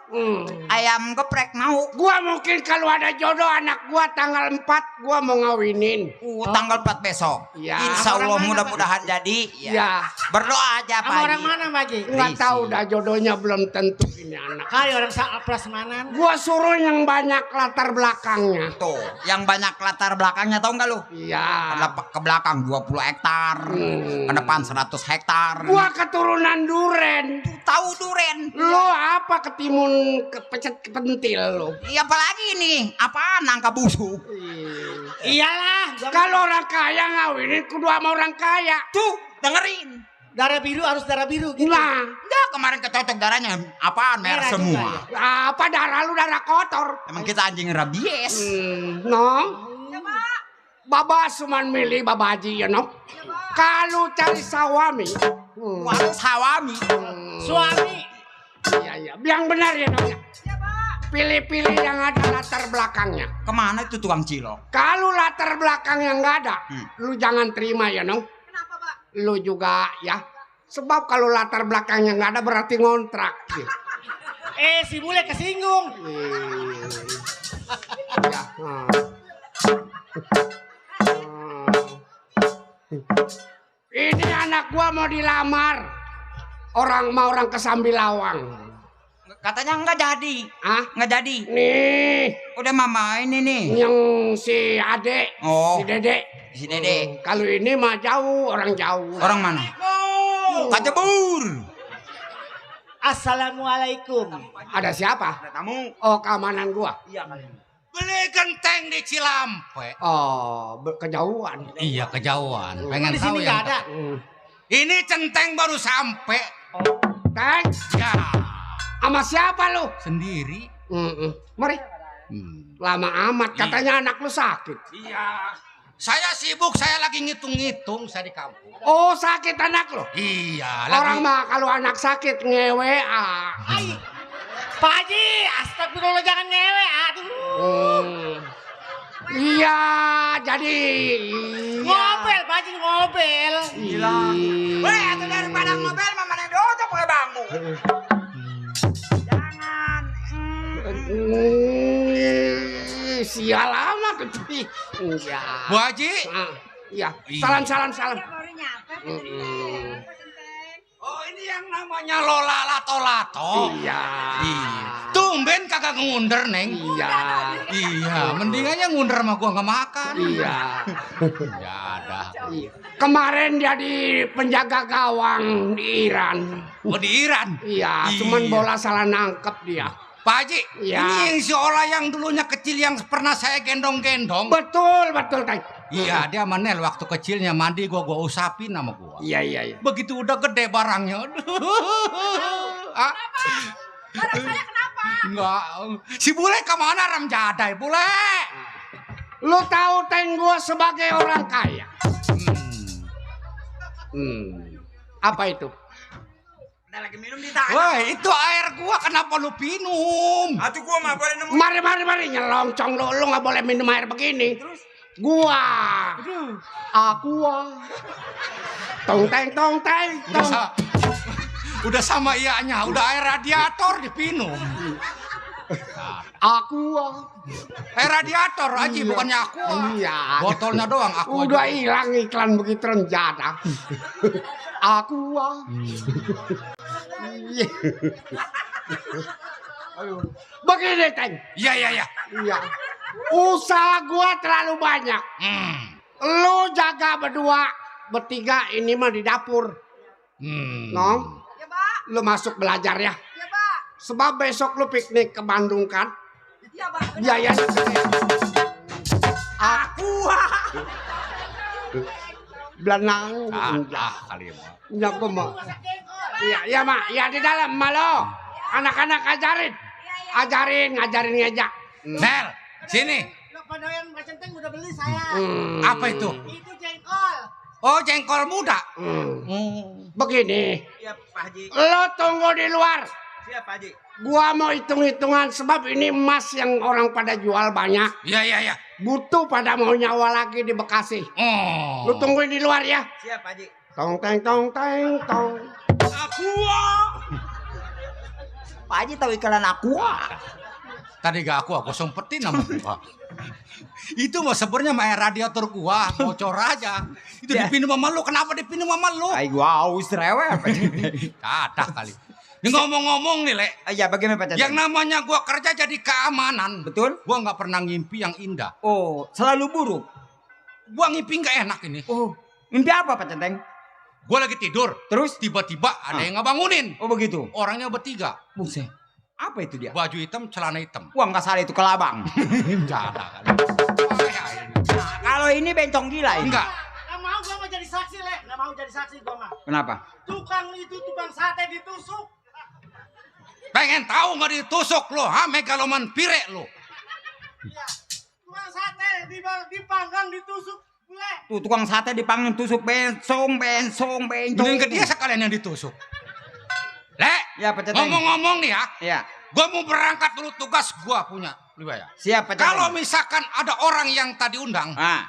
Ayam geprek mau. Gua mungkin kalau ada jodoh anak gua tanggal 4 gua mau ngawinin. Tanggal 4 besok. Ya. Insya Allah mudah-mudahan jadi. Ya. Berdoa aja Pak Sama Haji. orang mana Pak Haji? Nggak tahu dah jodohnya belum tentu ini anak. Kali orang prasmanan. Gua suruh yang banyak latar belakangnya. Tuh, yang banyak latar belakangnya tahu nggak lu? Iya. Ada ke belakang 20 hektar. Ke depan 100 hektar. Gua keturunan duren. Tahu duren? Lo apa ketimun kepecet kepentil lo? Iya apalagi nih? Apaan nangka busuk? Iyalah. Kalau orang kaya ngawinin kudu sama orang kaya. Tuh, dengerin. Darah biru harus darah biru gitu. Nah, enggak kemarin kecocok darahnya apaan merah semua. Apa darah lu darah kotor? Emang kita anjing rabies. No. Baba cuman milih Baba Haji ya no. Kalau cari sawami. Sawami. Suami. Iya. Yang benar ya namanya. Pilih-pilih yang ada latar belakangnya. Kemana itu tukang cilok? Kalau latar belakangnya nggak ada, lu jangan terima ya, Nong. Kenapa, Pak? Lu juga ya. Sebab kalau latar belakangnya nggak ada berarti ngontrak. Gitu. Si bule kesinggung. Ya. Ini anak gua mau dilamar. Orang kesambi lawang. Katanya nggak jadi. Ah, nggak jadi. Nih, udah mama ini nih. Yang si Ade, si Dede. Si Dede. Kalau ini mah jauh, orang jauh. Orang mana? Kajebur. Assalamualaikum. Ada siapa? Ada tamu. Oh, keamanan gua. Iya kalian. Beli genteng di Cilampe. Oh, kejauhan. Iya kejauhan. Pengen Di tahu sini yang nggak ada. Ini centeng baru sampai. Teng, Ya sama siapa lu? sendiri. Mari. Lama amat, katanya anak lu sakit. Iya. Saya sibuk, saya lagi ngitung-ngitung saya di kampung. Oh, sakit anak lu? Iya. Orang mah kalau anak sakit ngewe. Pak Haji, astagfirullah jangan ngewe. Aduh. Iya, jadi Ngobel, Pak Haji ngobel. Weh, itu daripada ngobel mama dodo pakai bambu. Jangan. Sial amat itu. Iya. Bu Haji. Iya. Salam. Oh ini yang namanya Lola Lato-Lato. Iya. Tumben kagak ngunder, Neng. Iya. Iya, mendingannya ngunder sama gua nggak makan. Iya. Ya ada. Kemarin dia di penjaga gawang di Iran. Oh di Iran? Iya, cuman bola salah nangkep dia. Pak Haji, Iya. ini si Ola yang dulunya kecil yang pernah saya gendong-gendong. Betul, Teng. Iya, dia Manel waktu kecilnya mandi gua usapin sama gua. Iya. Begitu udah gede barangnya. Ah. Barang saya kenapa? Enggak. Si bule kemana Ramjadai, bule? Lu tahu Teng gua sebagai orang kaya. Apa itu? Udah lagi minum di tangan. Wah, itu air gua kenapa lu minum? Atuh gua mah boleh nemu. Mari nyelongcong lu nggak boleh minum air begini. Terus? Gua. Aqua. Tong teng. Udah sama ianya, udah air radiator dipinum. Aqua. Air radiator Haji, bukannya aqua. Iya. Botolnya doang aqua. Udah hilang iklan begitu renjada. Aqua. Begini, Teng. Iya. Iya. Usaha gua terlalu banyak. Lu jaga bertiga ini mah di dapur. Nong. Ya, Pak. Lu masuk belajar ya. Ya, Pak. Sebab besok lu piknik ke Bandung kan? Ya, Pak. Biayanya gede. Aqua. Belanang. Kali mah. Ya gua mah. Iya, Mak. Ya di dalam malo. Anak-anak ajarin ngejak. Nel, sini. Lo padoyan Pak Centeng udah beli saya. Apa itu? Itu jengkol. Oh, jengkol muda. Begini. Iya, Pak Haji. Lo tunggu di luar. Siap, Pak Haji. Gua mau hitung-hitungan sebab ini emas yang orang pada jual banyak. Iya. Butuh pada mau nyawa lagi di Bekasi. Oh. Lu tungguin di luar ya. Siap, Pak Haji. Tong. Aqua. Pak Haji tahu iklan Aqua. Tadi gak aku sempetin sama gua. Itu mah sebenarnya mah air radiator gua, bocor aja. Itu dipinum sama lu, kenapa dipinum sama lu? Ay, gua haus rewel. Kata kali. Ini ngomong-ngomong nih, Le. Iya, bagaimana Pak Centeng? Yang namanya gua kerja jadi keamanan. Betul? Gua nggak pernah ngimpi yang indah. Oh, selalu buruk. Gua ngimpi nggak enak ini. Oh, mimpi apa Pak Centeng? Gua lagi tidur, Terus? tiba-tiba ada yang ngebangunin. Oh, begitu. Orangnya bertiga. Buset. Apa itu dia? Baju hitam, celana hitam. Wah, nggak salah itu kelabang. Jangan. Nah, kalau ini bencong gila ini. Enggak. Nggak mau gua mau jadi saksi, Le. Nggak mau jadi saksi gua mah. Kenapa? Tukang sate ditusuk. Pengen tahu nggak ditusuk lo, megaloman pire lo. Tukang sate dipanggang ditusuk. Tuh tukang sate dipanggil tusuk bensong. Mending ke dia sekalian yang ditusuk. Lek, Ya Pak Centeng. ngomong-ngomong nih ya. Ya. Gue mau berangkat dulu tugas gue punya. Liwa ya. Siap Pak Centeng. Kalau misalkan ada orang yang tadi undang, Ah,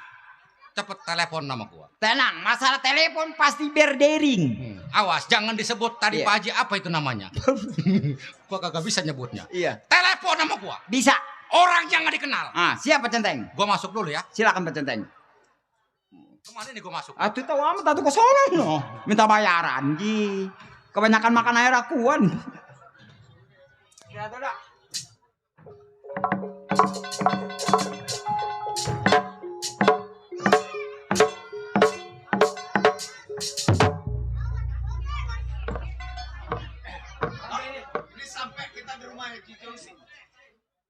cepet telepon nama gue. tenang, masalah telepon pasti berdering. Awas, jangan disebut tadi Iya. Pak Haji apa itu namanya. Gue kagak bisa nyebutnya. Iya. Telepon nama gue. Bisa. Orang yang gak dikenal. Ah, siap Pak Centeng. Gue masuk dulu ya. Silakan Pak Centeng. Kemana nih gue masuk? Atuh tahu amat atuh ke sono no. Minta bayaran ji. Kebanyakan makan air akuan. Ya tuh dah. Ini sampai kita di rumah Haji Josi.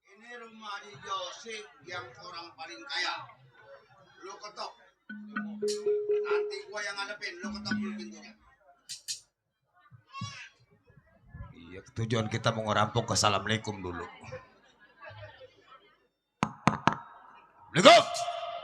Ini rumah Haji Josi yang orang paling kaya. Lu ketok. Nanti gua yang ngadepin, lu ketok dulu pintunya. Iya, tujuan kita mau ngerampok. Assalamualaikum dulu. Assalamualaikum.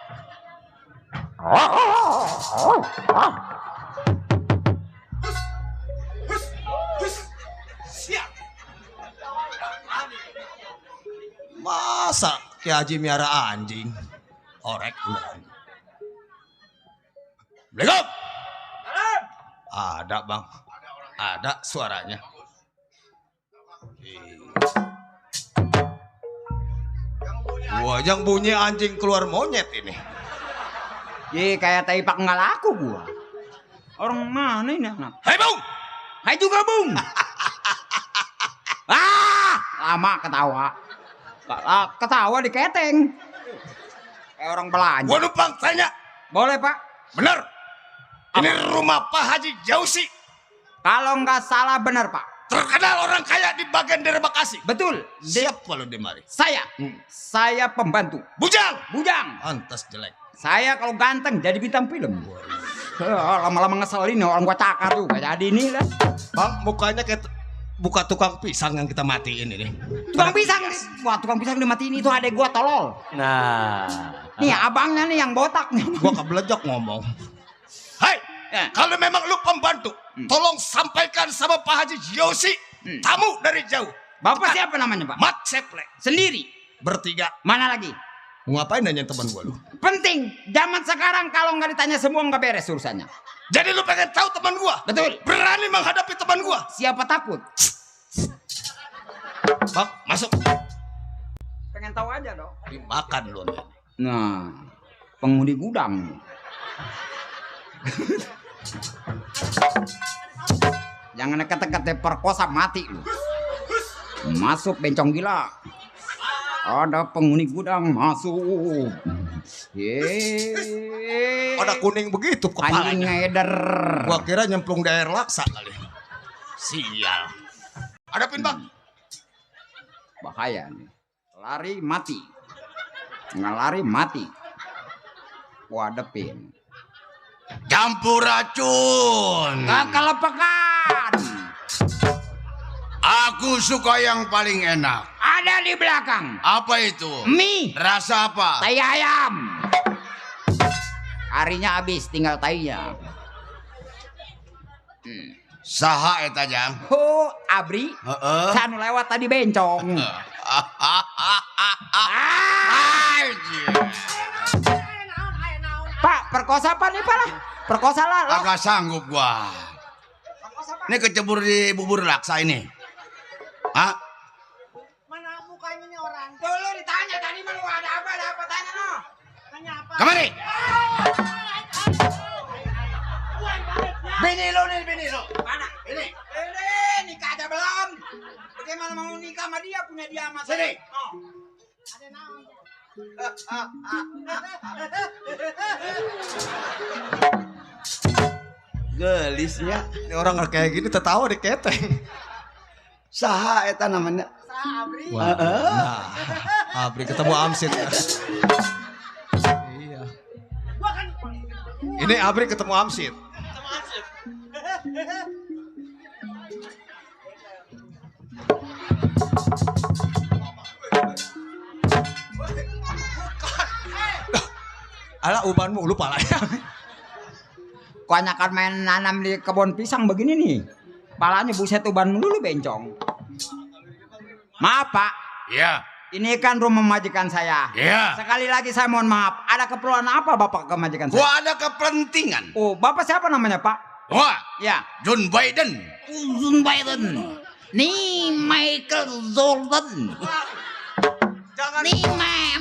Masa Ki Haji miara anjing? Orek. Assalamualaikum. Ada bang. Ada suaranya. Gua yang bunyi anjing keluar monyet ini. Ye kayak taipak nggak laku gua. Orang mana ini anak? Hei bung. Hai juga bung. Ah, lama ketawa. Ketawa di keteng. Kayak orang belanja. Gua numpang tanya. Boleh pak? Bener. Ini rumah Pak Haji Jausi. Kalau nggak salah benar pak. Terkenal orang kaya di bagian daerah Bekasi. Betul. Siap kalau di mari. Saya pembantu. Bujang. Antas jelek. Saya kalau ganteng jadi bintang film. Lama-lama ngeselin orang gua cakar tuh. Gak jadi nih lah. Bang, mukanya kayak buka tukang pisang yang kita matiin ini. Tukang pisang. Wah, tukang pisang dimatiin itu adek gua tolol. Nah. Nih abangnya nih yang botak nih. Gua keblejok ngomong. Hai, kalau memang lu pembantu, tolong sampaikan sama Pak Haji Yosi, tamu dari jauh. Bapak siapa namanya Pak? Mat Seple. Sendiri? Bertiga. Mana lagi? Ngapain nanya teman gua lu? Penting, zaman sekarang kalau nggak ditanya semua nggak beres urusannya. Jadi lu pengen tahu teman gua? Betul. Berani menghadapi teman gua? Siapa takut? Bang, masuk. Pengen tahu aja dong. Dimakan lu. Nah, penghuni gudang. Jangan deket-deket perkosa mati lu. Masuk bencong gila. Ada penghuni gudang masuk. Ada kuning begitu Anjing kepalanya. ngeder. Gua kira nyemplung di air laksa kali. Sial. Hadapin bang. Bahaya nih. Lari mati. Nggak lari mati. Wadepin. Campur racun. Nggak kelepekan. Aku suka yang paling enak. Ada di belakang. Apa itu? Mie. Rasa apa? Tai ayam. Harinya habis, tinggal tainya. Saha eta jang? Oh, Abri. Heeh. Sanu lewat tadi bencong. Pak, perkosa apa nih Pak? Perkosa lah. Agak sanggup gua. Ini kecebur di bubur laksa ini. Hah? Mana mukanya nih orang? Dulu ditanya tadi mah lu ada apa tanya no. Tanya apa? Kemari. Bini lu nih, bini lu. Mana? Ini. Ini nikah aja belum. Bagaimana mau nikah sama dia punya dia sama saya? Sini. Oh. Ada naon? Gelisnya. Ini orang kayak gini tertawa di keteng. Saha eta namanya? Sabri. Wah, nah, Abri ketemu Amsit. Iya. Gua kan Ini Abri ketemu Amsit. Alah uban mulu palanya. Kebanyakan main nanam di kebun pisang begini nih. Palanya buset uban mulu bencong. Maaf Pak. Iya. Ini kan rumah majikan saya. Iya. Sekali lagi saya mohon maaf. Ada keperluan apa Bapak ke majikan saya? Gua ada kepentingan. Oh, Bapak siapa namanya Pak? Wah, Ya. John Biden. John Biden. Nih Michael Jordan. Nih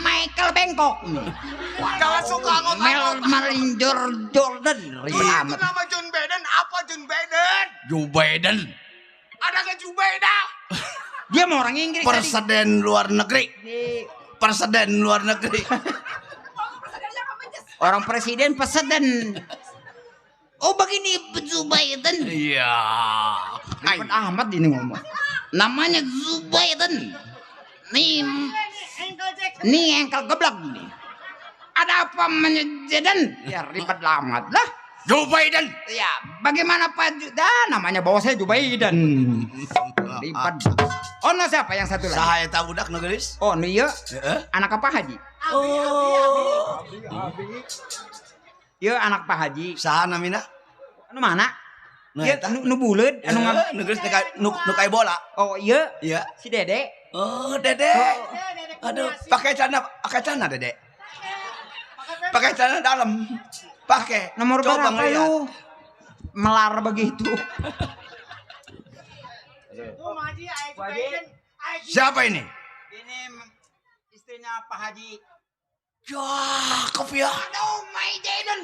Michael Bangkok. Jangan suka Melvin Jordan. Ribet amat. nama John Biden apa John Biden? Joe Biden. Ada nggak Joe Biden? Dia mau orang Inggris tadi. Presiden luar negeri. Presiden luar negeri. Orang presiden presiden. Oh begini Joe Biden. Iya. Ribet amat ini ngomong. Namanya Joe Biden. Nih engkel geblek nih. Ada apa menyejedan? Ya ribet amat lah. Joe Biden. Ya, bagaimana Pak namanya bawa saya Joe Biden. Ribet. Oh, no siapa yang satu lagi? Saya tahu dak nugelis. Oh, no iya. Anak apa Haji? Oh. Iya, anak Pak Haji. Saha namina? Anu mana? Iya, nu buleud anu nugelis nu kai bola. Oh, iya. Iya. Si Dede. Oh, Dede. Aduh, pakai celana Dede. Pakai celana dalam. Pakai. Nomor Coba berapa ngeliat. lu? Melar begitu. Siapa ini? Ini istrinya Pak Haji. Cakep ya. Aduh, my Jaden.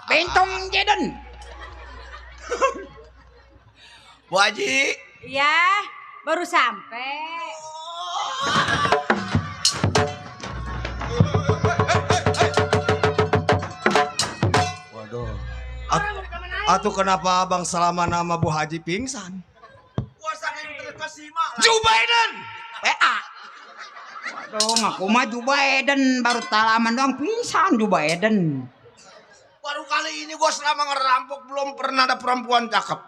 Bentong Jaden. Bu Haji. Ya, baru sampai. Waduh. Atuh kenapa Abang selama nama Bu Haji pingsan? Joe Biden. PA. Waduh, ngaku mah Joe Biden baru talaman doang pingsan Joe Biden. Baru kali ini gua selama ngerampok belum pernah ada perempuan cakep.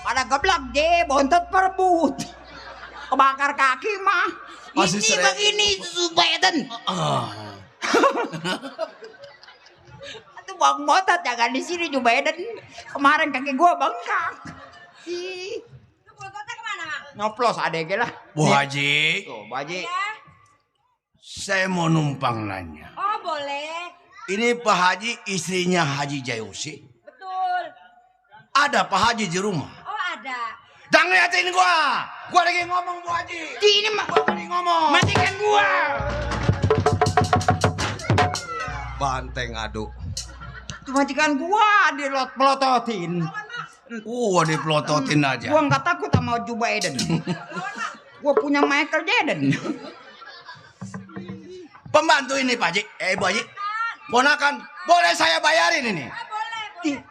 Pada geblak je, bontot perebut. Kebakar kaki mah. Masih Ini seret. begini Joe Biden. Itu bang bontot jangan di sini Joe Biden. Kemarin kaki gua bengkak. Ih, Lu bototnya kemana, Mang? nyoplos adege lah. Bu Haji, Tuh, Bu Haji. Ya. saya mau numpang nanya. Oh, boleh. Ini Pak Haji istrinya Haji Jayusi. Betul. Ada Pak Haji di rumah. Oh, ada. Jangan liatin gua. Gua lagi ngomong Bu Haji. Ini mah Gua lagi ngomong. matikan gua. Banteng adu. Itu majikan gua dipelototin. Dipelototin aja. Gua nggak takut sama Joe Biden. Gua punya Michael Jordan. Pembantu ini Pak Haji. Bu Haji. Ponakan, boleh saya bayarin ini?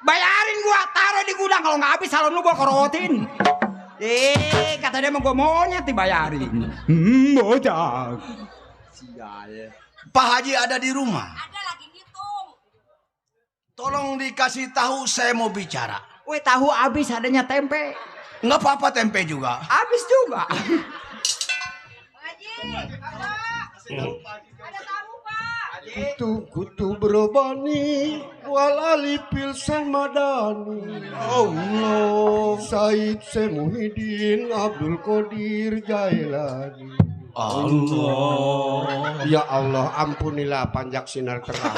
Bayarin gua, taruh di gudang kalau nggak habis salon lu gua korotin. Kata dia mau gua monyet dibayarin. Bodak. Sial. Pak Haji ada di rumah. Ada lagi ngitung. Tolong dikasih tahu saya mau bicara. Weh, tahu habis adanya tempe. Nggak apa-apa tempe juga. Habis juga. Haji. Ada tamu, Pak. Kutu berbani walali pilseh madani Allah Said Semuhidin Abdul Qadir Jailani Allah. Ya Allah ampunilah panjak sinar terang.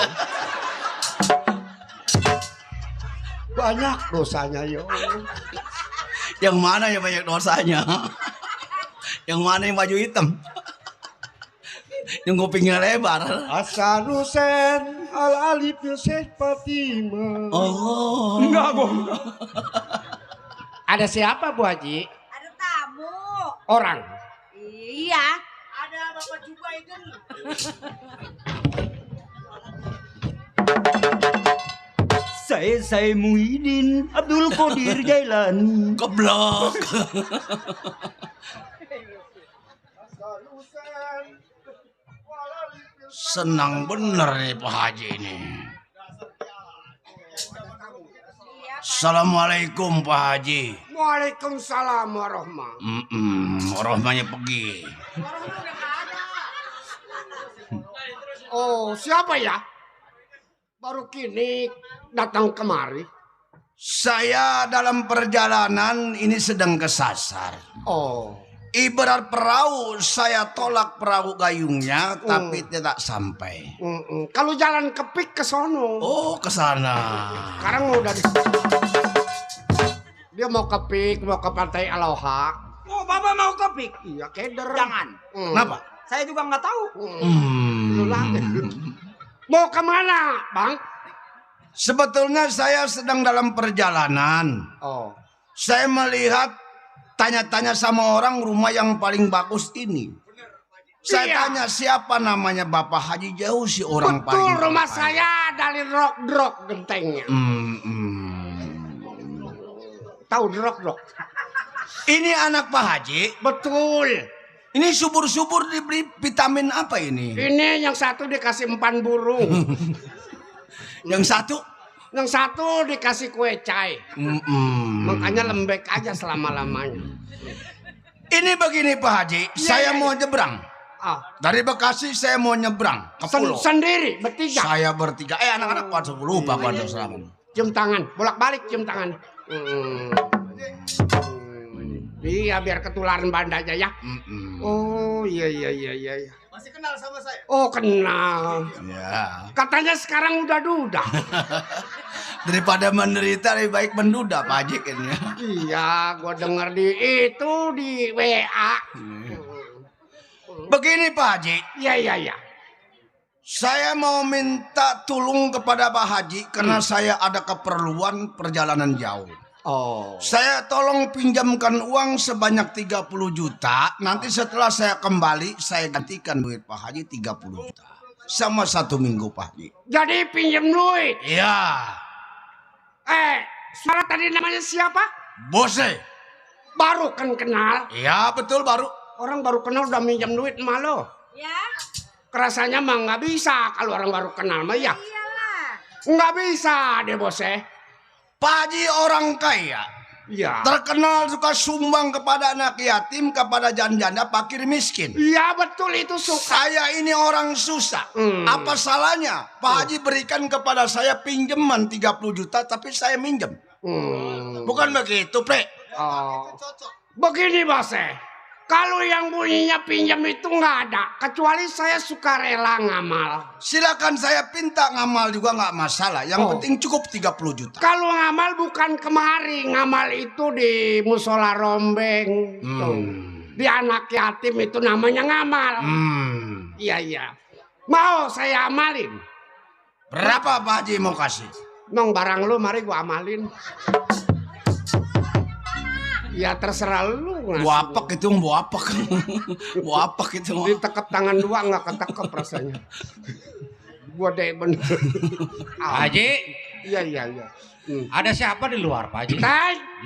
Banyak dosanya ya Allah. Yang mana yang banyak dosanya? Yang mana yang baju hitam? Yang kupingnya lebar. Hasan Hussein Al Ali Pilseh Fatimah. Oh. Enggak, bohong. Ada siapa Bu Haji? Ada tamu. Orang. Iya. Ada Bapak Joe Biden. Saya Muhyiddin Abdul Qadir Jailani. Keblok. Senang bener nih Pak Haji ini. Iya, Assalamualaikum Pak Haji. Waalaikumsalam warahmatullahi. Rohmanya pergi. Oh, siapa ya? Baru kini datang kemari. Saya dalam perjalanan ini sedang kesasar. Oh. Ibarat perahu, saya tolak perahu gayungnya, tapi tidak sampai. Kalau jalan kepik ke sono. Oh, ke sana. Sekarang udah dia mau kepik, mau ke pantai Aloha. Oh, Bapak mau kepik? Iya, keder. Jangan. Kenapa? Saya juga nggak tahu. Mau kemana, Bang? Sebetulnya saya sedang dalam perjalanan. Oh. Saya melihat tanya-tanya sama orang rumah yang paling bagus ini. Saya tanya siapa namanya Bapak Haji, jauh si orang betul, paling rumah bapak. saya dari Rock gentengnya. Tahu Rock? Ini anak Pak Haji? Betul. Ini subur-subur diberi vitamin apa ini? Ini yang satu dikasih empan burung. Yang satu? Yang satu dikasih kue cai. Makanya lembek aja selama-lamanya. Ini begini Pak Haji, saya mau nyebrang. Dari Bekasi saya mau nyebrang ke pulau. Sendiri, bertiga. Saya bertiga. Anak-anak pada lupa pada selama. Cium tangan, bolak-balik cium tangan. Iya, biar ketularan bandanya ya. Oh, iya. Masih kenal sama saya? Oh, kenal. Ya. Katanya sekarang udah duda. Daripada menderita lebih baik menduda Pak Haji kan ya. Iya, gua denger di WA. Begini Pak Haji. Iya. Saya mau minta tolong kepada Pak Haji karena saya ada keperluan perjalanan jauh. Oh. Saya tolong pinjamkan uang sebanyak 30 juta. Nanti setelah saya kembali saya gantikan duit Pak Haji 30 juta. Sama 1 minggu Pak Haji. Jadi pinjam duit? Iya. Suara tadi namanya siapa? Bose. Baru kan kenal? Iya betul baru. Orang baru kenal udah minjam duit sama lo. Ya. Kerasanya mah nggak bisa kalau orang baru kenal mah ya. Iyalah. Nggak bisa deh Bose. Pak Haji orang kaya. Iya. Terkenal suka sumbang kepada anak yatim, kepada janda-janda, fakir miskin. Iya betul itu suka. Saya ini orang susah. Apa salahnya Pak Haji berikan kepada saya pinjaman 30 juta tapi saya minjem. Bukan begitu, Pre? Oh. Begini Bose. Kalau yang bunyinya pinjam itu nggak ada, kecuali saya suka rela ngamal. Silakan saya pinta ngamal juga nggak masalah. Yang penting cukup 30 juta. Kalau ngamal bukan kemari, ngamal itu di musola rombeng. Di anak yatim itu namanya ngamal. Iya. Mau saya amalin? Berapa Pak Haji mau kasih? Nong barang lu mari gua amalin. Ya terserah lu. Buapak itu buapak. Buapak itu. Ditekep tangan dua nggak ketekep rasanya. Gua deh bener. Haji. Iya. Ada siapa di luar Pak Haji?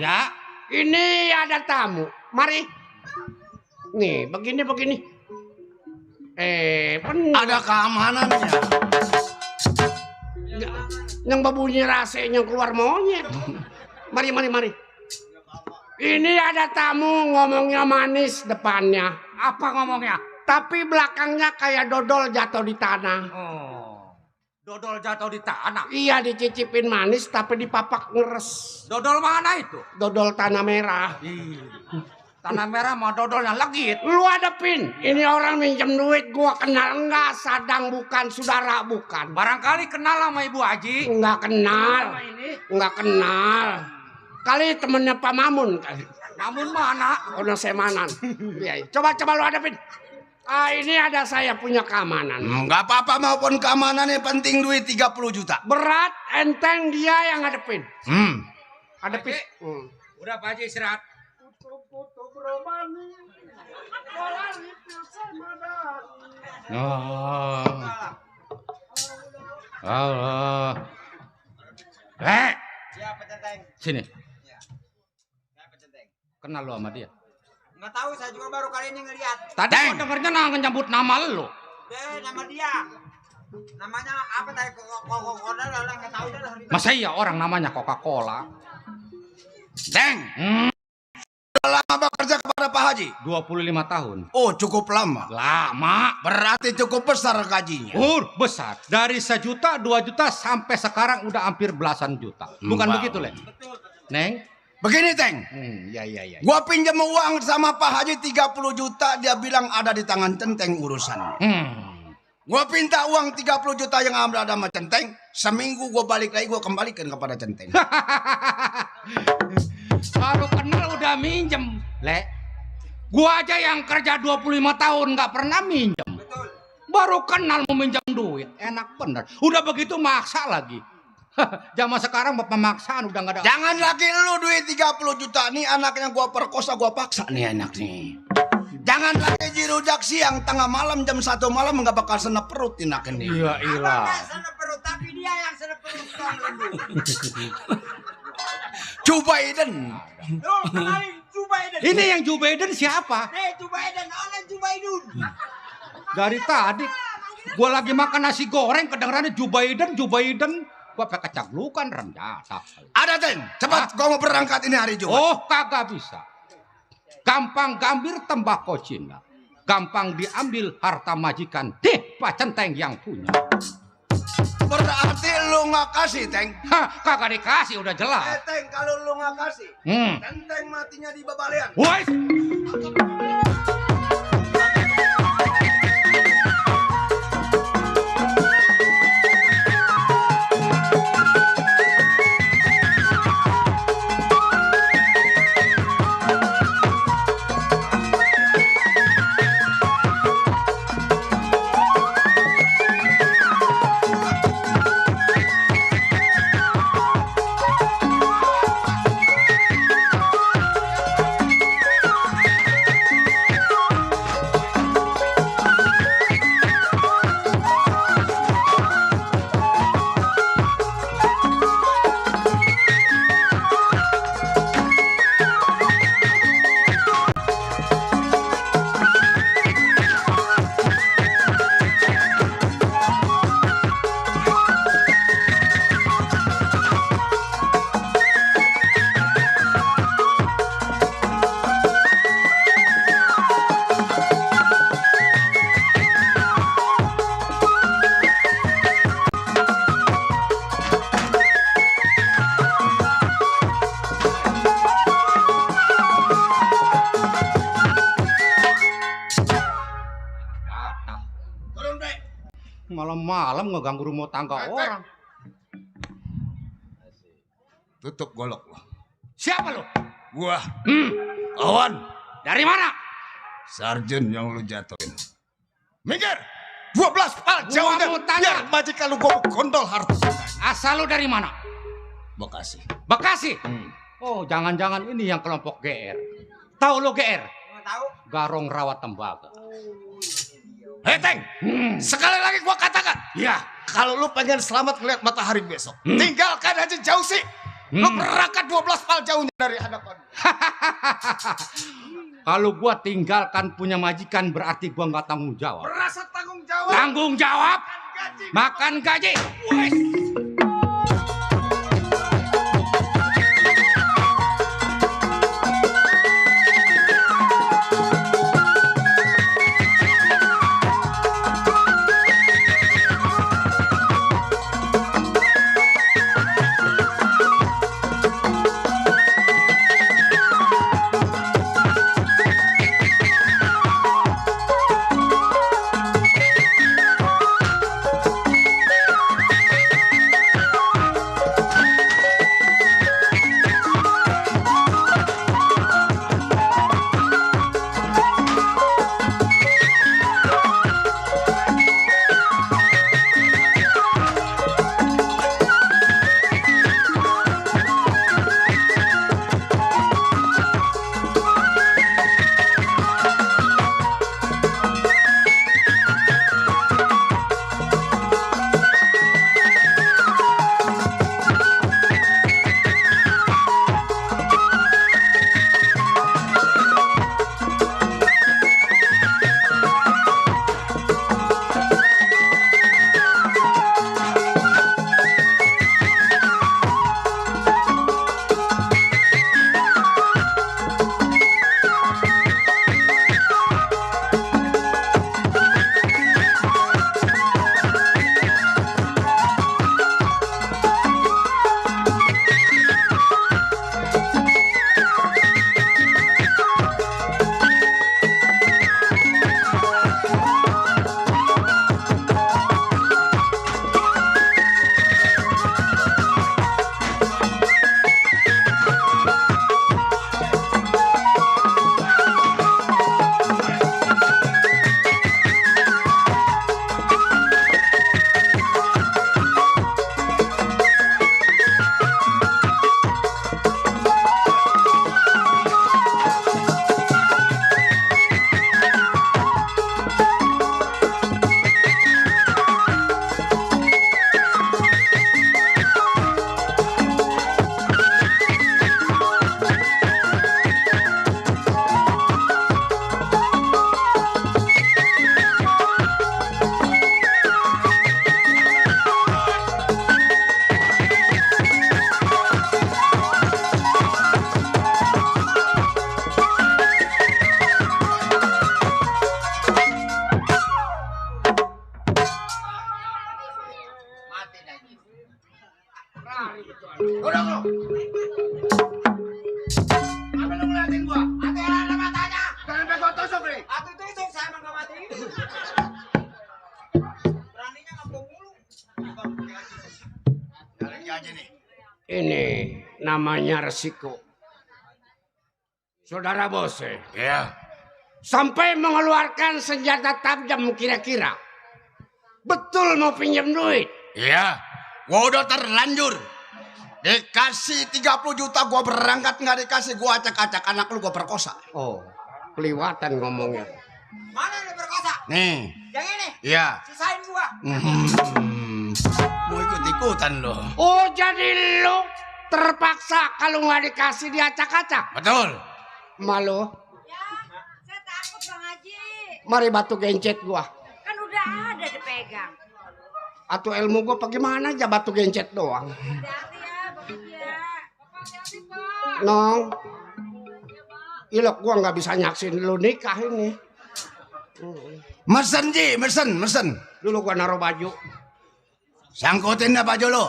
Ya. Ini ada tamu. Mari. Nih begini. Ada keamanannya. Yang berbunyi rasanya keluar monyet. Mari. Ini ada tamu ngomongnya manis depannya. Apa ngomongnya? Tapi belakangnya kayak dodol jatuh di tanah. Oh. Dodol jatuh di tanah? Iya dicicipin manis tapi dipapak ngeres. Dodol mana itu? Dodol tanah merah. Tanah merah mau dodolnya legit. Lu hadepin. Ini orang minjem duit gua kenal enggak? Sadang bukan, saudara bukan. Barangkali kenal sama Ibu Haji. Enggak kenal. Enggak kenal. Kali temennya Pak Mamun kali. Mamun mana? Udah semanan. Iya. Coba lu hadapin. Ini ada saya punya keamanan. Enggak apa-apa maupun keamanan yang penting duit 30 juta. Berat enteng dia yang hadapin. Hadapin. Udah Pak Haji istirahat. Allah. Siapa centeng? Sini. Siapa centeng? Kenal lo sama dia? Nggak tahu, saya juga baru kali ini ngeliat. Tadi gua dengernya nyebut nama lo. Nama dia. Namanya apa tadi? Coca-Cola lah enggak tahu dah. Masa iya orang namanya Coca-Cola? Teng. Sudah lama bekerja kepada Pak Haji? 25 tahun. Oh, cukup lama. Lama. Berarti cukup besar gajinya. Besar. Dari 1 juta, 2 juta sampai sekarang udah hampir belasan juta. Bukan begitu, Le? Neng? Begini, Teng. Ya. Gua pinjam uang sama Pak Haji 30 juta, dia bilang ada di tangan Centeng urusan. Gua pinta uang 30 juta yang ada sama Centeng, seminggu gua balik lagi gua kembalikan kepada Centeng. Baru kenal udah minjem, Le. Gua aja yang kerja 25 tahun nggak pernah minjem. Baru kenal mau minjem duit, enak bener. Udah begitu maksa lagi. Zaman sekarang pemaksaan udah nggak ada. Jangan lagi lu duit 30 juta nih anaknya gua perkosa gua paksa nih anak nih. Jangan lagi jirudak siang tengah malam jam 1 malam nggak bakal senep perut anak ini. Iya ilah. Senep perut tapi dia yang senep perut dong. Joe Biden. Joe Biden. Ini yang Joe Biden siapa? Joe Biden, orang Joe Biden. Dari tadi gua lagi makan nasi goreng kedengarannya Joe Biden. Gua pakai caglukan rendah. Ada Ten, cepat gua mau berangkat ini hari Jumat. Oh, kagak bisa. Gampang gambir tembakau Cina. Gampang diambil harta majikan. Deh, Pak Centeng yang punya. Berarti lu nggak kasih, Teng? Kagak dikasih, udah jelas. Teng, kalau lu nggak kasih, Centeng matinya di babalean. Woi. Malam-malam ngeganggu rumah tangga orang. Tutup golok lo. Siapa lo? Gua. Kawan. Dari mana? Sarjen yang lu jatuhin. Minggir. 12 pal jauhnya. Biar majikan lu gua gondol harta. Asal lu dari mana? Bekasi. Bekasi? Oh, jangan-jangan ini yang kelompok GR. Tahu lo GR? Tahu. Garong rawat tembaga. Hei Teng, sekali lagi gua katakan, ya kalau lu pengen selamat ngeliat matahari besok, tinggalkan aja jauh sih. Lu berangkat 12 pal jauhnya dari hadapan. Kalau gua tinggalkan punya majikan berarti gua nggak tanggung jawab. Berasa tanggung jawab. Tanggung jawab. Makan gaji. Apa lu ngeliatin gua? Hati-hati matanya. Jangan sampai gua tusuk nih. Aku tusuk saya emang gak mati. Beraninya ngambung mulu. Lagi aja nih. Ini namanya resiko. Saudara bos, Iya. sampai mengeluarkan senjata tajam kira-kira. Betul mau pinjam duit? Iya. Gua udah terlanjur. Dikasih 30 juta gua berangkat, nggak dikasih gua acak-acak anak lu gua perkosa. Oh, keliwatan ngomongnya. Mana yang berkosa? Nih. Yang ini? Iya. Sisain gua. Mau ikut-ikutan lo. Oh, jadi lu terpaksa kalau nggak dikasih diacak-acak? Betul. Malu? Ya, saya takut Bang Haji. Mari batu gencet gua. Kan udah ada dipegang. Atau ilmu gua bagaimana aja batu gencet doang. Hati-hati ya, Bang Haji ya. Hati-hati, Pak. Nong. Ilok gua nggak bisa nyaksin lu nikah ini. Mesen Ji, mesen. Dulu gua naruh baju. Sangkutin dah baju lo.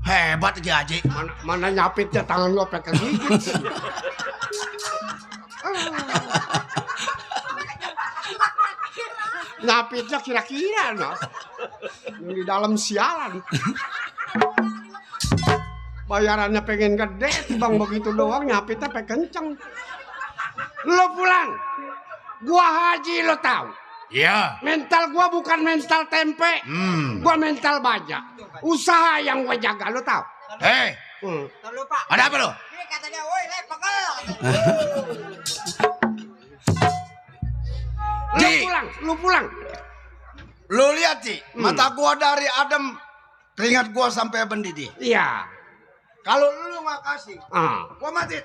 Hebat Ki Haji. Mana nyapitnya tangan gua pakai gigit. Nyapitnya kira-kira no. Di dalam sialan. Bayarannya pengen gede, bang begitu doang nyapitnya pengen kenceng. Lo pulang, gua haji lo tahu. Iya. Mental gua bukan mental tempe, gua mental baja. Usaha yang gua jaga lo tahu. Hei, Terlupa. ada apa lo? Ini kata dia, woi, le, pegel. Lu pulang. Lu lihat Ci, mata gua dari adem, keringat gua sampai mendidih. Iya. Kalau lu nggak kasih, gua mati.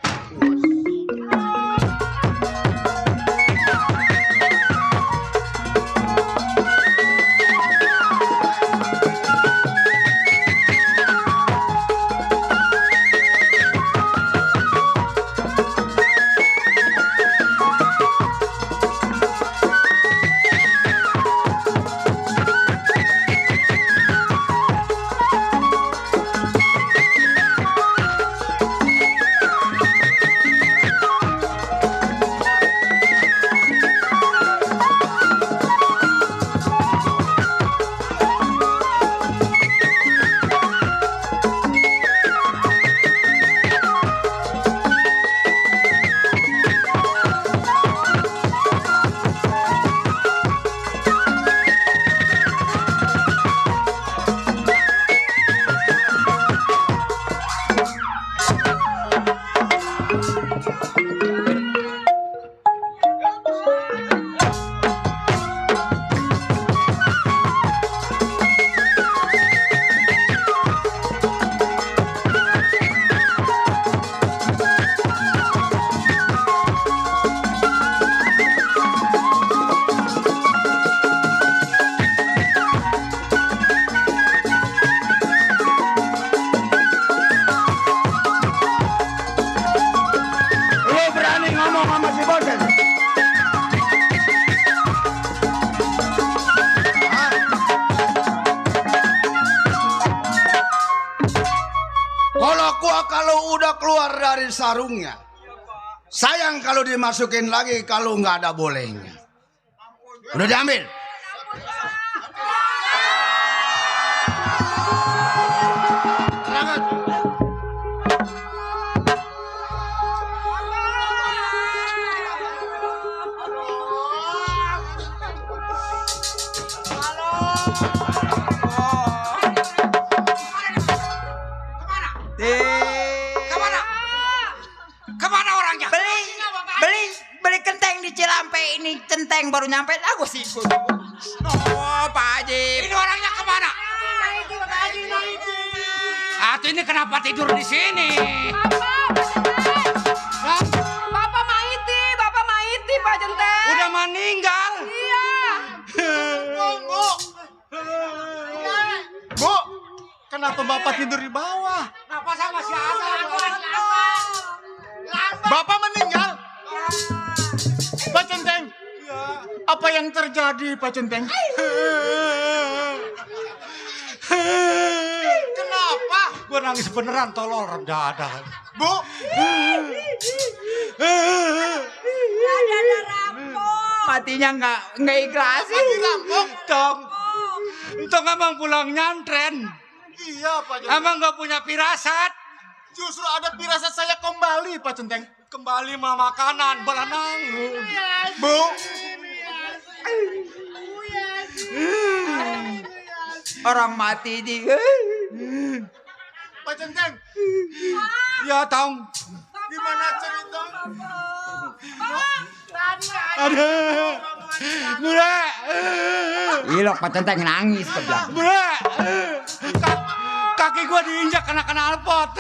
Kalau udah keluar dari sarungnya, sayang kalau dimasukin lagi kalau nggak ada bolehnya. Udah diambil. Kemana orangnya? Beli kenteng di Cilampe ini, centeng baru nyampe aku sih. Oh, Pak Haji. Ini orangnya kemana? Ati ini kenapa tidur di sini? Bapak Maiti, Pak Jenteng. Udah meninggal. Iya. Bu, kenapa Bapak tidur di bawah? Kenapa sama siapa? Bapak meninggal? Pak Centeng, apa yang terjadi Pak Centeng? Kenapa? Gue nangis beneran tolol rendah. Bu. Ada rampok. Matinya nggak ikhlas. Mati rampok. Tong emang pulang nyantren. Iya Pak Centeng. Emang nggak punya firasat. Justru ada firasat saya kembali Pak Centeng. Kembali mah makanan belanang. Bu. Orang mati di. Pak Centeng. Ya Tong. Gimana cerita? Ada. Bule. Ilok Pak Centeng nangis kebelah. Bule. Kaki gua diinjak kena knalpot.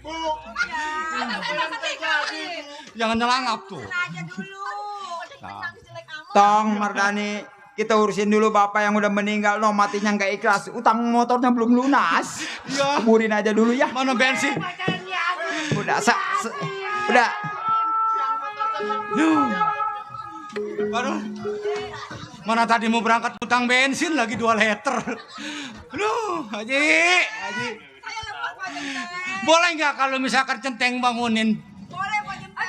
Bu. Jangan nyelangap tuh. Tong Mardani, kita urusin dulu bapak yang udah meninggal, no matinya nggak ikhlas, utang motornya belum lunas. Iya. Kuburin aja dulu ya. Mana bensin? Udah, udah. Aduh. Mana tadi mau berangkat utang bensin lagi 2 liter. Aduh, Haji. Boleh nggak kalau misalkan Centeng bangunin?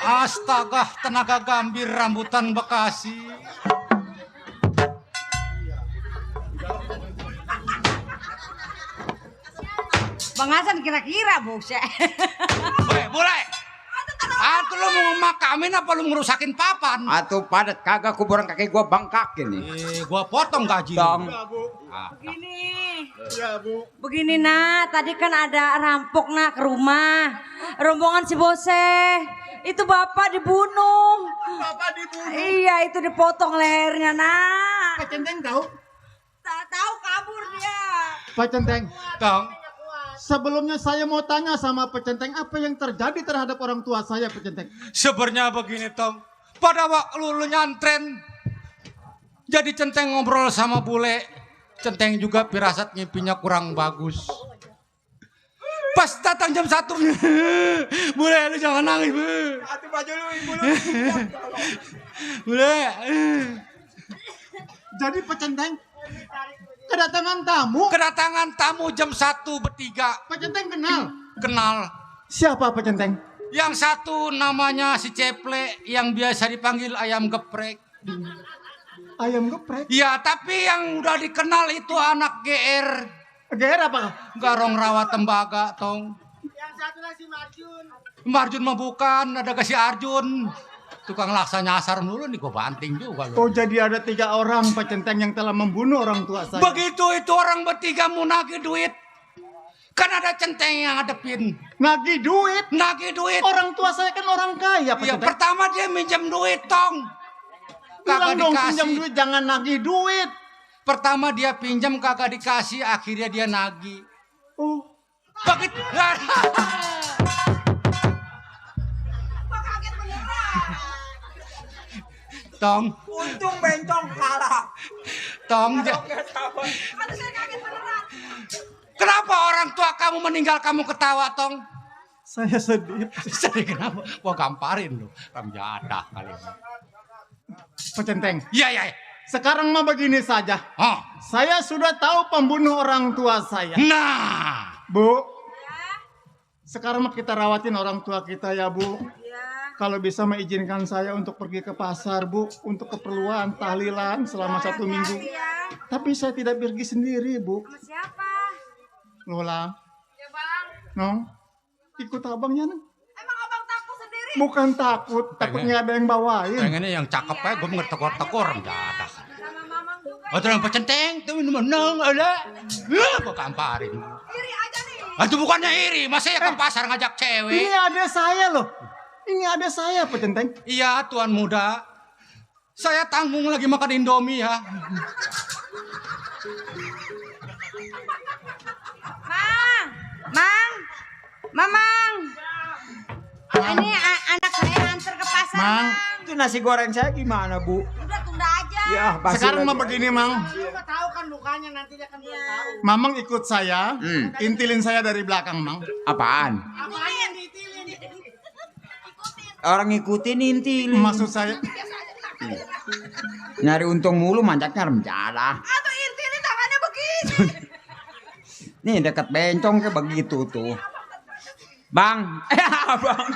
Astaga, tenaga gambir rambutan Bekasi. Bang Hasan kira-kira bose. Boleh. Atuh lu mau makamin apa lu ngerusakin papan? Atuh padat kagak kuburan kaki gua bangkakin nih. Gua potong gaji. Tong. Begini. Ya Bu. Begini nak, tadi kan ada rampok nak ke rumah. Rombongan si bose. Itu bapak dibunuh. Bapak dibunuh. Iya, itu dipotong lehernya nak. Pak Centeng tahu? Tak tahu kabur dia. Pak Centeng. Tong. Sebelumnya saya mau tanya sama Pak Centeng, apa yang terjadi terhadap orang tua saya Pak Centeng? Sebenarnya begini Tong. Pada waktu lu nyantren. Jadi Centeng ngobrol sama bule. Centeng juga firasat ngimpinya kurang bagus. Pas datang jam 1. Bule lu jangan nangis. Atuh baju lu ibu lu. Bule. Jadi Pak Centeng, kedatangan tamu jam 1 bertiga. Pak Centeng kenal? Siapa Pak Centeng? Yang satu namanya si Ceple yang biasa dipanggil ayam geprek. Ayam geprek? Ya, tapi yang udah dikenal itu anak GR. GR apa? Garong rawat tembaga, Tong. Yang satu lagi Marjun. Marjun mah bukan, ada si Arjun. Tukang laksa nyasar dulu nih, gue banting juga. Oh, jadi ada 3 orang Pak Centeng yang telah membunuh orang tua saya. Begitu itu orang bertiga mau nagih duit. Kan ada Centeng yang ngadepin. Nagih duit? Orang tua saya kan orang kaya Pak Ya, Centeng. pertama dia minjem duit, Tong. Bilang Kagak dong dikasih. pinjam duit, jangan nagih duit. Pertama dia pinjam kagak dikasih, akhirnya dia nagih. Oh. Begitu. Tong. Untung bencong kalah. Tong. Kenapa orang tua kamu meninggal kamu ketawa, Tong? Saya sedih. Sedih kenapa? Gua gamparin lu. Ram jadah kali ini. Pak Centeng. Iya. Sekarang mah begini saja. Oh. Saya sudah tahu pembunuh orang tua saya. Nah. Bu. Sekarang mah kita rawatin orang tua kita ya, Bu. Kalau bisa mengizinkan saya untuk pergi ke pasar, Bu, untuk keperluan tahlilan selama 1 minggu. Tapi saya tidak pergi sendiri, Bu. Sama siapa? Lola. Ya bang. Nong, ikut abangnya, Nong. Emang abang takut sendiri? Bukan takut, takutnya ada yang bawain. Pengennya yang cakep aja, gue ngetekor-tekor jadah. Sama mamang juga. Oh, terang Centeng, tuh menang, ada. Gue gamparin. Iri aja nih. Itu bukannya iri, masa ya ke pasar ngajak cewek? Ini ada saya loh. Ini ada saya, Pak Centeng. Iya, tuan muda. Saya tanggung lagi makan Indomie ya. Mamang. Ini anak saya antar ke pasar. Mang, itu nasi goreng saya gimana, Bu? Udah tunda aja. Ya, pasti sekarang lagi. mah begini, Mang. Lu nggak tahu kan lukanya nanti dia kan belum tahu. Mamang ikut saya, intilin saya dari belakang, Mang. Apaan? Apaan yang ditilin? Orang ngikutin intilin. Maksud saya, Nyari untung mulu manjaknya renjala. Atau intilin tangannya begini. Nih dekat bencong kayak begitu tuh. Bang, abang.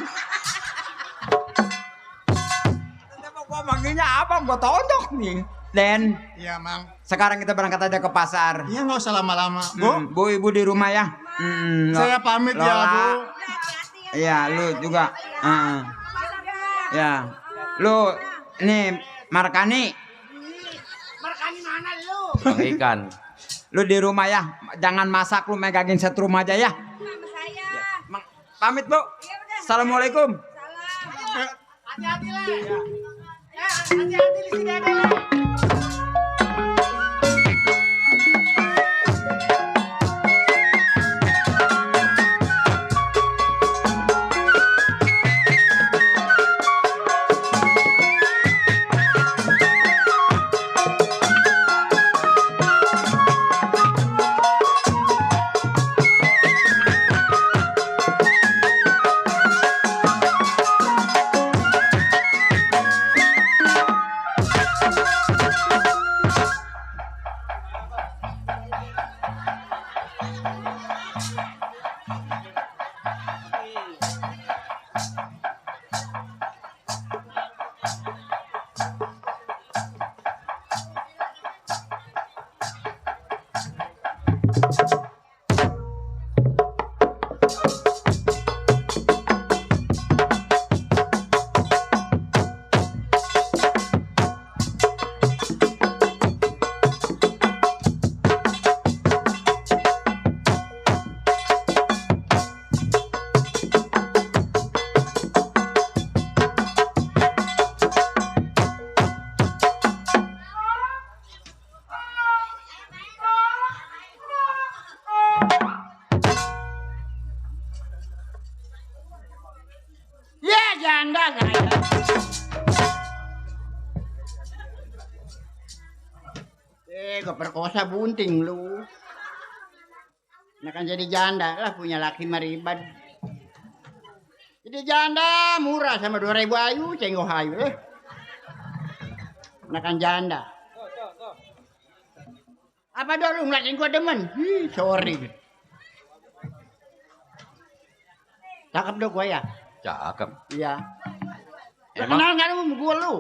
Gua manggilnya abang, gua tonjok nih. Den. Iya, Mang. Sekarang kita berangkat aja ke pasar. Iya, nggak usah lama-lama. Bu, Bu, ibu di rumah ya. saya pamit ya, Bu. Iya, lu juga. Ya, lu nih Markani. Markani mana lu? Bang Ikan. Lu di rumah ya, jangan masak, lu megangin setrum aja ya. Pamit, Bu. Assalamualaikum. Hati-hati lah. Ya, hati-hati di sini ada. Janda saya. Keperkosa bunting lu. Nah kan jadi janda lah punya laki maribad. Jadi janda murah sama 2.000 ayu cenggoh ayu Nah kan janda. Apa dulu ngeliatin gua demen? Sorry. Cakep dong gua ya? Cakep. Iya. Emang? Kenal nggak lu gua lu?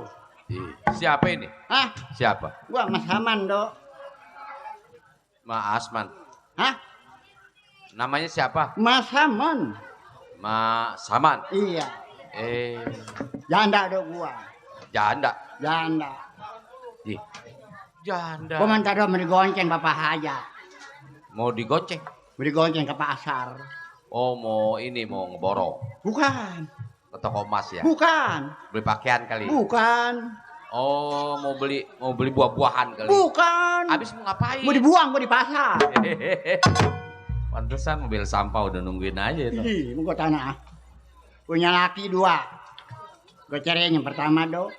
Siapa ini? Hah? Siapa? Gua Mas Haman dok. Ma Asman. Hah? Namanya siapa? Mas Haman. Ma Saman. Iya. Janda dok gua. Janda. Janda. Ih. Janda. Gua minta dong mau digonceng Bapak Haja. Mau digonceng? Mau digonceng ke pasar. Oh mau ini mau ngeborong. Bukan. Ke toko emas ya? Bukan. Beli pakaian kali. Bukan. Oh mau beli buah-buahan kali. Bukan. Habis mau ngapain? Mau dibuang gua di pasar. Pantesan mobil sampah udah nungguin aja itu. Ih, mau gua tanah. Punya laki 2. Gua cariin yang pertama dok.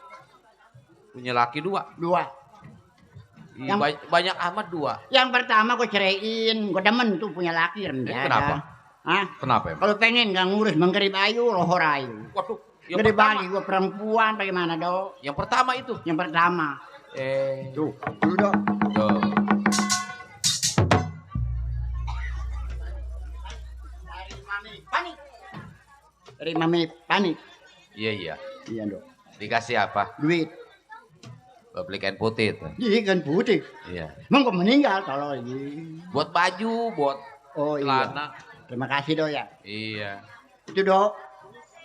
Punya laki 2? 2. Banyak amat 2. Yang pertama gua ceraiin, gua demen tuh punya laki rendah. Kenapa? Hah? Kenapa emang? Kalau pengen gak ngurus menggerib ayu, lohor ayu. Waduh, yang Gede pertama. bagi gua perempuan bagaimana dok? Yang pertama itu? Yang pertama. Tuh, dulu dok. Tuh. Dari mami panik. Iya. Iya dok. Dikasih apa? Duit. Beli kain putih itu. Iya kan putih. Iya. Emang kok meninggal kalau ini? Buat baju, buat celana. Terima kasih dok ya. Iya. Itu dok.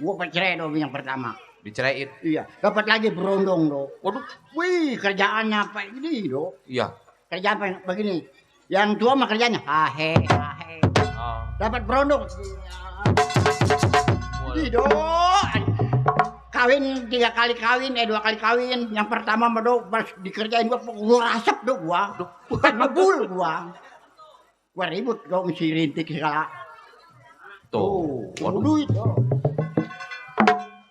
Gua percerai dok yang pertama. Diceraiin? Iya. Dapat lagi berondong dok. Waduh. Wih kerjaannya apa ini dok? Iya. Kerja apa begini? Yang tua mah kerjanya hahe. Dapat berondong. Ih dok. Kawin 3 kali kawin, 2 kali kawin. Yang pertama mah dok, pas dikerjain gua rasep dok gua. Bukan ngebul gua. Gua ribut dok mesti rintik segala. Tuh. Tunggu duit dok.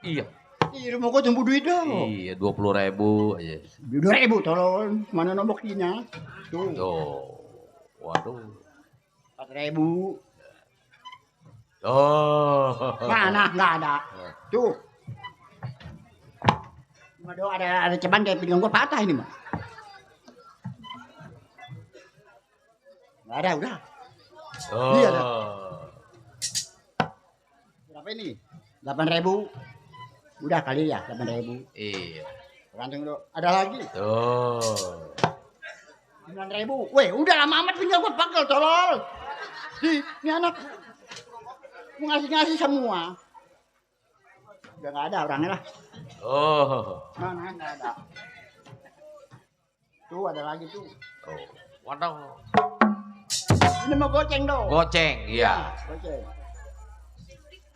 Iya. Iya rumah gua tunggu duit dok. Iya 20.000 aja. 2.000 tolong. Mana nomornya? Tuh. Waduh. 4.000. Oh. Mana? Nggak ada. Tuh. Aduh, ada ceban kayak pinggang gua patah ini mah. Nggak ada, udah. Oh. Iya, dah. Berapa ini? 8.000. Udah kali ya 8.000. Iya. Gantung dulu. Ada lagi? Tuh. 9.000. Weh, udah lama amat punya gua pegel tolol. Ini anak mau ngasih semua. Udah nggak ada orangnya lah. Oh. Mana nggak ada. Tuh ada lagi tuh. Oh. Waduh. Ini mau goceng dong. Goceng, iya. Goceng.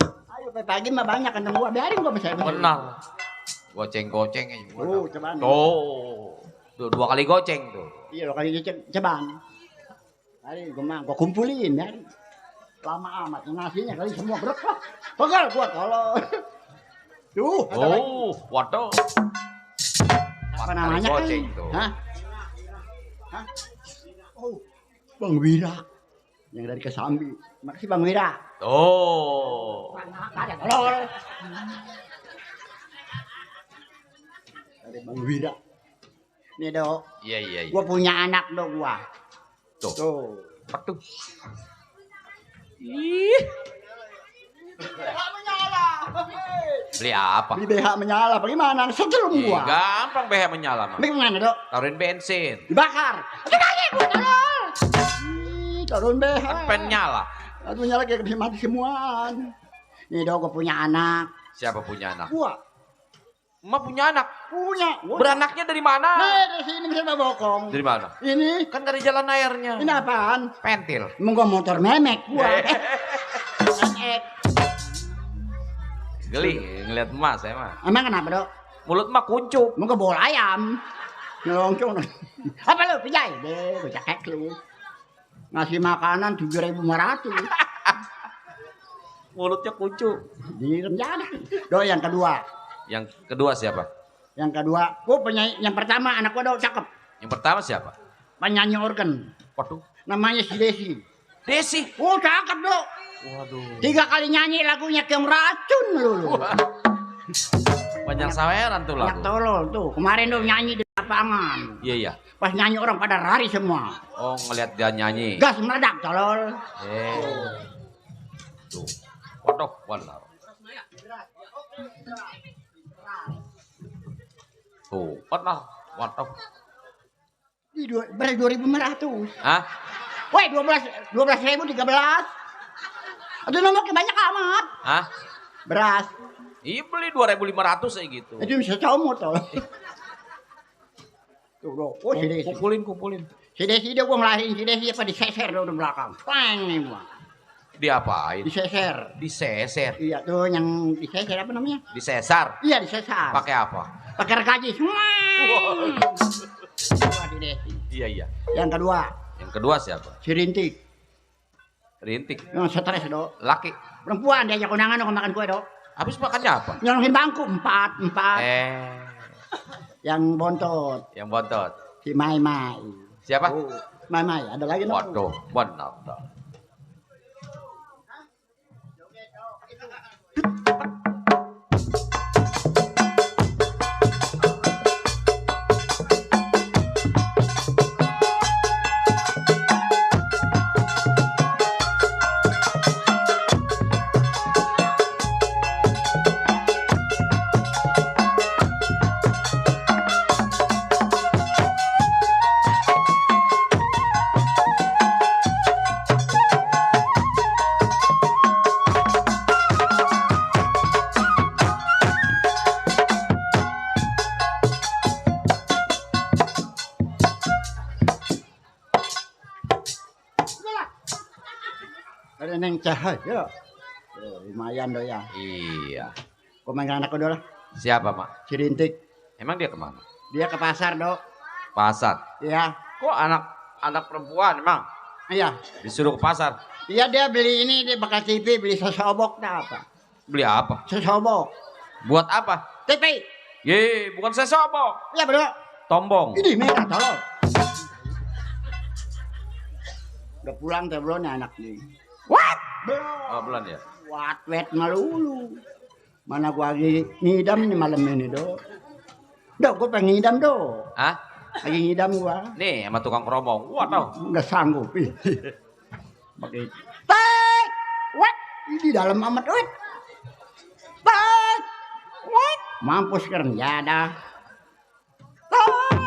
Ayo pagi mah banyak kan gua biarin gua bisa. Benar. Goceng-goceng aja. Coba. Tuh. Tuh 2 kali goceng tuh. Iya, lo kali ceban. Hari gua kumpulin ya. Lama amat nasinya kali semua berat lah. Pegel gua kalau. Tuh, ada lagi. Oh, waduh. Apa namanya? Goceng tuh. Hah? Hah? Oh, Bang Wira. Yang dari Kesambi. Makasih Bang Wira. Oh. Ada tolol. Ada Bang Wira. Nih dok. Iya. Gua punya anak dok gua. Tuh. Aduh. Ih. Beli apa? Beli BH menyala. Bagaimana? Sejelum Ih, gua. gampang BH menyala mah. Bagaimana dok? Taruhin bensin. Dibakar. Gimana gua tolol? Turun BH. Pen nyala. Aduh nyala kayak mati semuaan. Nih dok gua punya anak. Siapa punya anak? Gua. Emak punya anak. Punya. Beranaknya dari mana? Nah, dari sini bisa bokong. Dari mana? Ini Kan dari jalan airnya. ini apaan? Pentil. Emang gua motor memek gua. Memek. Geli ngeliat emak saya mah. Emang kenapa dok? Mulut emak kuncup. Emang gua bola ayam. Nyelongcong. Apa lu pijai? Deh, gua cakek lu. Ngasih makanan 7.500. Mulutnya kuncup. Di rencana. Dok yang kedua. Yang kedua siapa? Yang kedua, gua penyanyi yang pertama anak gua dok cakep. Yang pertama siapa? Penyanyi organ. Waduh. Namanya si Desi. Desi. Oh cakep dok. Waduh. 3 kali nyanyi lagunya Keong Racun lu. Banyak saweran tuh Banyak lagu. tolol tuh. Kemarin dong nyanyi di lapangan. Iya. Pas nyanyi orang pada lari semua. Oh ngeliat dia nyanyi. Gas meledak tolol. Tuh. Waduh. Waduh. Tuh. Waduh. Beras 2.500. Hah? Woi 12.000 13. Aduh nomornya banyak amat. Hah? Beras. Iya beli 2.500 kayak gitu. Itu bisa comot tol. Tuh dong. Oh si Desi. Kumpulin. Si Desi dia gua ngelahirin si Desi apa diseser dong di belakang. Pang nih gua. Diapain? Diseser. Diseser. Iya tuh yang diseser apa namanya? Disesar. Iya disesar. Pakai apa? Pakai rekaji. Wah si Desi. Iya. Yang kedua. Yang kedua siapa? Si Rintik. Rintik. Yang stres dok. Laki. Perempuan diajak kondangan dong makan kue dok. Habis makannya apa? Nyolongin bangku 4. Yang bontot. Yang bontot. Si Mai. Siapa? Oh, Mai. Ada lagi dok. Waduh, benar. Ada neng cahaya. Lumayan dong ya. Iya. Kau main anak dulu lah. Siapa, Mak? Si Rintik. Emang dia kemana? Dia ke pasar dok. Pasar. Iya. Kok anak perempuan emang? Iya. Disuruh ke pasar. Iya dia beli ini dia bakal TV beli sesobok dah apa? Beli apa? Sesobok. Buat apa? TV. Ye, bukan sesobok. Iya bro. Tombong. Ini merah tolong. Udah pulang teh bro nih anak nih. What? Oh, bulan ya. Wet melulu. Mana gua lagi ngidam nih malam ini dok. Dok gua pengen ngidam dok. Hah? Lagi ngidam gua. Nih sama tukang keromong. Waduh. Nggak sanggup. Begitu. Tek! Wet! Di dalam amat wet. Tek! Wet! Mampus kerja dah. Tek!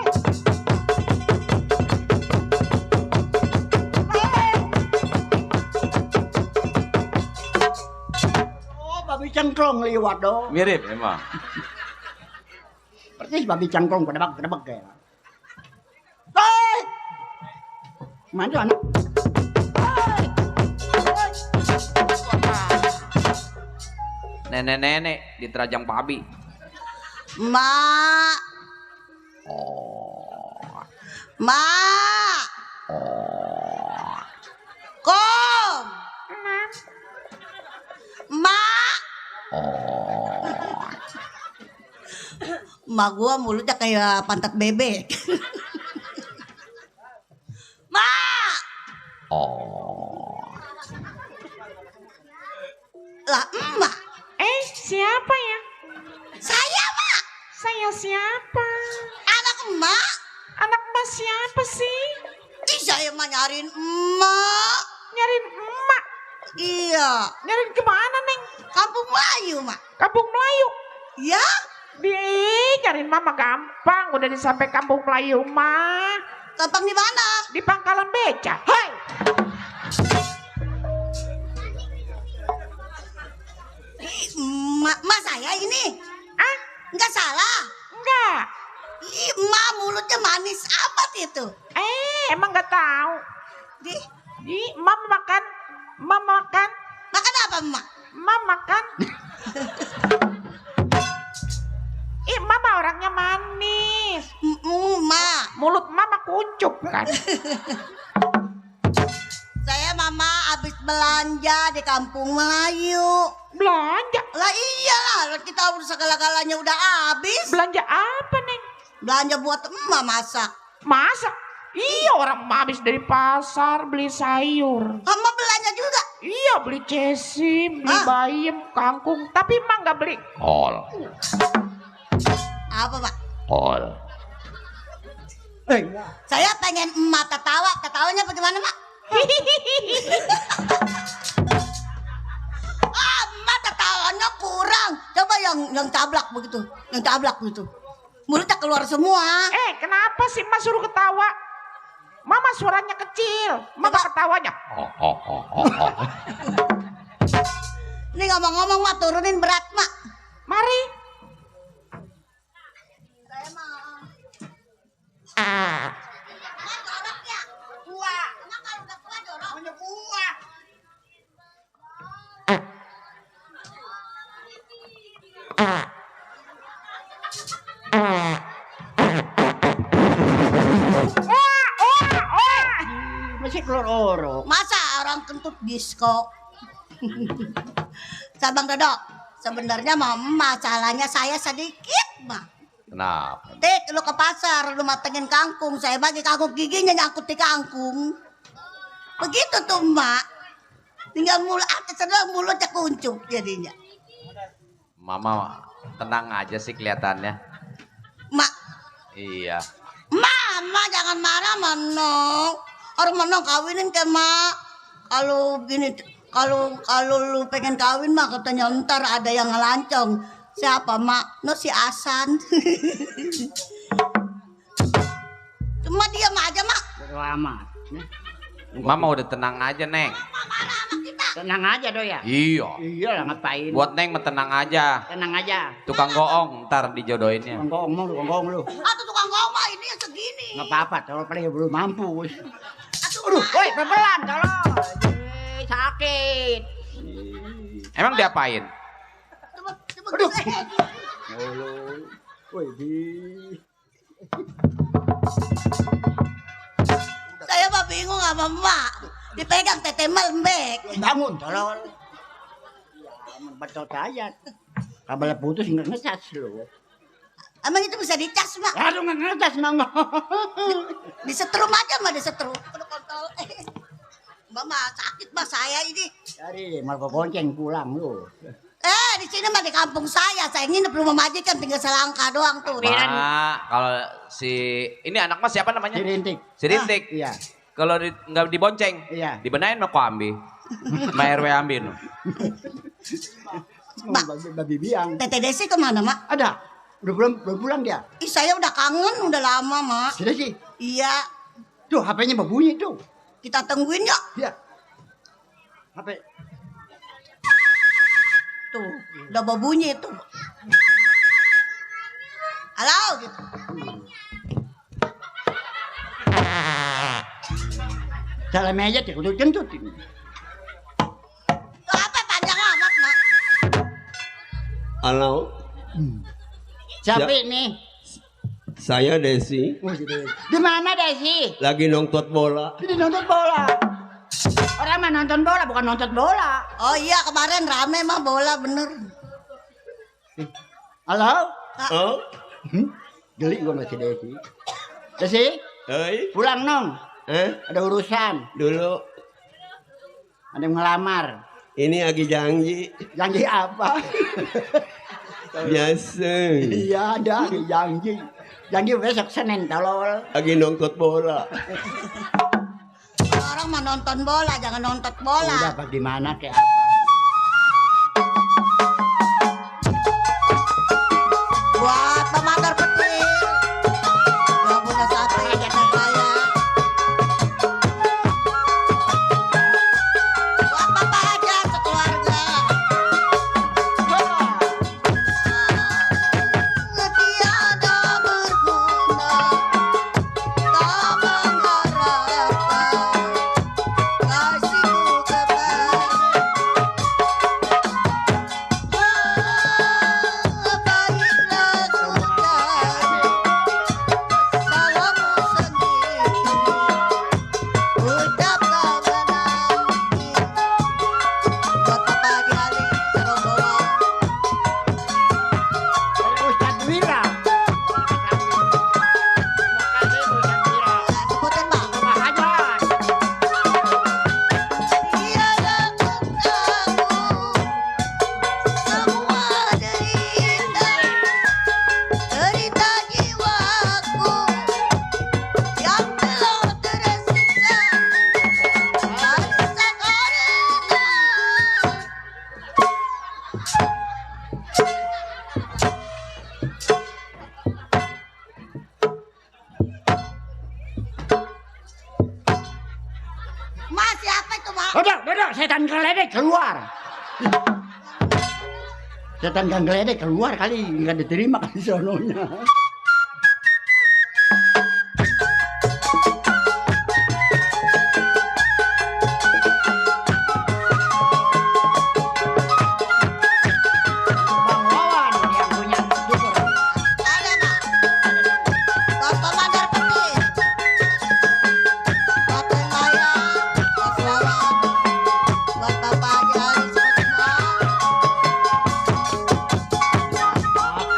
Oh, babi cengklong liwat dong. Mirip emang. Persis babi cengklong kedebak kayak. Tek! Mana anak? Nenek-nenek di terajang babi. Mak. Mak. Kom. Mak. Mak gua mulutnya kayak pantat bebek. Mak. Lah emak. Siapa ya? Saya, Mak. Saya siapa? Anak emak. Anak emak siapa sih? Ih, saya mah nyariin emak. Nyariin emak? Iya. Nyariin kemana, Neng? Kampung Melayu, Mak. Kampung Melayu? Ya. Nyariin mama gampang. Udah disampai Kampung Melayu, mah. Gampang di mana? Di pangkalan beca. Hai. Mak saya ini. Ah? Enggak salah. Enggak. Ih, emak mulutnya manis amat itu. Emang nggak tahu. Mama makan. Mama makan. Makan apa, Mak? Mama makan. Mama orangnya manis. Mak. Mulut mama kuncup kan. Saya mama habis belanja di Kampung Melayu. Belanja? Lah iyalah, kita udah segala-galanya udah habis. Belanja apa, Neng? Belanja buat emak masak. Masak? Iya, orang emak habis dari pasar beli sayur. Emak belanja juga? Iya, beli cesim, beli bayam, kangkung. Tapi emak nggak beli kol. Apa, Pak? Kol. Saya pengen emak ketawa. Ketawanya bagaimana, Mak? Emak ketawanya kurang. Coba yang tablak begitu. Yang tablak begitu. Mulutnya keluar semua. Kenapa sih Mas suruh ketawa? Mama suaranya kecil. Mama ketawanya. Ini ngomong-ngomong, Mak, turunin berat, Mak. Mari. Saya mau. Masih keluar orok. Masa orang kentut disco? Sabang Dodok, sebenarnya masalahnya saya sedikit, Mak. Kenapa? Tik, lu ke pasar, lu matengin kangkung. Saya bagi kangkung giginya nyangkut di kangkung. Begitu tuh, Mak. Tinggal mulutnya kuncup jadinya. Mama tenang aja sih kelihatannya. Mak. Iya. Mama jangan marah, Manong. Orang Manong kawinin ke Mak. Kalau gini, kalau lu pengen kawin, Mak, katanya ntar ada yang ngelancong. Siapa, Mak? No, si Asan. Cuma diam aja, Mak. Amat. Mama udah tenang aja, Neng. Tenang aja do ya. Iya. Iyalah ngapain. Buat Neng mah tenang aja. Tenang aja. Tukang goong ntar dijodohinnya. Tukang goong lu. Atau tukang goong mah ini segini. Nggak apa-apa, kalau paling belum mampu. Aduh, woi pelan tolong. Sakit. Emang diapain? Aduh. Woi, Saya mah bingung sama Mak. Dipegang tete lembek. Bangun tolong. Ya, betul saya. Kabel putus nggak ngecas lu. Emang itu bisa dicas, Mak? Aduh, nggak ngecas, Mama. Disetrum aja, Mak, disetrum. Aduh, kontol. Mbak mah sakit, Mbak, saya ini. Cari Marco Gonceng pulang lu. Di sini mah di kampung saya nginep rumah majikan tinggal selangkah doang tuh. Ma, kalau si ini anak mas siapa namanya? Si Rintik. Si Rintik. Iya. kalau nggak dibonceng, Iya. dibenain mah kok ambil. Mbak RW ambil. Babi biang. Tete Desi kemana, Mak? Ada. Udah pulang dia. Ih, saya udah kangen, udah lama, Mak. Sudah sih. Iya. Tuh, HP-nya berbunyi tuh. Kita tungguin yuk. Iya. HP. Tuh, udah berbunyi tuh. Halo, gitu. Salah meja tuh, udah kentut. Apa panjang amat, Mak? Halo, Siapa Ya. nih? saya Desi. Di mana Desi? Lagi nonton bola. Ini nonton bola. Orang mah nonton bola, bukan nonton bola. Oh iya, kemarin rame mah bola bener. Halo? Oh, Geli gua masih Desi. Desi? hei, Pulang nong. Ada urusan. dulu. Ada yang ngelamar. Ini lagi janji. Janji apa? Biasa. Iya ada janji. Janji besok Senin tolol. Lagi nonton bola. Orang mah nonton bola, jangan nonton bola. Udah apa gimana kayak apa? Buat pemadar petir yang punya sate jangan saya. Buat bapak aja sekeluarga. Tiada berguna, tak mengharapkan kasihku kembali. Baiklah ku cari salahmu sendiri, ucap tak menanti. Buat Papa Jali Rombongan. Ustadz Wira. Sebutin Pak. Pak Hajar. Tiada ketahu semua derita jiwaku yang telah tersiksa karena Mas, siapa itu, Mas? Dodok, setan geledek keluar. Setan gang geledek keluar kali, nggak diterima kali sononya. Bang Wawan yang punya dubur. Ada, Mak. Buat pemadar petir. Buat Teng Maya, buat Wawan, buat Bapak Jali semua. Yang selalu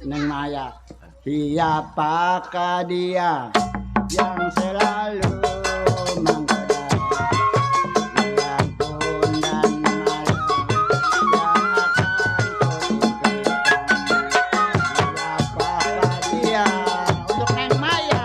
Neng Maya, siapakah dia yang selalu menggoda siang pun dan malam yang akan siapakah dia untuk Neng Maya?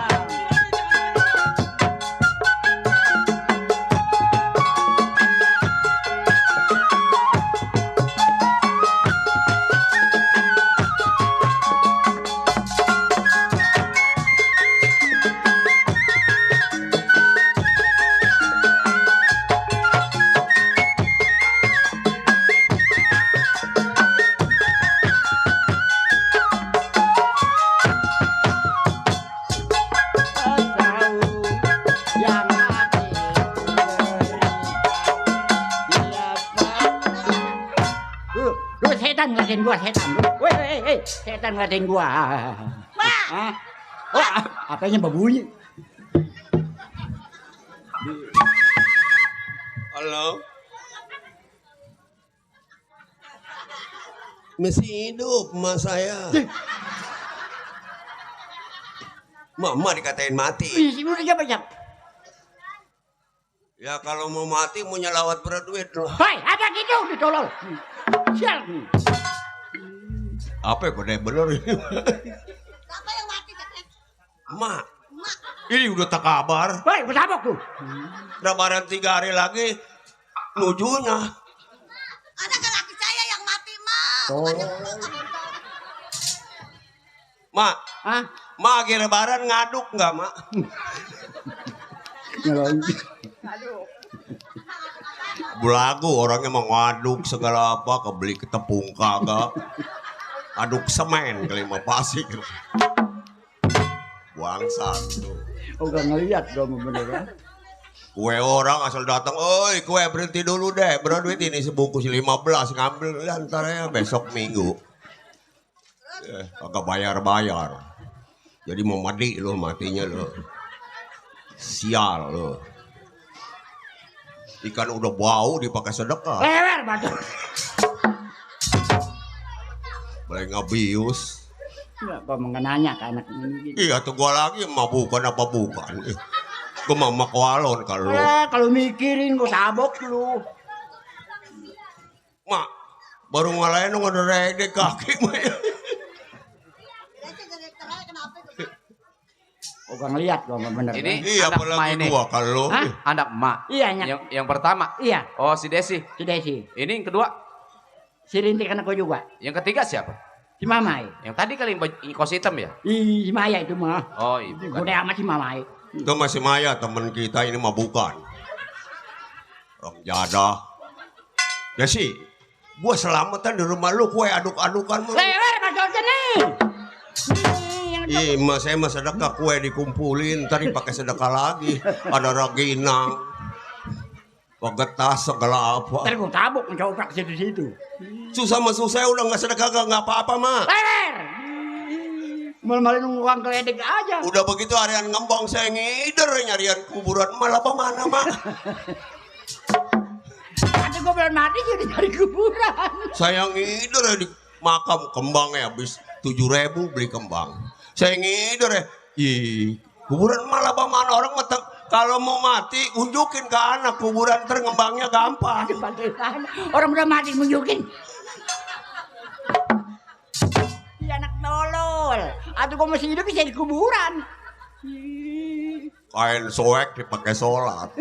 Lu setan ngeliatin gua, setan. Weh, setan ngeliatin gua. Hah? Oh, apanya berbunyi? Halo. Masih hidup emak saya. Mama dikatain mati. Ih, udah siapa? Ya kalau mau mati mau nyelawat berduit loh. Hei, ada gitu ditolol. Sial. Apa kode bener ini? Siapa yang mati? Emak. Ini udah tak kabar. Hei, bersabok tuh. Lebaran 3 hari lagi nujunya. Ada kan laki saya yang mati, Mak. Mak. Hah? Mak lagi lebaran ngaduk nggak, Mak? Belagu orangnya mau ngaduk segala apa, kebeli ke tepung kagak. Aduk semen kali mah pasir. Bangsat tuh. Udah ngeliat dong beneran. Kue orang asal datang, oi kue berhenti dulu deh, berduit ini sebungkus 15 ngambil antaranya besok minggu. Kagak bayar. Jadi mau mati lo matinya lo. Sial lo. Ikan udah bau dipakai sedekah. Lewer batu. Boleh ngabius. Enggak kok mengenanya ke anak ini. Iya tuh gua lagi mabukan apa bukan. Gua mau makwalon kalau. Kalau mikirin gua sabok lu. Mak, baru ngalahin dong ada rede kaki mah. Gua ngeliat gua bener. Ini iya anak emak apalagi ini. gua kalau. Hah? Anak emak. Iya, Nyak. Yang pertama. Iya. Oh, si Desi. Si Desi. Ini yang kedua. Si Rintik anak gua juga. Yang ketiga siapa? Si Mamai. Yang tadi kali kos hitam ya? Si Maya itu mah. Oh, ibu. Gede amat si Mamai. Itu masih Maya teman kita ini mah bukan. Orang jadah. Ya sih, gua selamatan di rumah lu kue aduk-adukan mah. Lewer masuk sini. Ih, mas saya mah sedekah kue dikumpulin, ntar dipakai sedekah lagi. Ada raginang, pagetas segala apa. Ntar gua tabuk mencoprak situ-situ. Susah mah susah udah nggak sedekah nggak apa-apa mah. Lewer. Mal-malin uang keledek aja. Udah begitu harian ngembang saya ngider nyarian kuburan malah apa mana mah. Ada gua belum mati jadi nyari kuburan. Saya ngider ya di makam kembangnya habis 7.000 beli kembang. Saya ngider ya, ih kuburan malah apa mana orang mata kalau mau mati unjukin ke anak kuburan terngembangnya gampang. Orang udah mati nunjukin. Anak tolol. Atau gua masih hidup bisa di kuburan. Kain soek dipakai sholat.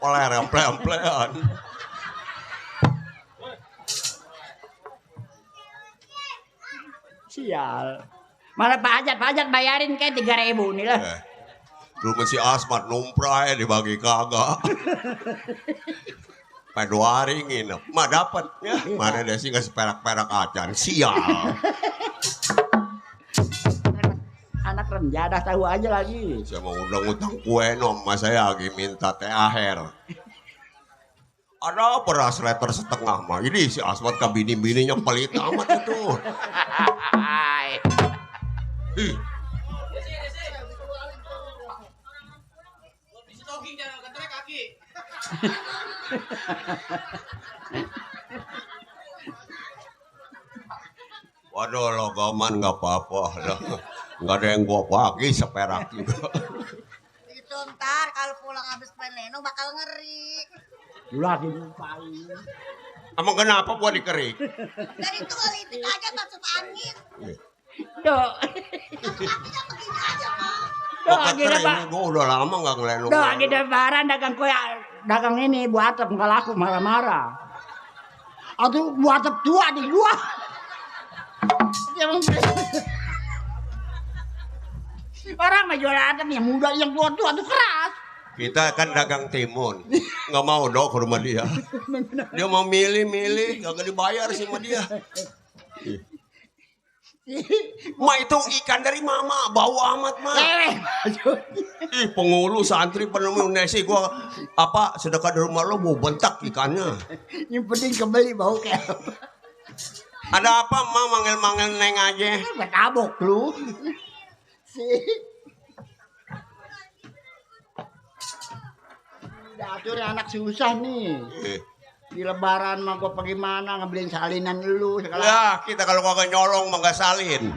Peler emple-emplean. Sial. Malah pajak bayarin kayak 3.000 nih lah. Dulu si Asmat numprai dibagi kagak. Pada 2 hari nginep, mah dapat ya. Mana dia sih nggak seperak-perak acan, sial. Anak renjadah tahu aja lagi. Saya mau utang kue nom, mas saya lagi minta THR. Ada beras liter setengah mah. Ini si Asmat ke bini-bininya pelit amat itu. Ih. Waduh logoman nggak apa-apa lah, nggak ada yang gua pakai seperak juga. Itu ntar kalau pulang habis peneno bakal ngeri. Lagi lupain. Emang kenapa gua dikerik? Dari itu ngelitik aja masuk angin. Dok. Kok kering gua udah lama nggak ngelenung. Dok, lagi lebaran dagang kue, dagang ini buat atap nggak laku marah-marah. Atau buat atap tua di luar. Orang mah jual atap yang muda, yang tua-tua tuh keras. Kita kan dagang timun, nggak mau dong ke rumah dia. Dia mau milih-milih, nggak dibayar sih sama dia. Ma itu ikan dari mama, bau amat ma. Ih pengulu santri penemuan nasi gua apa sedekah di rumah lo mau bentak ikannya. Yang penting kembali bau kayak apa. Ada apa ma manggil-manggil neng aja? Betabok lu. Atur anak susah nih. Di lebaran mah gua bagaimana ngebeliin salinan lu segala. Ya, kita kalau kagak nyolong mah nggak salin.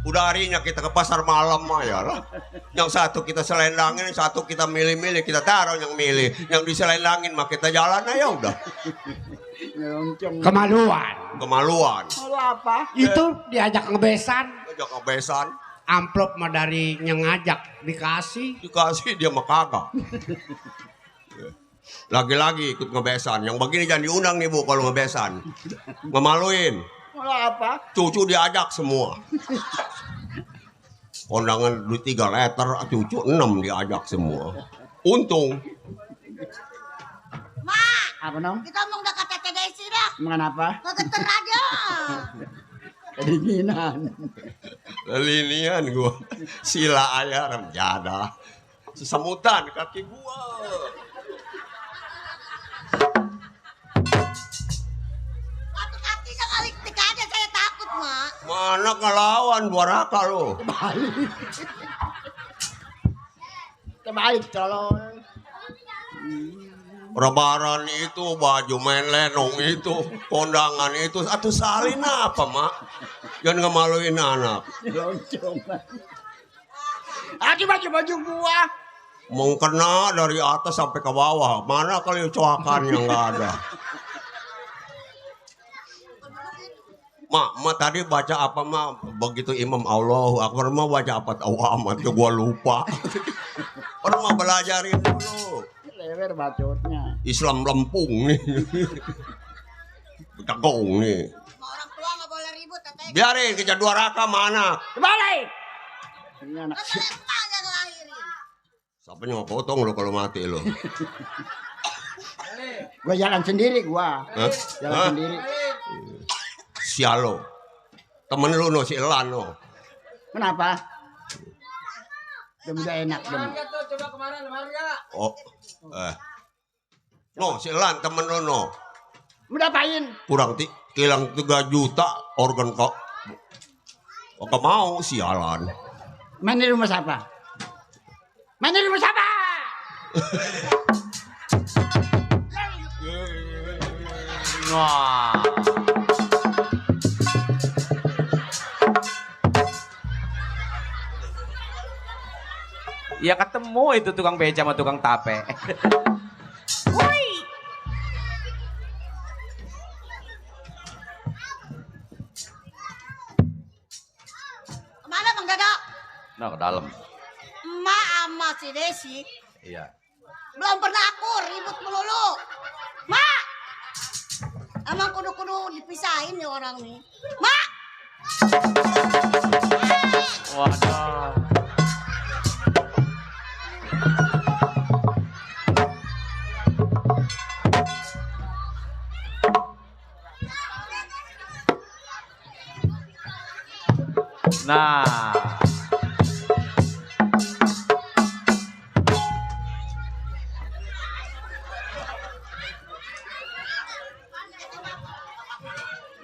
Udah harinya kita ke pasar malam mah ya lah. Yang satu kita selendangin, yang satu kita milih-milih, kita taruh yang milih. Yang diselendangin mah kita jalan aja udah. Kemaluan. Kemaluan. Malu apa? Itu diajak ngebesan. Diajak ngebesan. Amplop mah dari yang ngajak dikasih. Dikasih dia mah kagak. Lagi-lagi ikut ngebesan. Yang begini jangan diundang nih Bu kalau ngebesan. Ngemaluin. Malu apa? Cucu diajak semua. Kondangan duit 3 liter, cucu 6 diajak semua. Untung. Mak, Apa nong? kita mau udah kata Desi dah. Kenapa? Kegeter aja. Kedinginan. Linian gua. Sila ayah remjada. Sesemutan kaki gua. Satu kakinya kali tik aja saya takut, Mak. Mana ngelawan dua raka lo. Terbalik tolong. Rebaran itu, baju main lenong itu, kondangan itu, atau salin apa mak? Jangan ngemaluin anak. Loncong. Aduh baju gua. Mau kena dari atas sampai ke bawah, mana kali coakannya nggak ada. Mak tadi baca apa mak? Begitu Imam Allahu Akbar mah baca apa tahu amat ke gua lupa. Orang mah belajarin dulu. Lewer bacotnya. Islam lempung nih. Bekagong nih. Orang tua nggak boleh ribut, katanya. Biarin kejar 2 raka mana? Balik. Ini anak Katanya ngelahirin. Siapa yang mau potong lo kalau mati lo? Gua jalan sendiri gua. Hah? Jalan Hah? sendiri. Sialo. Temen lu no si Elan no. Kenapa? Udah enak dong. Coba kemarin Maria. Oh. No si Elan temen lu no. Udah apain? Kurang kilang 3 juta organ kok. Kok mau sialan. Main di rumah siapa? Main di rumah siapa? Wah. Ya ketemu itu tukang beca sama tukang tape. Woi. Kemana Bang Dadok? Nah ke dalam. Emak sama si Desi Iya. belum pernah akur, ribut melulu. Mak! Emang kudu-kudu dipisahin nih orang nih. Mak! Waduh. Nah.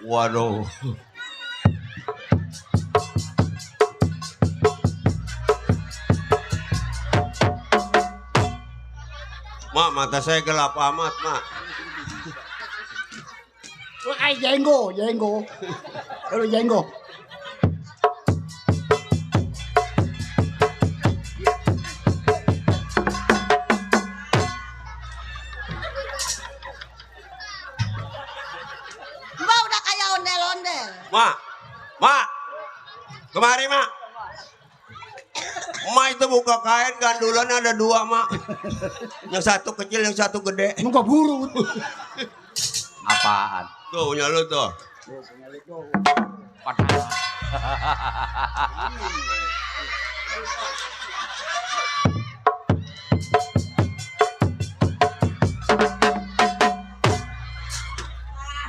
Waduh. Mak, mata saya gelap amat, Mak. Gua kayak jenggo. Kalau jenggo. Mbak udah kayak ondel-ondel. Mak. Kemari, Mak. Mak itu buka kain gandulan ada 2, Mak. Yang satu kecil, yang satu gede. Muka buru. Apaan? Tuh, punya lu tuh.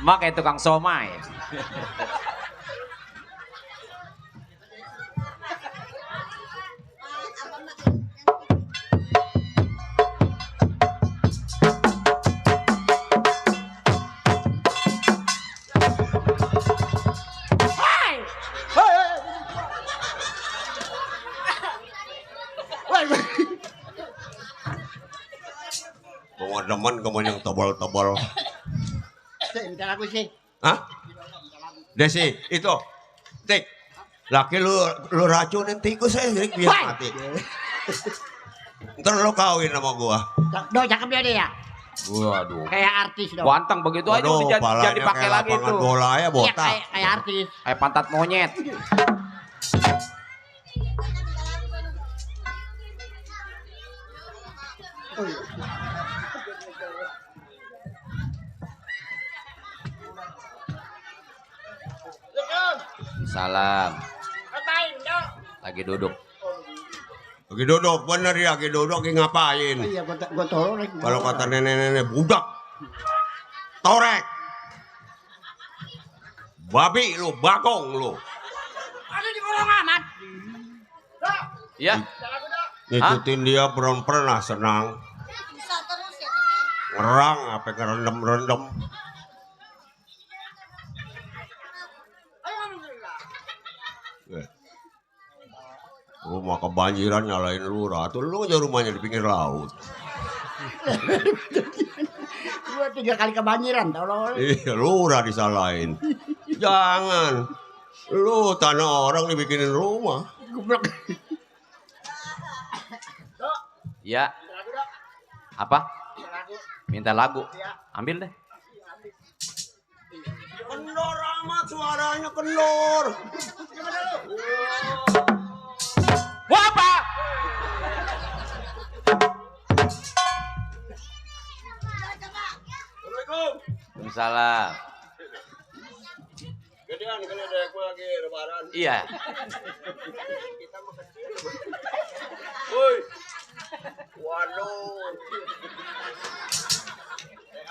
Mak kayak tukang somai. demen kamu yang tebal-tebal. Bentar aku sih. Hah? Desi, itu. Tik. Laki lu racunin tikus saya biar mati. Ntar lu kawin sama gua. Do, cakep ya dia ya? Waduh. Kayak artis dong. Ganteng begitu aja Waduh, udah palanya jadi pakai kayak lagi lapangan tuh. bola ya, Iya, botak. kayak artis. Kayak pantat monyet. Salam. Ngapain, Dok? Lagi duduk. Lagi duduk, bener ya, lagi duduk, lagi ngapain? Iya, gua torek. Kalau kata nenek-nenek, budak. Torek. Babi lu, bagong lu. Ada di kolong amat. Iya. Ngikutin dia belum pernah senang. Bisa terus ya. Ngerang, apa ngerendem-rendem. Lu mau kebanjiran nyalain lurah. Tuh lu aja rumahnya di pinggir laut. Gua 3 kali kebanjiran, tolong. Iya, lurah disalahin. Jangan. Lu tanah orang dibikinin rumah. Goblok. Iya. Apa? Minta lagu. Ambil deh. Kendor amat suaranya, kendor. Wah, apa? Assalamualaikum. Waalaikumsalam. Gedean kali dek gua lagi lebaran. Iya. Kita mah kecil. Woi. Waduh.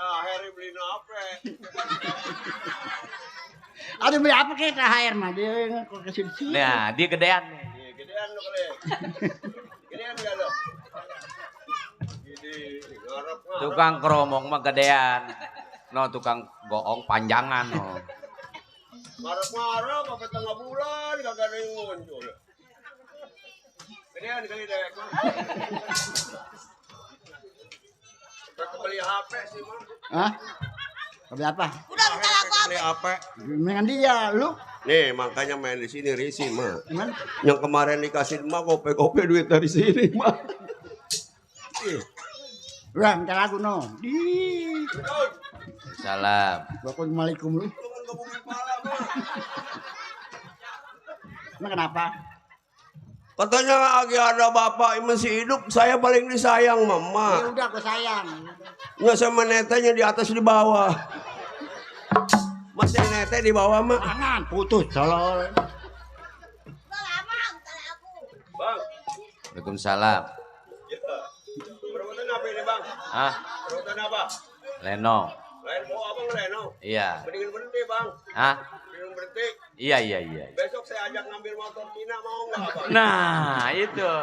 Harry beli apa? Aduh, beli apa kayak THR mah dia kok ke sini. Nah, dia gedean nih. Gedean lo kali. Gedean enggak lo? Gini, ngarep. Tukang keromong mah gedean. No, tukang goong panjangan no. Ngarep-ngarep apa tengah bulan kagak ada yang muncul. Gedean kali dek. Beli HP sih mah. Hah? Beli apa? Udah bentar aku Beli HP. Dengan dia, lu. Nih makanya main di sini risi mah. Gimana? Yang kemarin dikasih mah kope-kope duit dari sini mah. Udah, minta lagu no. Di. Salam. Waalaikumsalam lu. Emang kenapa? Katanya lagi ada bapak yang masih hidup, saya paling disayang Ya mama. udah, aku sayang. Nggak sama netenya di atas di bawah. Masih nete di bawah mah. Jangan, putus, tolol. Bang. Waalaikumsalam. Perebutan apa ini bang? Ah, Perebutan apa? Leno. Lain mau abang Leno. Iya. Mendingan berhenti bang. Ah, Mendingan berhenti. iya, iya, iya. Besok saya ajak ngambil motor Cina mau nggak abang? Nah, itu.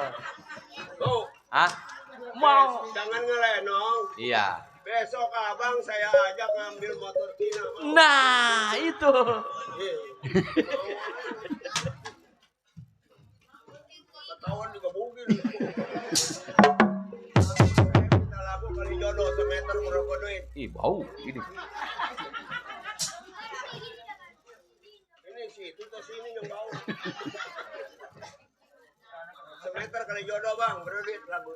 Tuh. Ah, mau. Jangan ngelenong. Iya. Besok abang saya ajak ngambil motor Cina mau. Nah, itu. Ketahuan juga mungkin. Kita lagu kali jodoh semeter berapa duit? Ih, bau ini. Ini sih itu ke sini yang bau. Semeter kali jodoh bang, berapa duit lagu?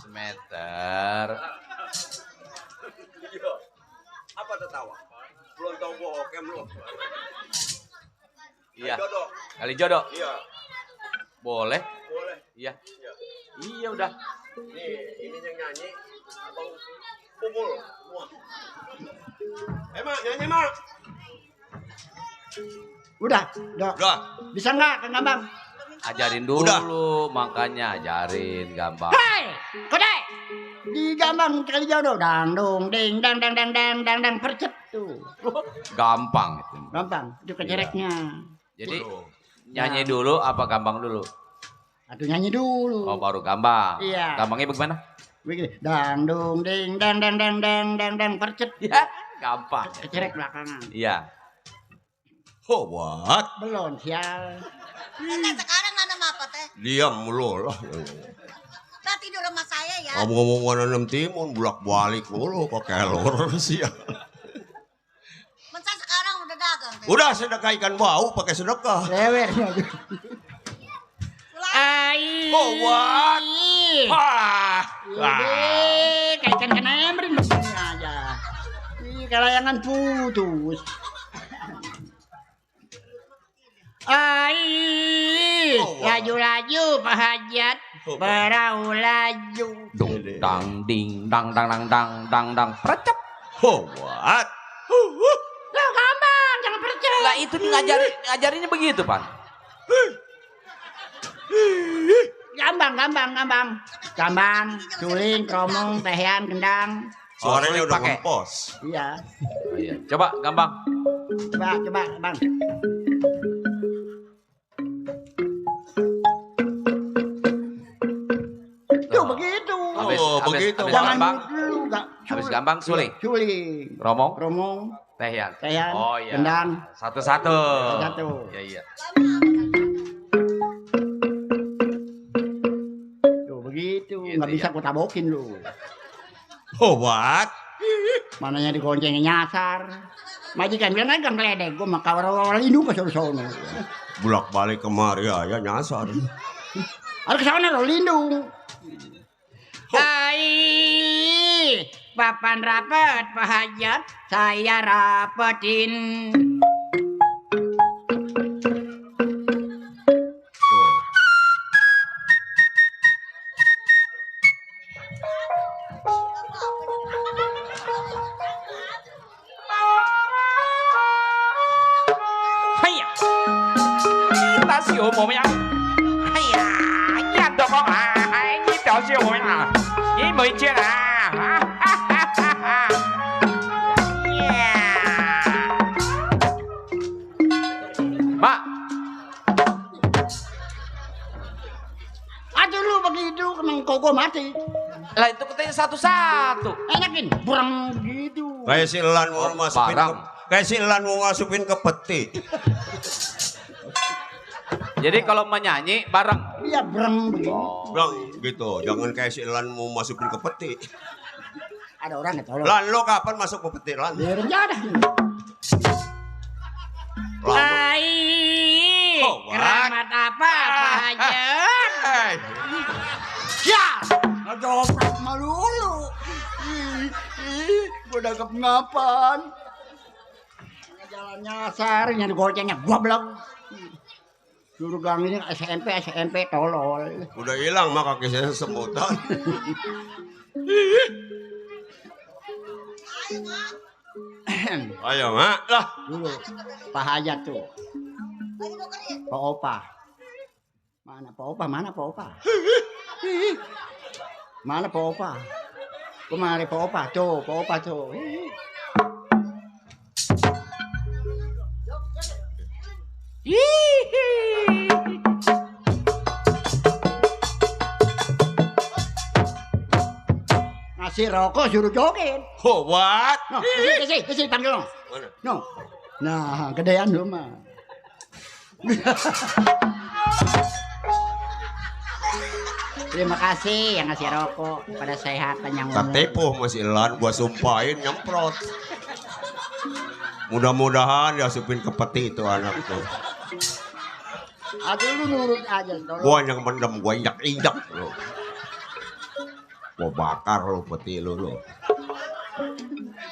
Semeter. Iya. Apa tertawa? Belum tahu bokem lu. Iya. Jodoh. Kali jodoh. Iya. Boleh. Boleh. Iya. Iya. Iya udah. Nih, ini yang nyanyi. Abang pukul semua. Mak, nyanyi mak. Udah, Dok. Udah. Bisa nggak, Kang Gambang? Ajarin dulu, makanya ajarin gampang. Hei, Kode! Di Gambang kali jodoh, dang dong, ding, dang dang dang dang dang dang percet tuh. Gampang itu. Gampang, itu kecereknya. Jadi nyanyi dulu apa gampang dulu? Aduh, nyanyi dulu. Oh, baru gampang. Iya. Gampangnya bagaimana? Begini, dang dong, ding, dang dang dang dang dang dang percet. Ya, gampang. Kecerek belakangan. Iya. Oh, what? Belum, sial. Sekarang ada apa teh? Diam mulu lah. Nah tidur sama saya ya. Kamu ngomong nanam timun, bulak-balik mulu kok kelor sih ya. Masa sekarang udah dagang. Udah sedekah ikan bau pakai sedekah. Lewer. Ai. Oh, what? Wah. Kayak ikan emrin begini aja. Ih, kelayangan putus. Ai. Laju-laju Pak Hajat. Berau laju. Dung dang ding dang dang dang dang dang dang percep. Oh, what? Lah gampang, jangan percaya. Lah itu ngajarinnya begitu, Pan. Gampang, suling, kromong, tehean, kendang. Suaranya udah pakai. ngempos. Iya. Oh, iya. Coba gampang. Coba, Bang. Tuh begitu. Habis Jangan gampang. dulu, enggak. Habis gampang suling. Suling. Romong. Tehian. Oh iya. Kendang. Satu-satu. Satu. Iya. Tuh begitu, nggak bisa ku tabokin lu. Oh, what? Mananya digoncengnya nyasar. Majikan bilang kan ngeledek, gua mah kawal-kawal indung ke sono. Bulak-balik kemari ya nyasar. Ada ke sana lo lindung. Ai. Papan rapet Pak Hajat, saya rapetin. Hayya. Kita siêu một nhau. Hayya. Nhận được không à? Hãy nhìn đó siêu một nhau. Ý mới chết à? Mak. Aduh lu begitu, emang koko mati. Lah itu katanya satu-satu. Enakin, burang gitu. Kayak si Elan mau masukin ke, kayak si Elan mau masukin ke peti. Jadi kalau menyanyi bareng. Iya, burang begitu. Bilang gitu, jangan kayak si Elan mau masukin ke peti. Ada orang yang tolong. Lan, lo kapan masuk ke peti, Lan? Ya rencana. Ai. Keramat apa Pak Hajat? Ya, ngejoprak malu lu. Gua dagap ngapan. Jalan nyasar, nyari gocengnya goblok. Suruh gang ini SMP tolol. Udah hilang mak kaki saya sebutan. Ayo mak lah. Dulu Pak Hajat tuh. Pak Opa. Mana Pak Opa? Mana Pak Opa? Mana Pak Opa? Kemari Pak Opa tuh, Pak Opa tuh. Ngasih rokok suruh joget. Oh, what? No, kesini panggil dong. Mana? No. Nah, gedean lu mah. Terima kasih yang ngasih rokok pada sehatan yang Tak tepo masih Elan, gua sumpahin nyemprot. Mudah-mudahan diasupin ke peti itu anak tuh. Aduh lu nurut aja. Gua yang mendem, gua injak-injak lo. Gua bakar lo peti lo.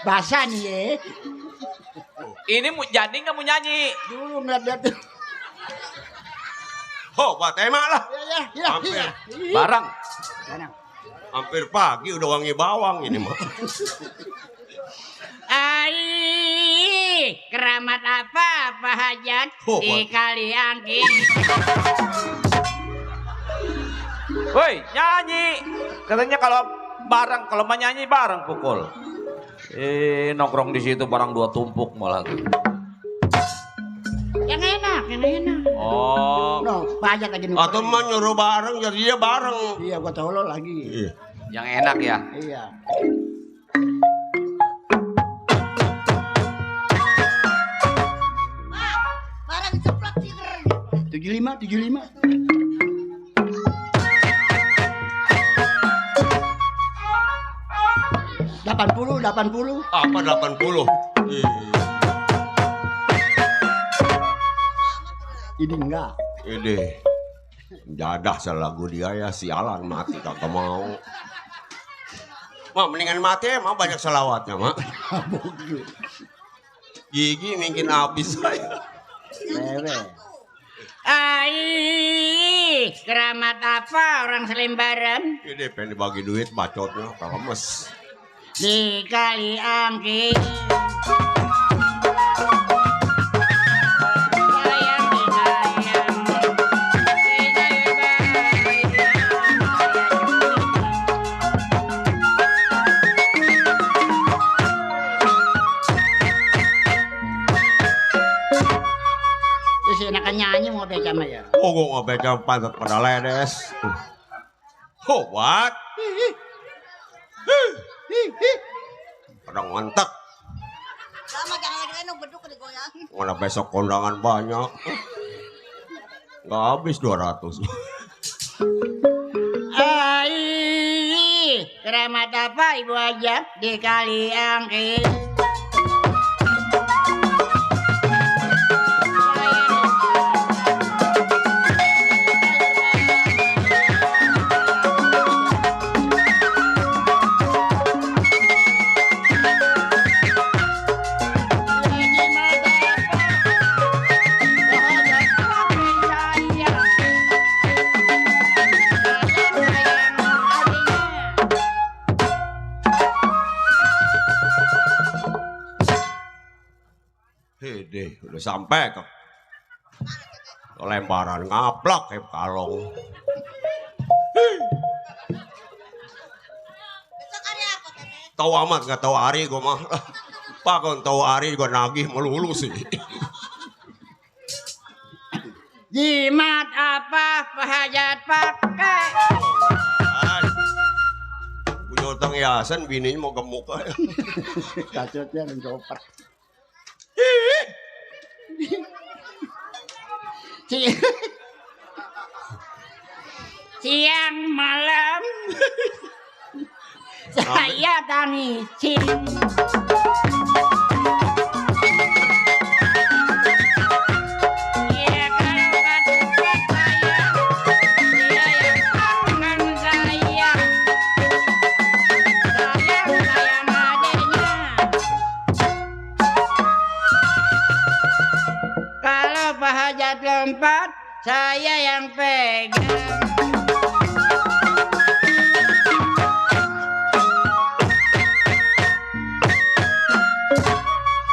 Basah nih ya. Ini mau jadi nggak mau nyanyi? Dulu ngeliat tuh. Oh, buat tema lah. Iya. Hampir. Barang. Hampir pagi udah wangi bawang ini mah. Ai. Keramat apa Pak Hajat? Oh, Di Kaliangking. Woi, nyanyi. Katanya kalau mau nyanyi bareng pukul. Nongkrong di situ barang dua tumpuk malah. Yang enak. Oh. No, Pak Hajat lagi Atau mah nyuruh bareng jadi dia bareng. Iya, gua tolol lagi. Iya. Yang enak ya. Iya. Barang ceplok tiger. 75. 80. Apa 80? Ini enggak. Ini jadah selagu dia ya, sialan mati kagak mau. Mak mendingan mati ya, mak banyak selawatnya mak. Gigi mungkin habis saya. Ai, keramat apa orang selembaran? Ini pengen dibagi duit bacotnya, kalemes. Di kali angki. Nyanyi mau beca mah ya. Oh, gue nggak beca pantat pada ledes. Oh, what? Pada ngontak. Lama jangan lagi lenong beduk digoyangin. Mana besok kondangan banyak. Nggak habis 200. Ai, keramat apa ibu aja di kali angki. Hede, udah sampai ke lemparan ngaplak kayak kalong. Tahu amat nggak tahu hari gue mah. Pak kan tahu hari gue nagih melulu sih. Jimat apa pahajat pakai? Punya utang yayasan bininya mau gemuk aja. Kacotnya mencopot. Siang malam saya tangisin. Hajat lompat, saya yang pegang.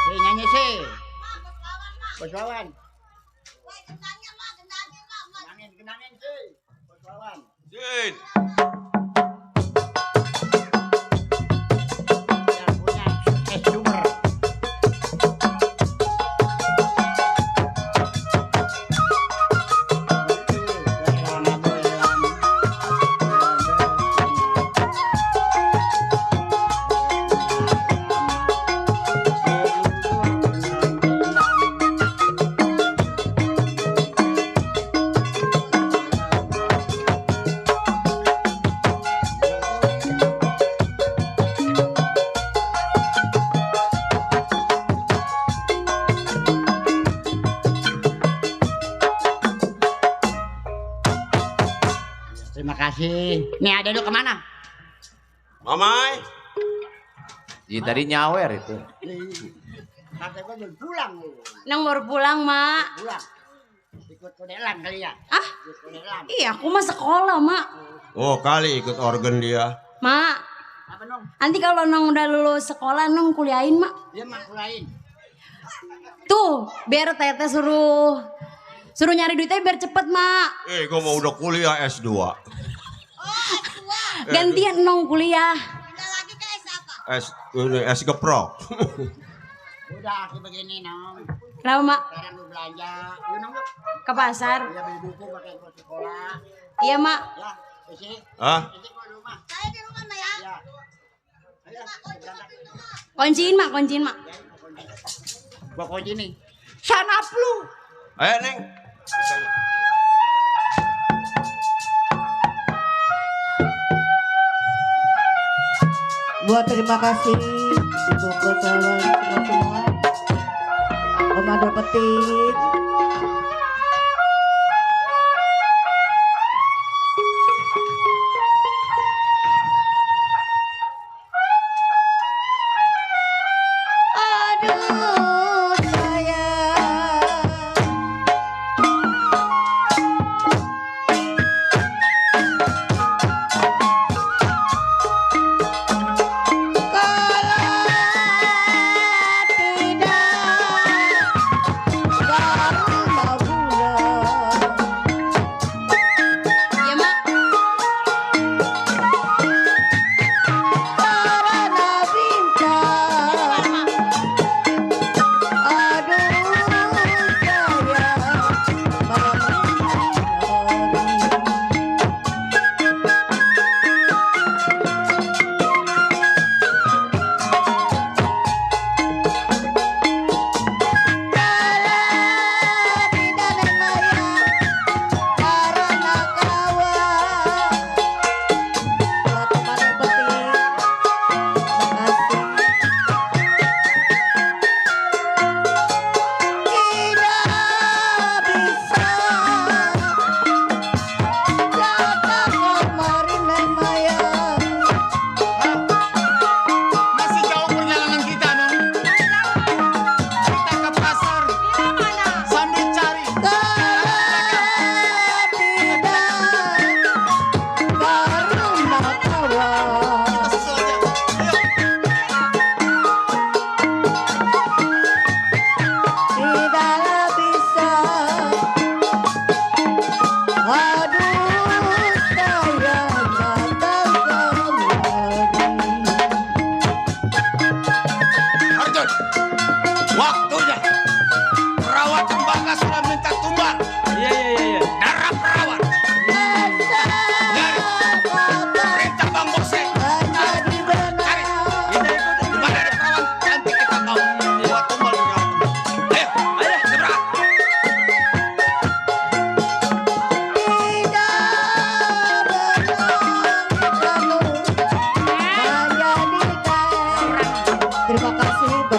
Nyanyi sih. Bos lawan. Genangin sih. Bos lawan. Jin. Yang punya sumber. Terima kasih. Nih ada lu kemana? Mamai. Iya tadi nyawer itu. Kakek gua belum pulang. Nang baru pulang, Mak. Pulang. Ikut kodelan kali ya? Ah? Ikut kodelan. Iya, aku mah sekolah, Mak. Oh kali ikut organ dia. Mak. Apa Nong? Nanti kalau Nong udah lulus sekolah, Nong kuliahin, Mak. Dia mak kuliahin. Tuh, biar Tete suruh nyari duitnya biar cepet, Mak. Gue mau udah kuliah S2. Gantian Nong kuliah. S geprok. Udah aku begini Nong. Kenapa, Mak? Sekarang lu belanja. Yuk Nong yuk. Ke pasar. Iya beli buku pakai buat sekolah. Iya, Mak. Ya, isi. Hah? Isi gua di rumah. Saya di rumah Mak ya. Ya. Ayo, berangkat. Kunciin, Mak. Kunciin, Mak. Gua kunci nih. Sana flu. Ayo Neng. Buat terima kasih untuk sahabat semua. Komandan Petik.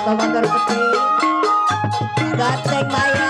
Komandan Petik, Ganteng Maya.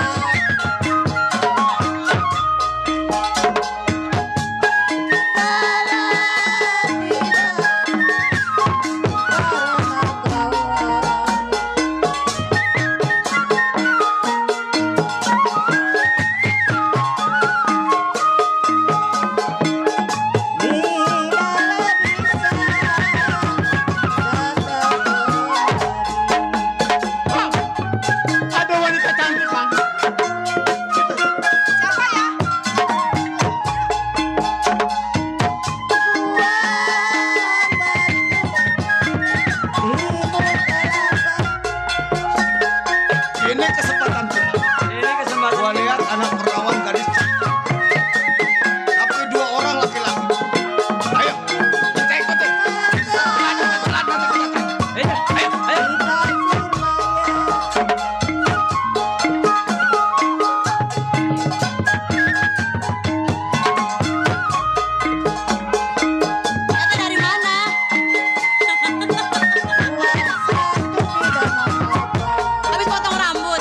Ini kesempatan kita. Ini kesempatan. Gua lihat anak perawan gadis. Tapi 2 orang laki-laki. Ayo, kita ikutin. Ayo. Ternyata dari mana? Habis potong rambut.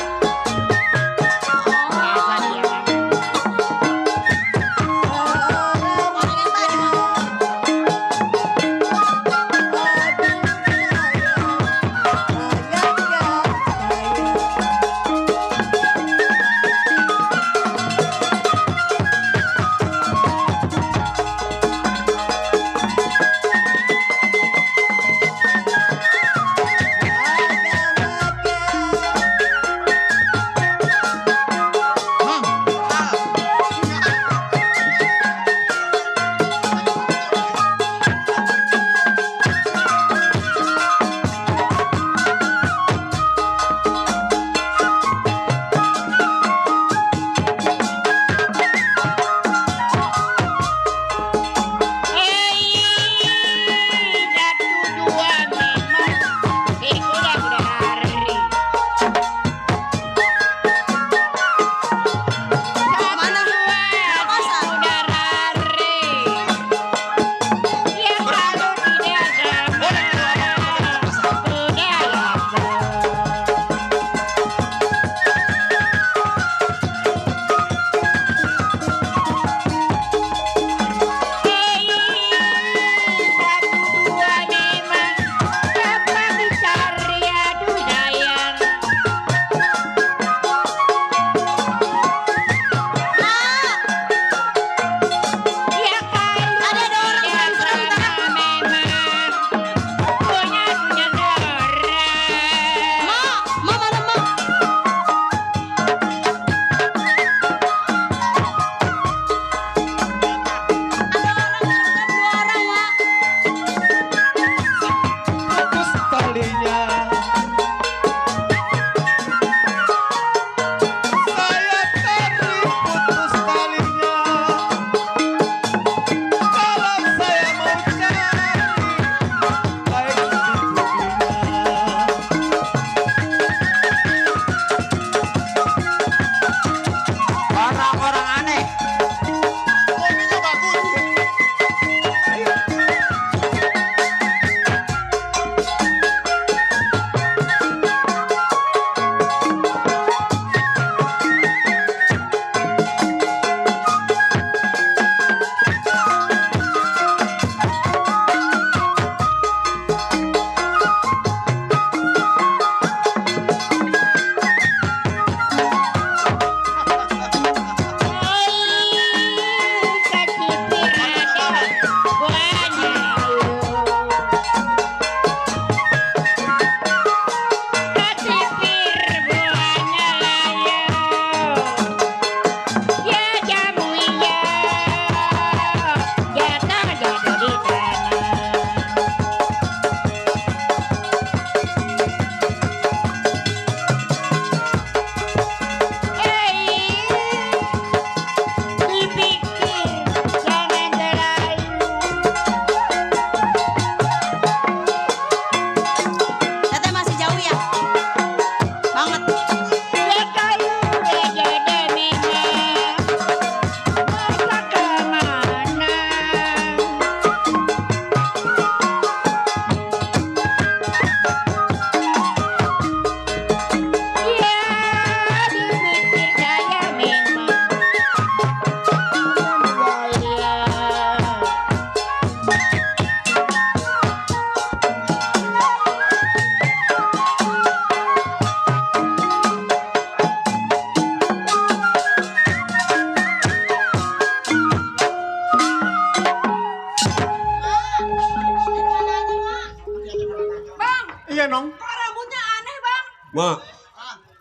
Mak,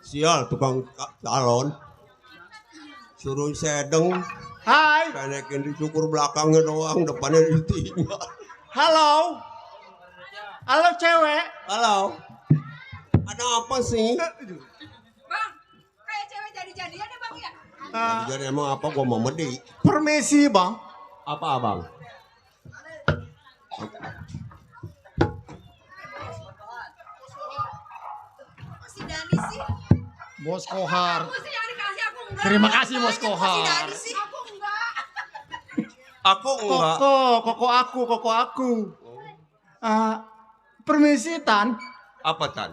sial tukang calon. Suruh sedeng. Hai. Penekin dicukur belakangnya doang, depannya ditinggal. Halo. Halo cewek. Halo. Ada apa sih? Bang, kayak cewek jadi-jadian ya bang ya? Jadi emang apa gua mau medi? Permisi bang. Apa abang? Si Dani sih. Bos Kohar. Aku sih yang dikasih aku enggak. Terima kasih Bos Si Kohar. Dani sih. Aku enggak. Aku enggak. Koko aku. Permisi Tan. Apa Tan?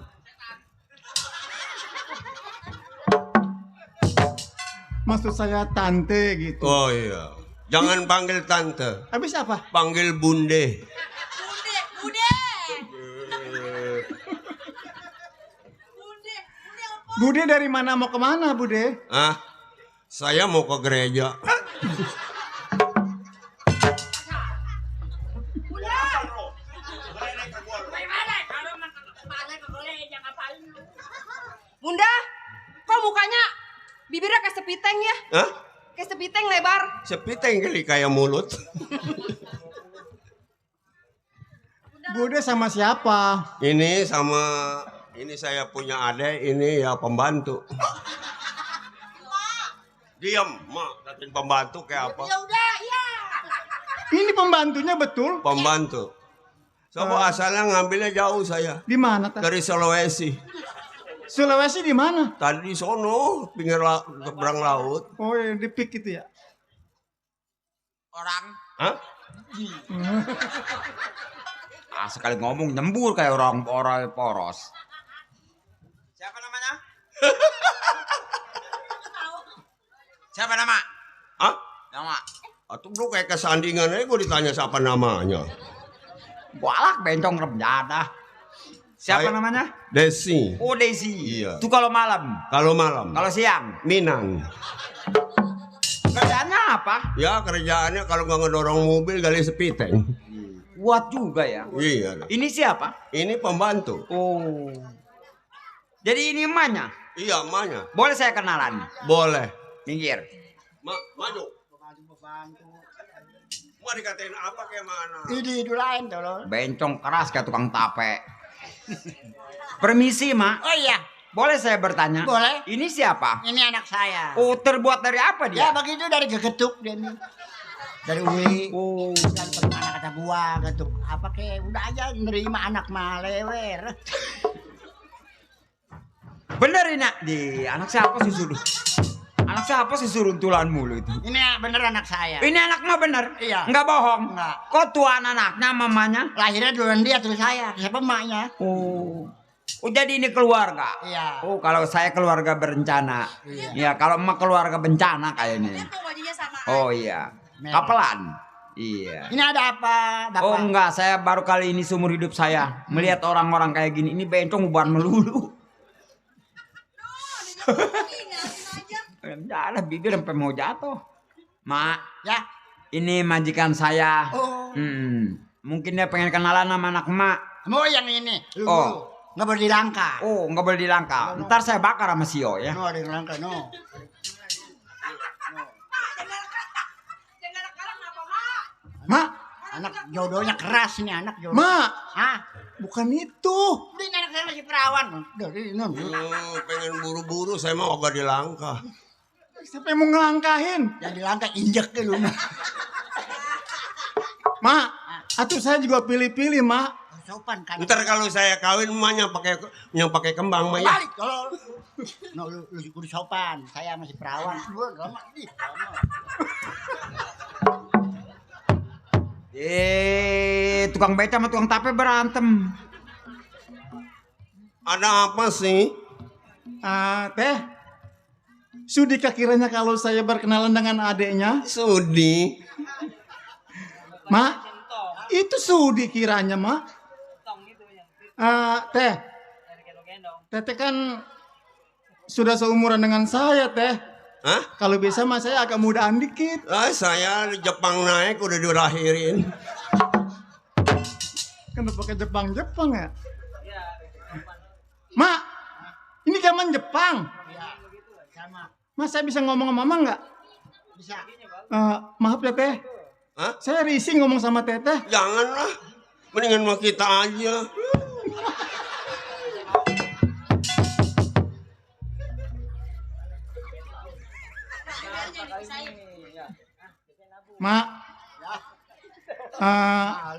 Maksud saya tante gitu. Oh iya. Jangan panggil tante. Habis apa? Panggil bunde. Bude. Bude dari mana mau kemana Bude? Ah, saya mau ke gereja. Bunda, kok mukanya bibirnya kayak sepiteng ya? Hah? Kayak sepiteng lebar. Sepiteng kali kayak mulut. Bude sama siapa? Ini saya punya adik, ini ya pembantu. Diam, mak, datin pembantu kayak apa? Ya udah, ya. Ini pembantunya betul? Pembantu. Coba asalnya ngambilnya jauh saya. Di mana? Dari Sulawesi. Sulawesi di mana? Tadi di sono, pinggir seberang laut. Oh, di pik itu ya. Orang. Hah? Sekali ngomong nyembur kayak orang poros. Siapa namanya? Siapa nama? Hah? Nama. Atau lu kayak kesandingan aja gue ditanya siapa namanya. Walak bencong remjada. Siapa namanya? Desi. Oh Desi. Iya. Itu kalau malam. Kalau malam. Kalau siang. Minang. Kerjaannya apa? Ya kerjaannya kalau nggak ngedorong mobil gali sepiteng. Kuat juga ya. Iya. Ini siapa? Ini pembantu. Oh. Jadi ini emaknya? Iya emaknya. Boleh saya kenalan? Boleh. Minggir. Maju. Mau dikatain apa kayak mana? Ini lain tolong. Bencong keras kayak tukang tape. Permisi, Mak. Oh iya. Boleh saya bertanya? Boleh. Ini siapa? Ini anak saya. Oh, terbuat dari apa dia? Ya begitu dari gegetuk dia nih. Dari uli. Oh. Dan bagaimana kata gua getuk. Apa kayak udah aja nerima anak malewer. Bener ini, di anak siapa sih suruh? Anak siapa sih suruh tulan mulu itu? Ini bener anak saya. Ini anak mah bener? Iya. Enggak bohong? Enggak. Kok tuan anaknya mamanya? Lahirnya duluan dia terus saya. Siapa emaknya? Oh. Oh jadi ini keluarga? Iya. Oh kalau saya keluarga berencana. Iya. Ya kalau emak keluarga bencana kayaknya. Oh iya. Kapelan. Iya. Ini ada apa? Bapak? Oh enggak, saya baru kali ini seumur hidup saya melihat orang-orang kayak gini. Ini bencong uban melulu. Jalan bibir sampai mau jatuh. Mak, ya. Ini majikan saya. Oh. Mungkin dia pengen kenalan sama anak emak. Mau yang ini. Lu. Oh. Nggak boleh dilangka. Oh, nggak boleh dilangka. No. Ntar saya bakar sama Sio ya. No, dilangka no. Mak, anak jodohnya keras nih anak jodoh. Mak. Hah? Bukan itu. Ini anak saya masih perawan. Dari pengen buru-buru saya mau agak dilangkah. Siapa yang mau ngelangkahin? Yang dilangkah injek ke lu. Mak, atuh saya juga pilih-pilih, Mak. Sopan kan. Ntar kalau saya kawin emaknya pakai kembang mah ya. Balik kalau no, lu kudu sopan. Saya masih perawan. Lu lama nih. Tukang beca sama tukang tape berantem. Ada apa sih? Teh. Sudikah kiranya kalau saya berkenalan dengan adiknya? Sudi. Mak, itu sudi kiranya, Mak. Teh. Teteh kan sudah seumuran dengan saya, Teh. Hah? Kalau bisa mah saya agak mudaan dikit. Saya di Jepang naik udah dilahirin. Kenapa pakai Jepang ya? Mak, zaman Jepang. Iya, sama. Mas, saya bisa ngomong sama mama nggak? Bisa. Maaf ya teh. Hah? Saya risih ngomong sama teteh. Janganlah. Mendingan sama kita aja. Mak.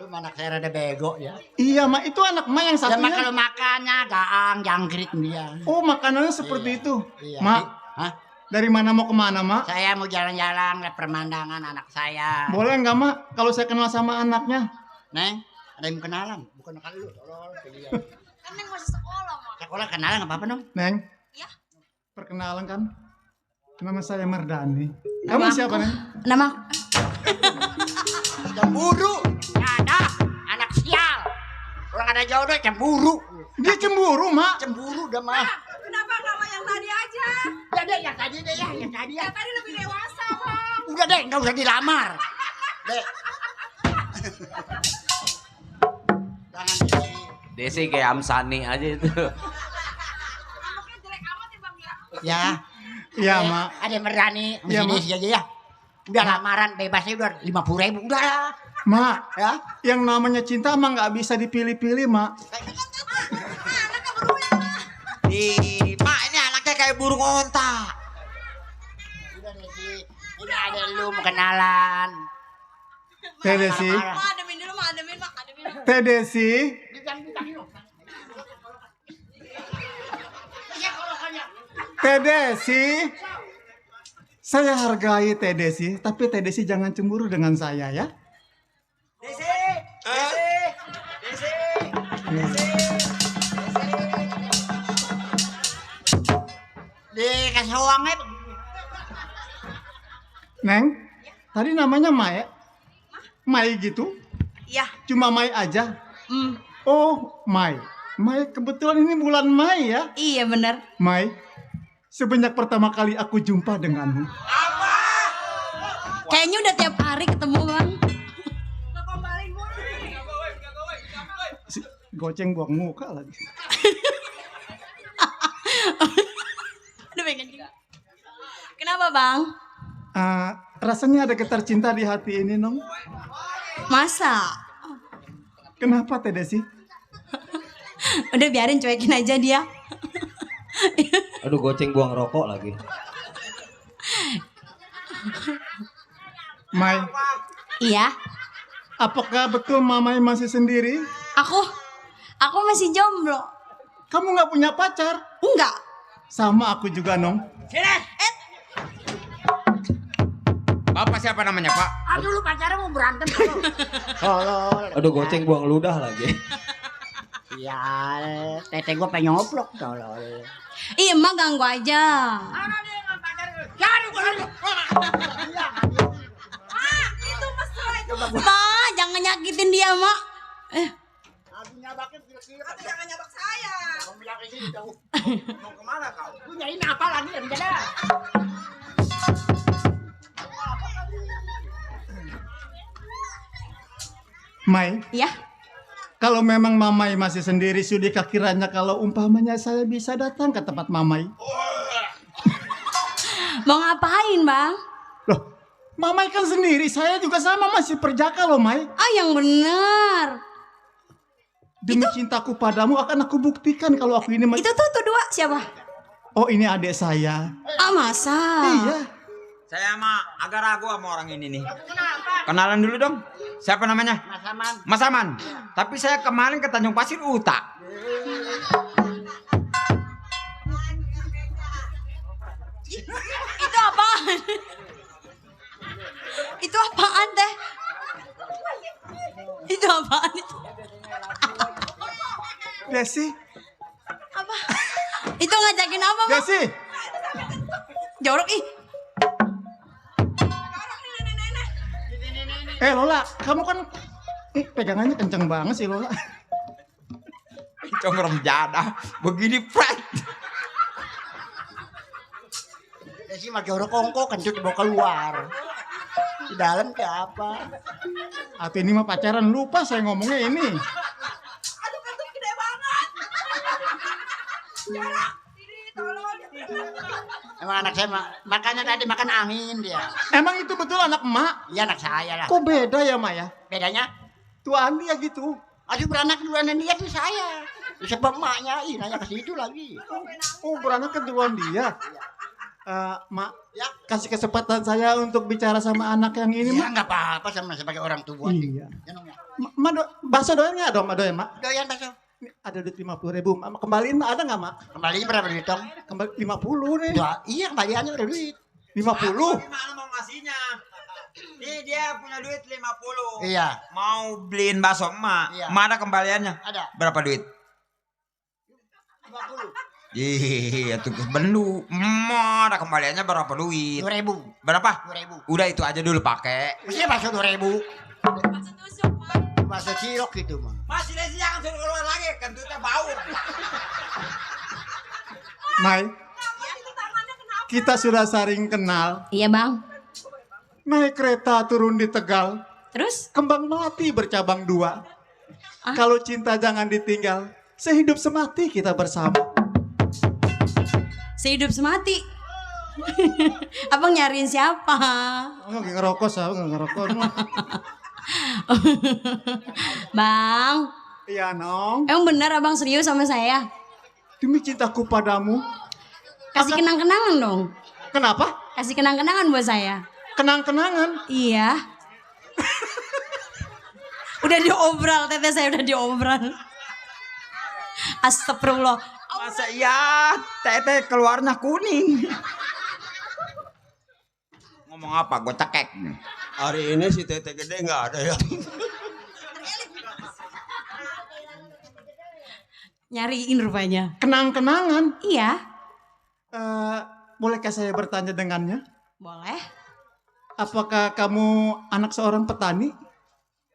Lu anak saya rada bego ya. Iya, Mak, itu anak Mak yang Ya satunya. kalau makannya gaang, jangkrik dia. Oh, makanannya seperti itu. Iya. Mak, Hah? dari mana mau kemana, Mak? Saya mau jalan-jalan lihat pemandangan anak saya. Boleh nggak, Mak? Kalau saya kenal sama anaknya. Neng, ada yang kenalan? Bukan kali lu. Kan Neng masih sekolah, Mak. Sekolah kenalan nggak apa-apa dong? Neng. Iya. Perkenalan kan? Nama saya Mardani. Kamu siapa, Neng? Nama Cemburu. Ada anak sial. Orang ada jodoh cemburu. Dia cemburu, Mak. Cemburu udah mah. Kenapa nama yang tadi aja? Ya deh, yang tadi deh ya, yang tadi ya. Yang tadi lebih dewasa, Bang. Udah deh, nggak usah dilamar. Deh. Jangan Desi kayak Amsani aja itu. ya. Iya, Mak. Ada yang berani Iya, sini Mak. sih aja ya. Udah lamaran bebasnya udah 50.000 udah lah. Mak, Ya. yang namanya cinta mah nggak bisa dipilih-pilih, Mak. Mak, ini anaknya kayak burung onta. Udah deh sih. Ini ada lu mau kenalan. Teh Desi. Mak, ademin dulu, Mak. Ademin, Mak. Ademin. Teh Desi. Teh Desi. Saya hargai Teh Desi, tapi Teh Desi jangan cemburu dengan saya ya. Dikasih uangnya. Neng, tadi namanya Mai. Mai gitu? Iya. Cuma Mai aja? Oh, Mai. Mai, kebetulan ini bulan Mai ya? Iya, bener. Mai, semenjak pertama kali aku jumpa denganmu. Kayaknya udah tiap hari ketemu, Bang. Goceng buang muka lagi. Aduh, pengen juga. Kenapa, Bang? Rasanya ada getar cinta di hati ini, Nong. Masa? Kenapa, Teh Desi? Udah biarin, cuekin aja dia. Aduh, goceng buang rokok lagi. Mai. Iya. Apakah betul Mamai masih sendiri? Aku masih jomblo. Kamu nggak punya pacar? Enggak. Sama aku juga, Nong. Bapak siapa namanya, Pak? Aduh, lu pacarnya mau berantem. Aduh, goceng buang ludah lagi. Iya, teteh gua pengen nyoplok tolol. Iya, Mak, ganggu aja. Mak, jangan nyakitin dia, Mak. Jangan nyabak saya. Mau kemana kau? Lu nyain apa lagi yang jadi? Mai. Iya. Kalau memang Mamai masih sendiri, sudahkah kiranya kalau umpamanya saya bisa datang ke tempat Mamai? Mau ngapain, Bang? Loh, Mamai kan sendiri, saya juga sama masih perjaka loh, Mai. Ah, yang bener. Demi cintaku padamu akan aku buktikan kalau aku ini... Itu tuh dua siapa? Oh, ini adik saya. Ah, masa? Iya. Saya mah agak ragu sama orang ini nih. Kenalan dulu dong. Siapa namanya? Mas Aman. Mas Aman. Tapi saya kemarin ke Tanjung Pasir Uta. Itu apaan? Itu apaan, Teh? Itu apaan itu? Desi. Apa? Itu ngajakin apa, Bang? Desi. Jorok ih. Lola, kamu kan pegangannya kenceng banget sih, Lola. Congrom jadah. Begini pret. Desi mah jorok kongko kencut dibawa keluar. Di dalam kayak apa? Hati ini mah pacaran, lupa saya ngomongnya ini. Aduh, kentut gede banget. Emang anak saya makanya tadi makan angin dia. Emang itu betul anak emak? Iya anak saya lah. Kok beda ya mak ya? Bedanya? Tuan dia gitu. Aduh beranak duluan dia tuh saya. Sebab emaknya, nanya ke situ lagi. Oh beranak keduluan dia. Mak, kasih kesempatan saya untuk bicara sama anak yang ini, Mak. Mak. Nggak apa-apa sama sebagai orang tua. Iya. Mak, bakso doyan nggak dong, Mak doyan, Mak? Doyan bakso. Ini ada duit 50.000, Mak. Kembaliin, Mak, ada nggak, Mak? Kembaliin berapa duit dong? Kembali 50 nih. Iya, kembaliannya udah duit. 50. Gimana mau ngasihnya? Nih dia punya duit 50. Iya. Mau beliin bakso emak. Iya. Emak ada kembaliannya? Ada. Berapa duit? 50. Iya tuh benu. Emak ada kembaliannya berapa duit? 2.000. Berapa? 2.000. Udah itu aja dulu pakai. Mestinya bakso 2.000. Bakso cilok gitu mah. Masih desi jangan suruh keluar lagi, kentutnya bau. Mai, kita sudah saling kenal. Iya bang. Naik kereta turun di Tegal. Terus? Kembang melati bercabang 2. Kalau cinta jangan ditinggal. Sehidup semati kita bersama. Sehidup semati. Abang nyariin siapa? Nggak ngerokok, saya nggak ngerokok. Bang. Iya, Nong. Emang benar abang serius sama saya? Demi cintaku padamu. Kasih kenang-kenangan dong. Kenapa? Kasih kenang-kenangan buat saya. Kenang-kenangan? Iya. Udah diobral, teteh saya udah diobral. Astagfirullah. Masa iya, teteh keluarnya kuning. Ngomong apa? Gue cekek. Hari ini si Tete gede nggak ada ya. Nyariin rupanya. Kenang-kenangan? Iya. Bolehkah saya bertanya dengannya? Boleh. Apakah kamu anak seorang petani?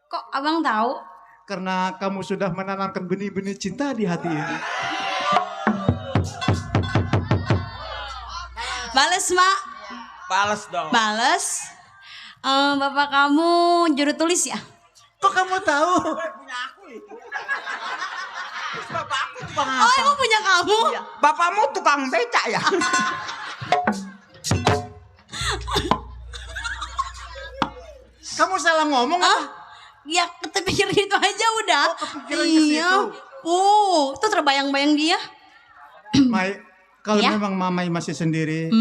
Kok abang tahu? Karena kamu sudah menanamkan benih-benih cinta di hati ini. Bales, Mak. Bales dong. Bales. Bapak kamu juru tulis ya? Kok kamu tahu? Bapakku tukang apa? Oh, emang punya kamu? Iya. Bapakmu tukang becak ya? Kamu salah ngomong apa? Ya, kepikir itu aja udah. Kepikiran ke situ. Itu terbayang-bayang dia. Mai, kalau Ya? memang Mamai masih sendiri,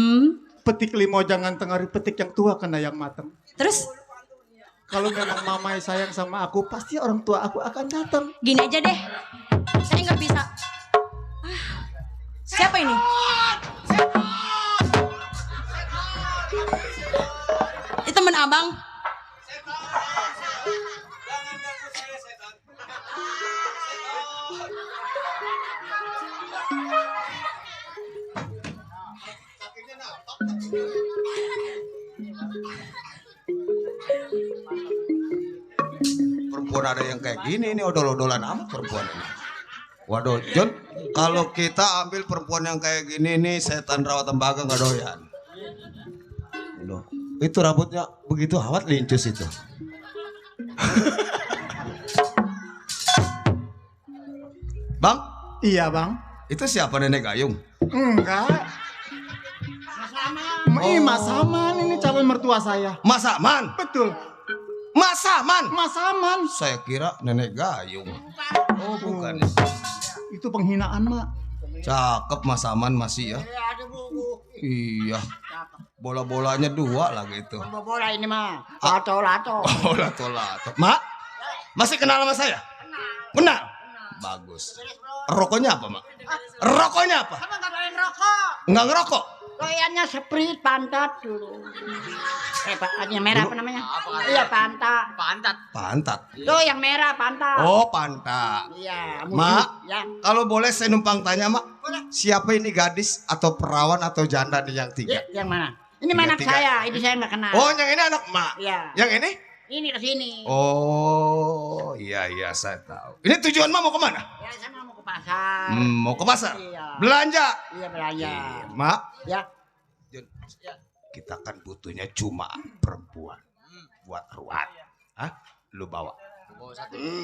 petik limau jangan tengah hari petik yang tua kena yang matang. Terus? Kalau memang Mamai sayang sama aku, pasti orang tua aku akan datang. Gini aja deh, saya nggak bisa. Siapa ini? Itu teman abang. Perempuan ada yang kayak gini ini odol-odolan amat perempuan ini. Waduh, John, kalau kita ambil perempuan yang kayak gini nih setan rawat tembaga nggak doyan. Loh, itu rambutnya begitu awet lincus itu. Bang? Iya bang. Itu siapa nenek gayung? Enggak. Mas Aman ini calon mertua saya. Mas Aman? Betul. Mas Aman? Mas Aman. Saya kira nenek gayung. Oh bukan. Itu penghinaan mak. Cakep Mas Aman masih ya. Iya. Bola-bolanya 2 lagi itu. Bola ini mah. Lato-lato. Oh lato-lato. Mak? Masih kenal sama saya? Kenal? Bagus. Rokoknya apa mak? Rokoknya apa? Apa nggak doyan rokok? Nggak ngerokok? Doyannya Sprite pantat dulu. Yang merah apa namanya? Iya pantat. Pantat. Tuh yang merah pantat. Oh pantat. Iya. Mak, Ya. kalau boleh saya numpang tanya mak, siapa ini gadis atau perawan atau janda nih yang 3? Yang mana? Ini anak saya, ini saya nggak kenal. Oh yang ini anak mak. Iya. Yang ini? Ini ke sini. Oh iya saya tahu. Ini tujuan mak mau kemana? Ya saya mau ke pasar. Mau ke pasar? Iya. Belanja? Iya belanja. Mak? Ya. Jun, kita kan butuhnya cuma perempuan buat ruat. Hah? Lu bawa.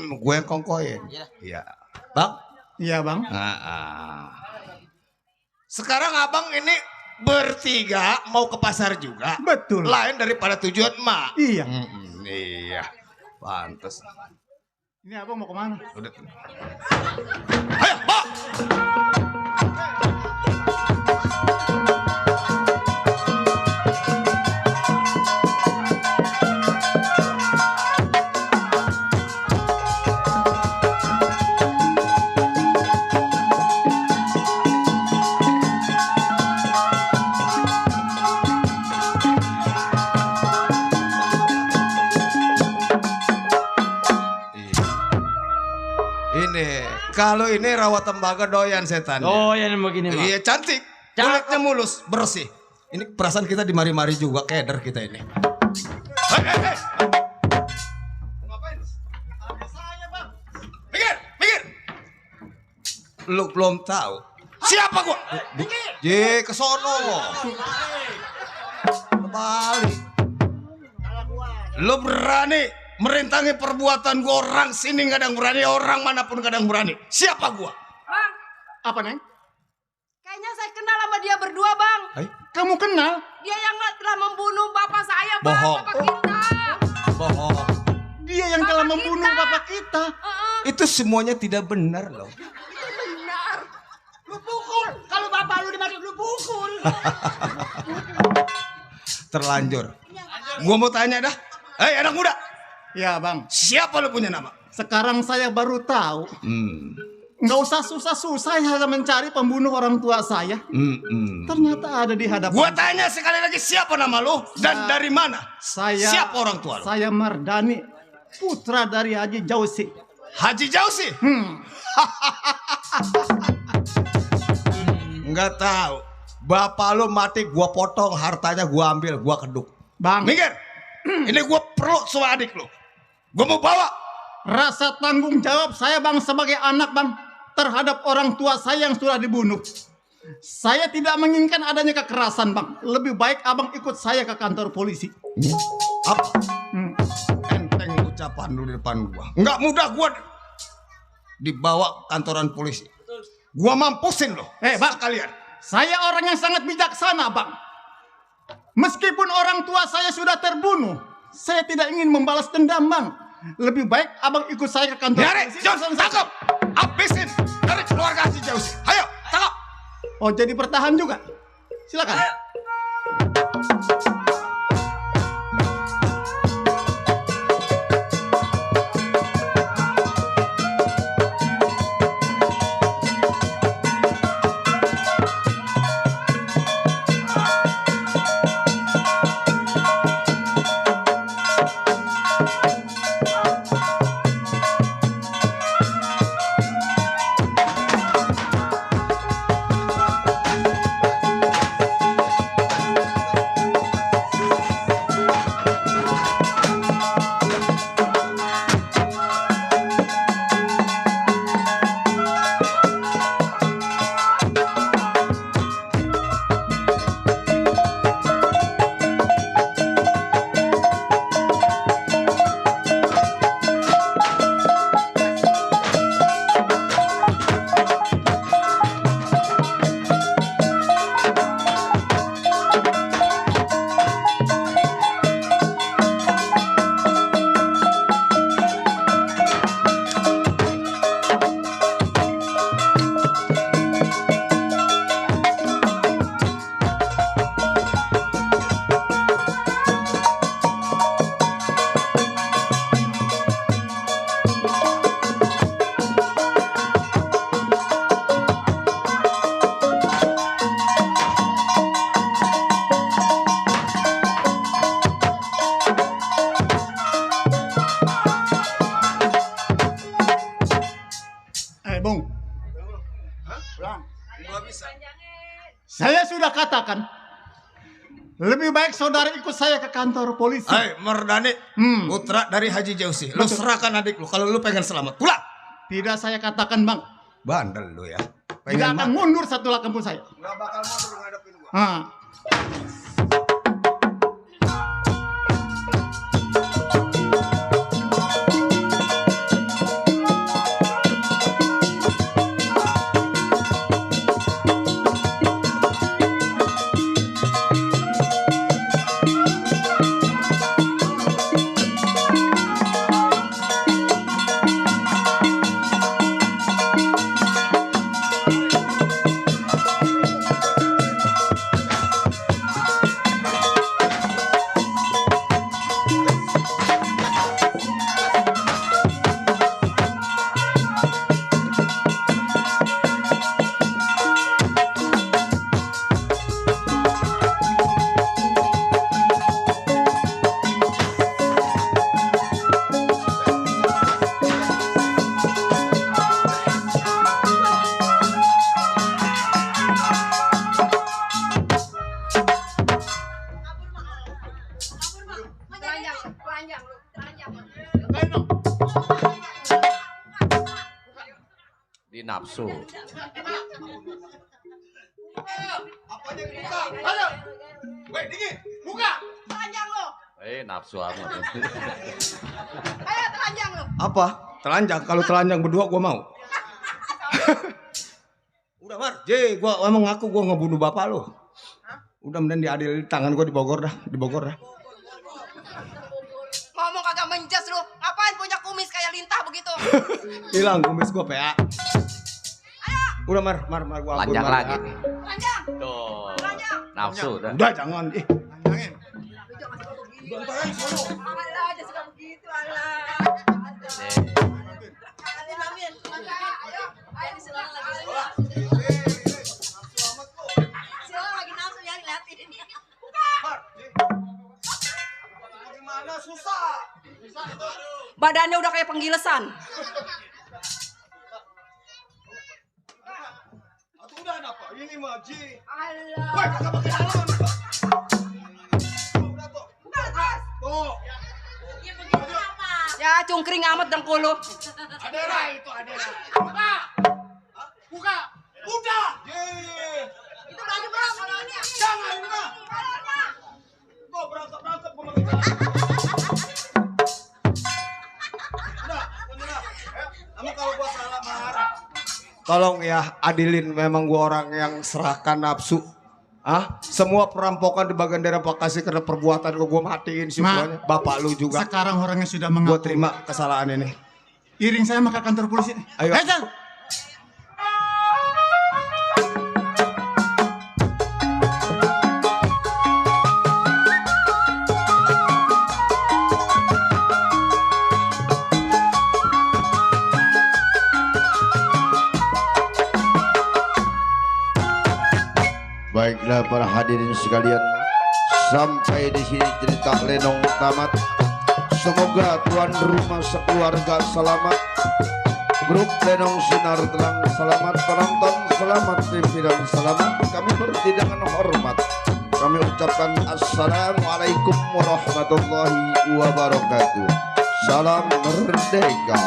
Gue yang kongkoin. Iya. Bang? Iya bang. Sekarang abang ini bertiga mau ke pasar juga. Betul. Lain daripada tujuan emak. Iya. Iya. Pantes. Ini abang mau kemana? Udah. Ayo, Pak. Kalau ini rawa tembaga doyan setan. Doyan begini mah. Iya cantik. Kulitnya mulus, bersih. Ini perasaan kita di mari-mari juga keder kita ini. Hei. Ngapain? Ada saya, Bang. Minggir. Lu belum tahu. Siapa gua? Minggir. Ke sono. Balik. Lu berani merintangi perbuatan gua, orang sini kadang berani, orang manapun kadang berani. Siapa gua? Bang. Apa, Neng? Kayaknya saya kenal sama dia berdua, Bang. Kamu kenal? Dia yang telah membunuh bapak saya, Bang. Bohong. Bapak kita. Bohong. Dia yang telah membunuh bapak kita. Itu semuanya tidak benar loh. Benar. Lu pukul. Kalau bapak lu dimaki lu pukul. Terlanjur. Gua mau tanya dah. Hei anak muda. Ya, Bang. Siapa lu punya nama? Sekarang saya baru tahu. Nggak usah susah-susah ya mencari pembunuh orang tua saya. Ternyata ada di hadapan. Gua tanya sekali lagi, siapa nama lu dan dari mana? Siapa orang tua lu? Saya Mardani, putra dari Haji Jausi. Haji Jausi? Nggak tahu. Bapak lu mati, gua potong hartanya, gua ambil, gua keduk. Bang. Minggir. Ini gua perlu sama adik lu. Gua mau bawa. Rasa tanggung jawab saya, Bang, sebagai anak, Bang, terhadap orang tua saya yang sudah dibunuh. Saya tidak menginginkan adanya kekerasan, Bang. Lebih baik abang ikut saya ke kantor polisi. Apa? Enteng ucapan lu di depan gua. Nggak mudah gua dibawa kantoran polisi. Gua mampusin loh. Bang, kalian. Saya orang yang sangat bijaksana, Bang. Meskipun orang tua saya sudah terbunuh, saya tidak ingin membalas dendam, Bang. Lebih baik abang ikut saya ke kantor. Nyari, Jos, tangkap. Habisin dari keluarga Haji Jausi. Ayo, tangkap. Oh, jadi bertahan juga? Silakan. Saya sudah katakan, lebih baik saudara ikut saya ke kantor polisi. Hai, Mardani, putra dari Haji Jausi. Lu serahkan adik lu kalau lu pengen selamat. Pulang. Tidak saya katakan, Bang. Bandel lu ya. Tidak akan mundur satu langkah pun saya. Gak bakal mundur ngadepin gua. nafsu. Apanya dibuka? Ayo. Weh, dingin. Buka. Telanjang lo. Nafsu amat. Ayo telanjang lo. Apa? Telanjang. Kalau telanjang berdua gua mau. Udah Mar, gua emang ngaku gua ngebunuh bapak lo. Udah mending diadil di tangan gua di Bogor dah. Ngomong kagak menjas lu. Ngapain punya kumis kayak lintah begitu? Hilang kumis gua PA. Udah Mar gua ampun. Lanjang lagi. Telanjang. Tuh. Nafsu dah. Udah jangan. Alah aja suka begitu alah. Amin. Ayo. Ayo silakan lagi. Silakan lagi nafsu ya liatin. Gimana susah? Badannya udah kayak penggilesan. Atau udah ada apa? Ini mah Ji. Allah. Woi, kagak pakai salon. Tuh. Ya cungkring amat dengkul lu. Adera itu Adera. Buka. Buka. Udah. Itu baju berapa ini? Jangan udah. Gua berangkat gua pakai Udah. Kamu kalau gua salah marah. Tolong ya adilin, memang gua orang yang serahkan nafsu. Semua perampokan di bagian daerah Bekasi karena perbuatan gua matiin semuanya. Bapak lu juga. Sekarang orangnya sudah mengaku. Gua terima kesalahan ini. Iring saya ke kantor polisi. Ayo. Baiklah para hadirin sekalian, sampai di sini cerita Lenong tamat. Semoga tuan rumah sekeluarga selamat, grup Lenong Sinar Terang selamat, penonton selamat, pimpinan selamat. Kami berhenti dengan hormat. Kami ucapkan assalamualaikum warahmatullahi wabarakatuh. Salam merdeka.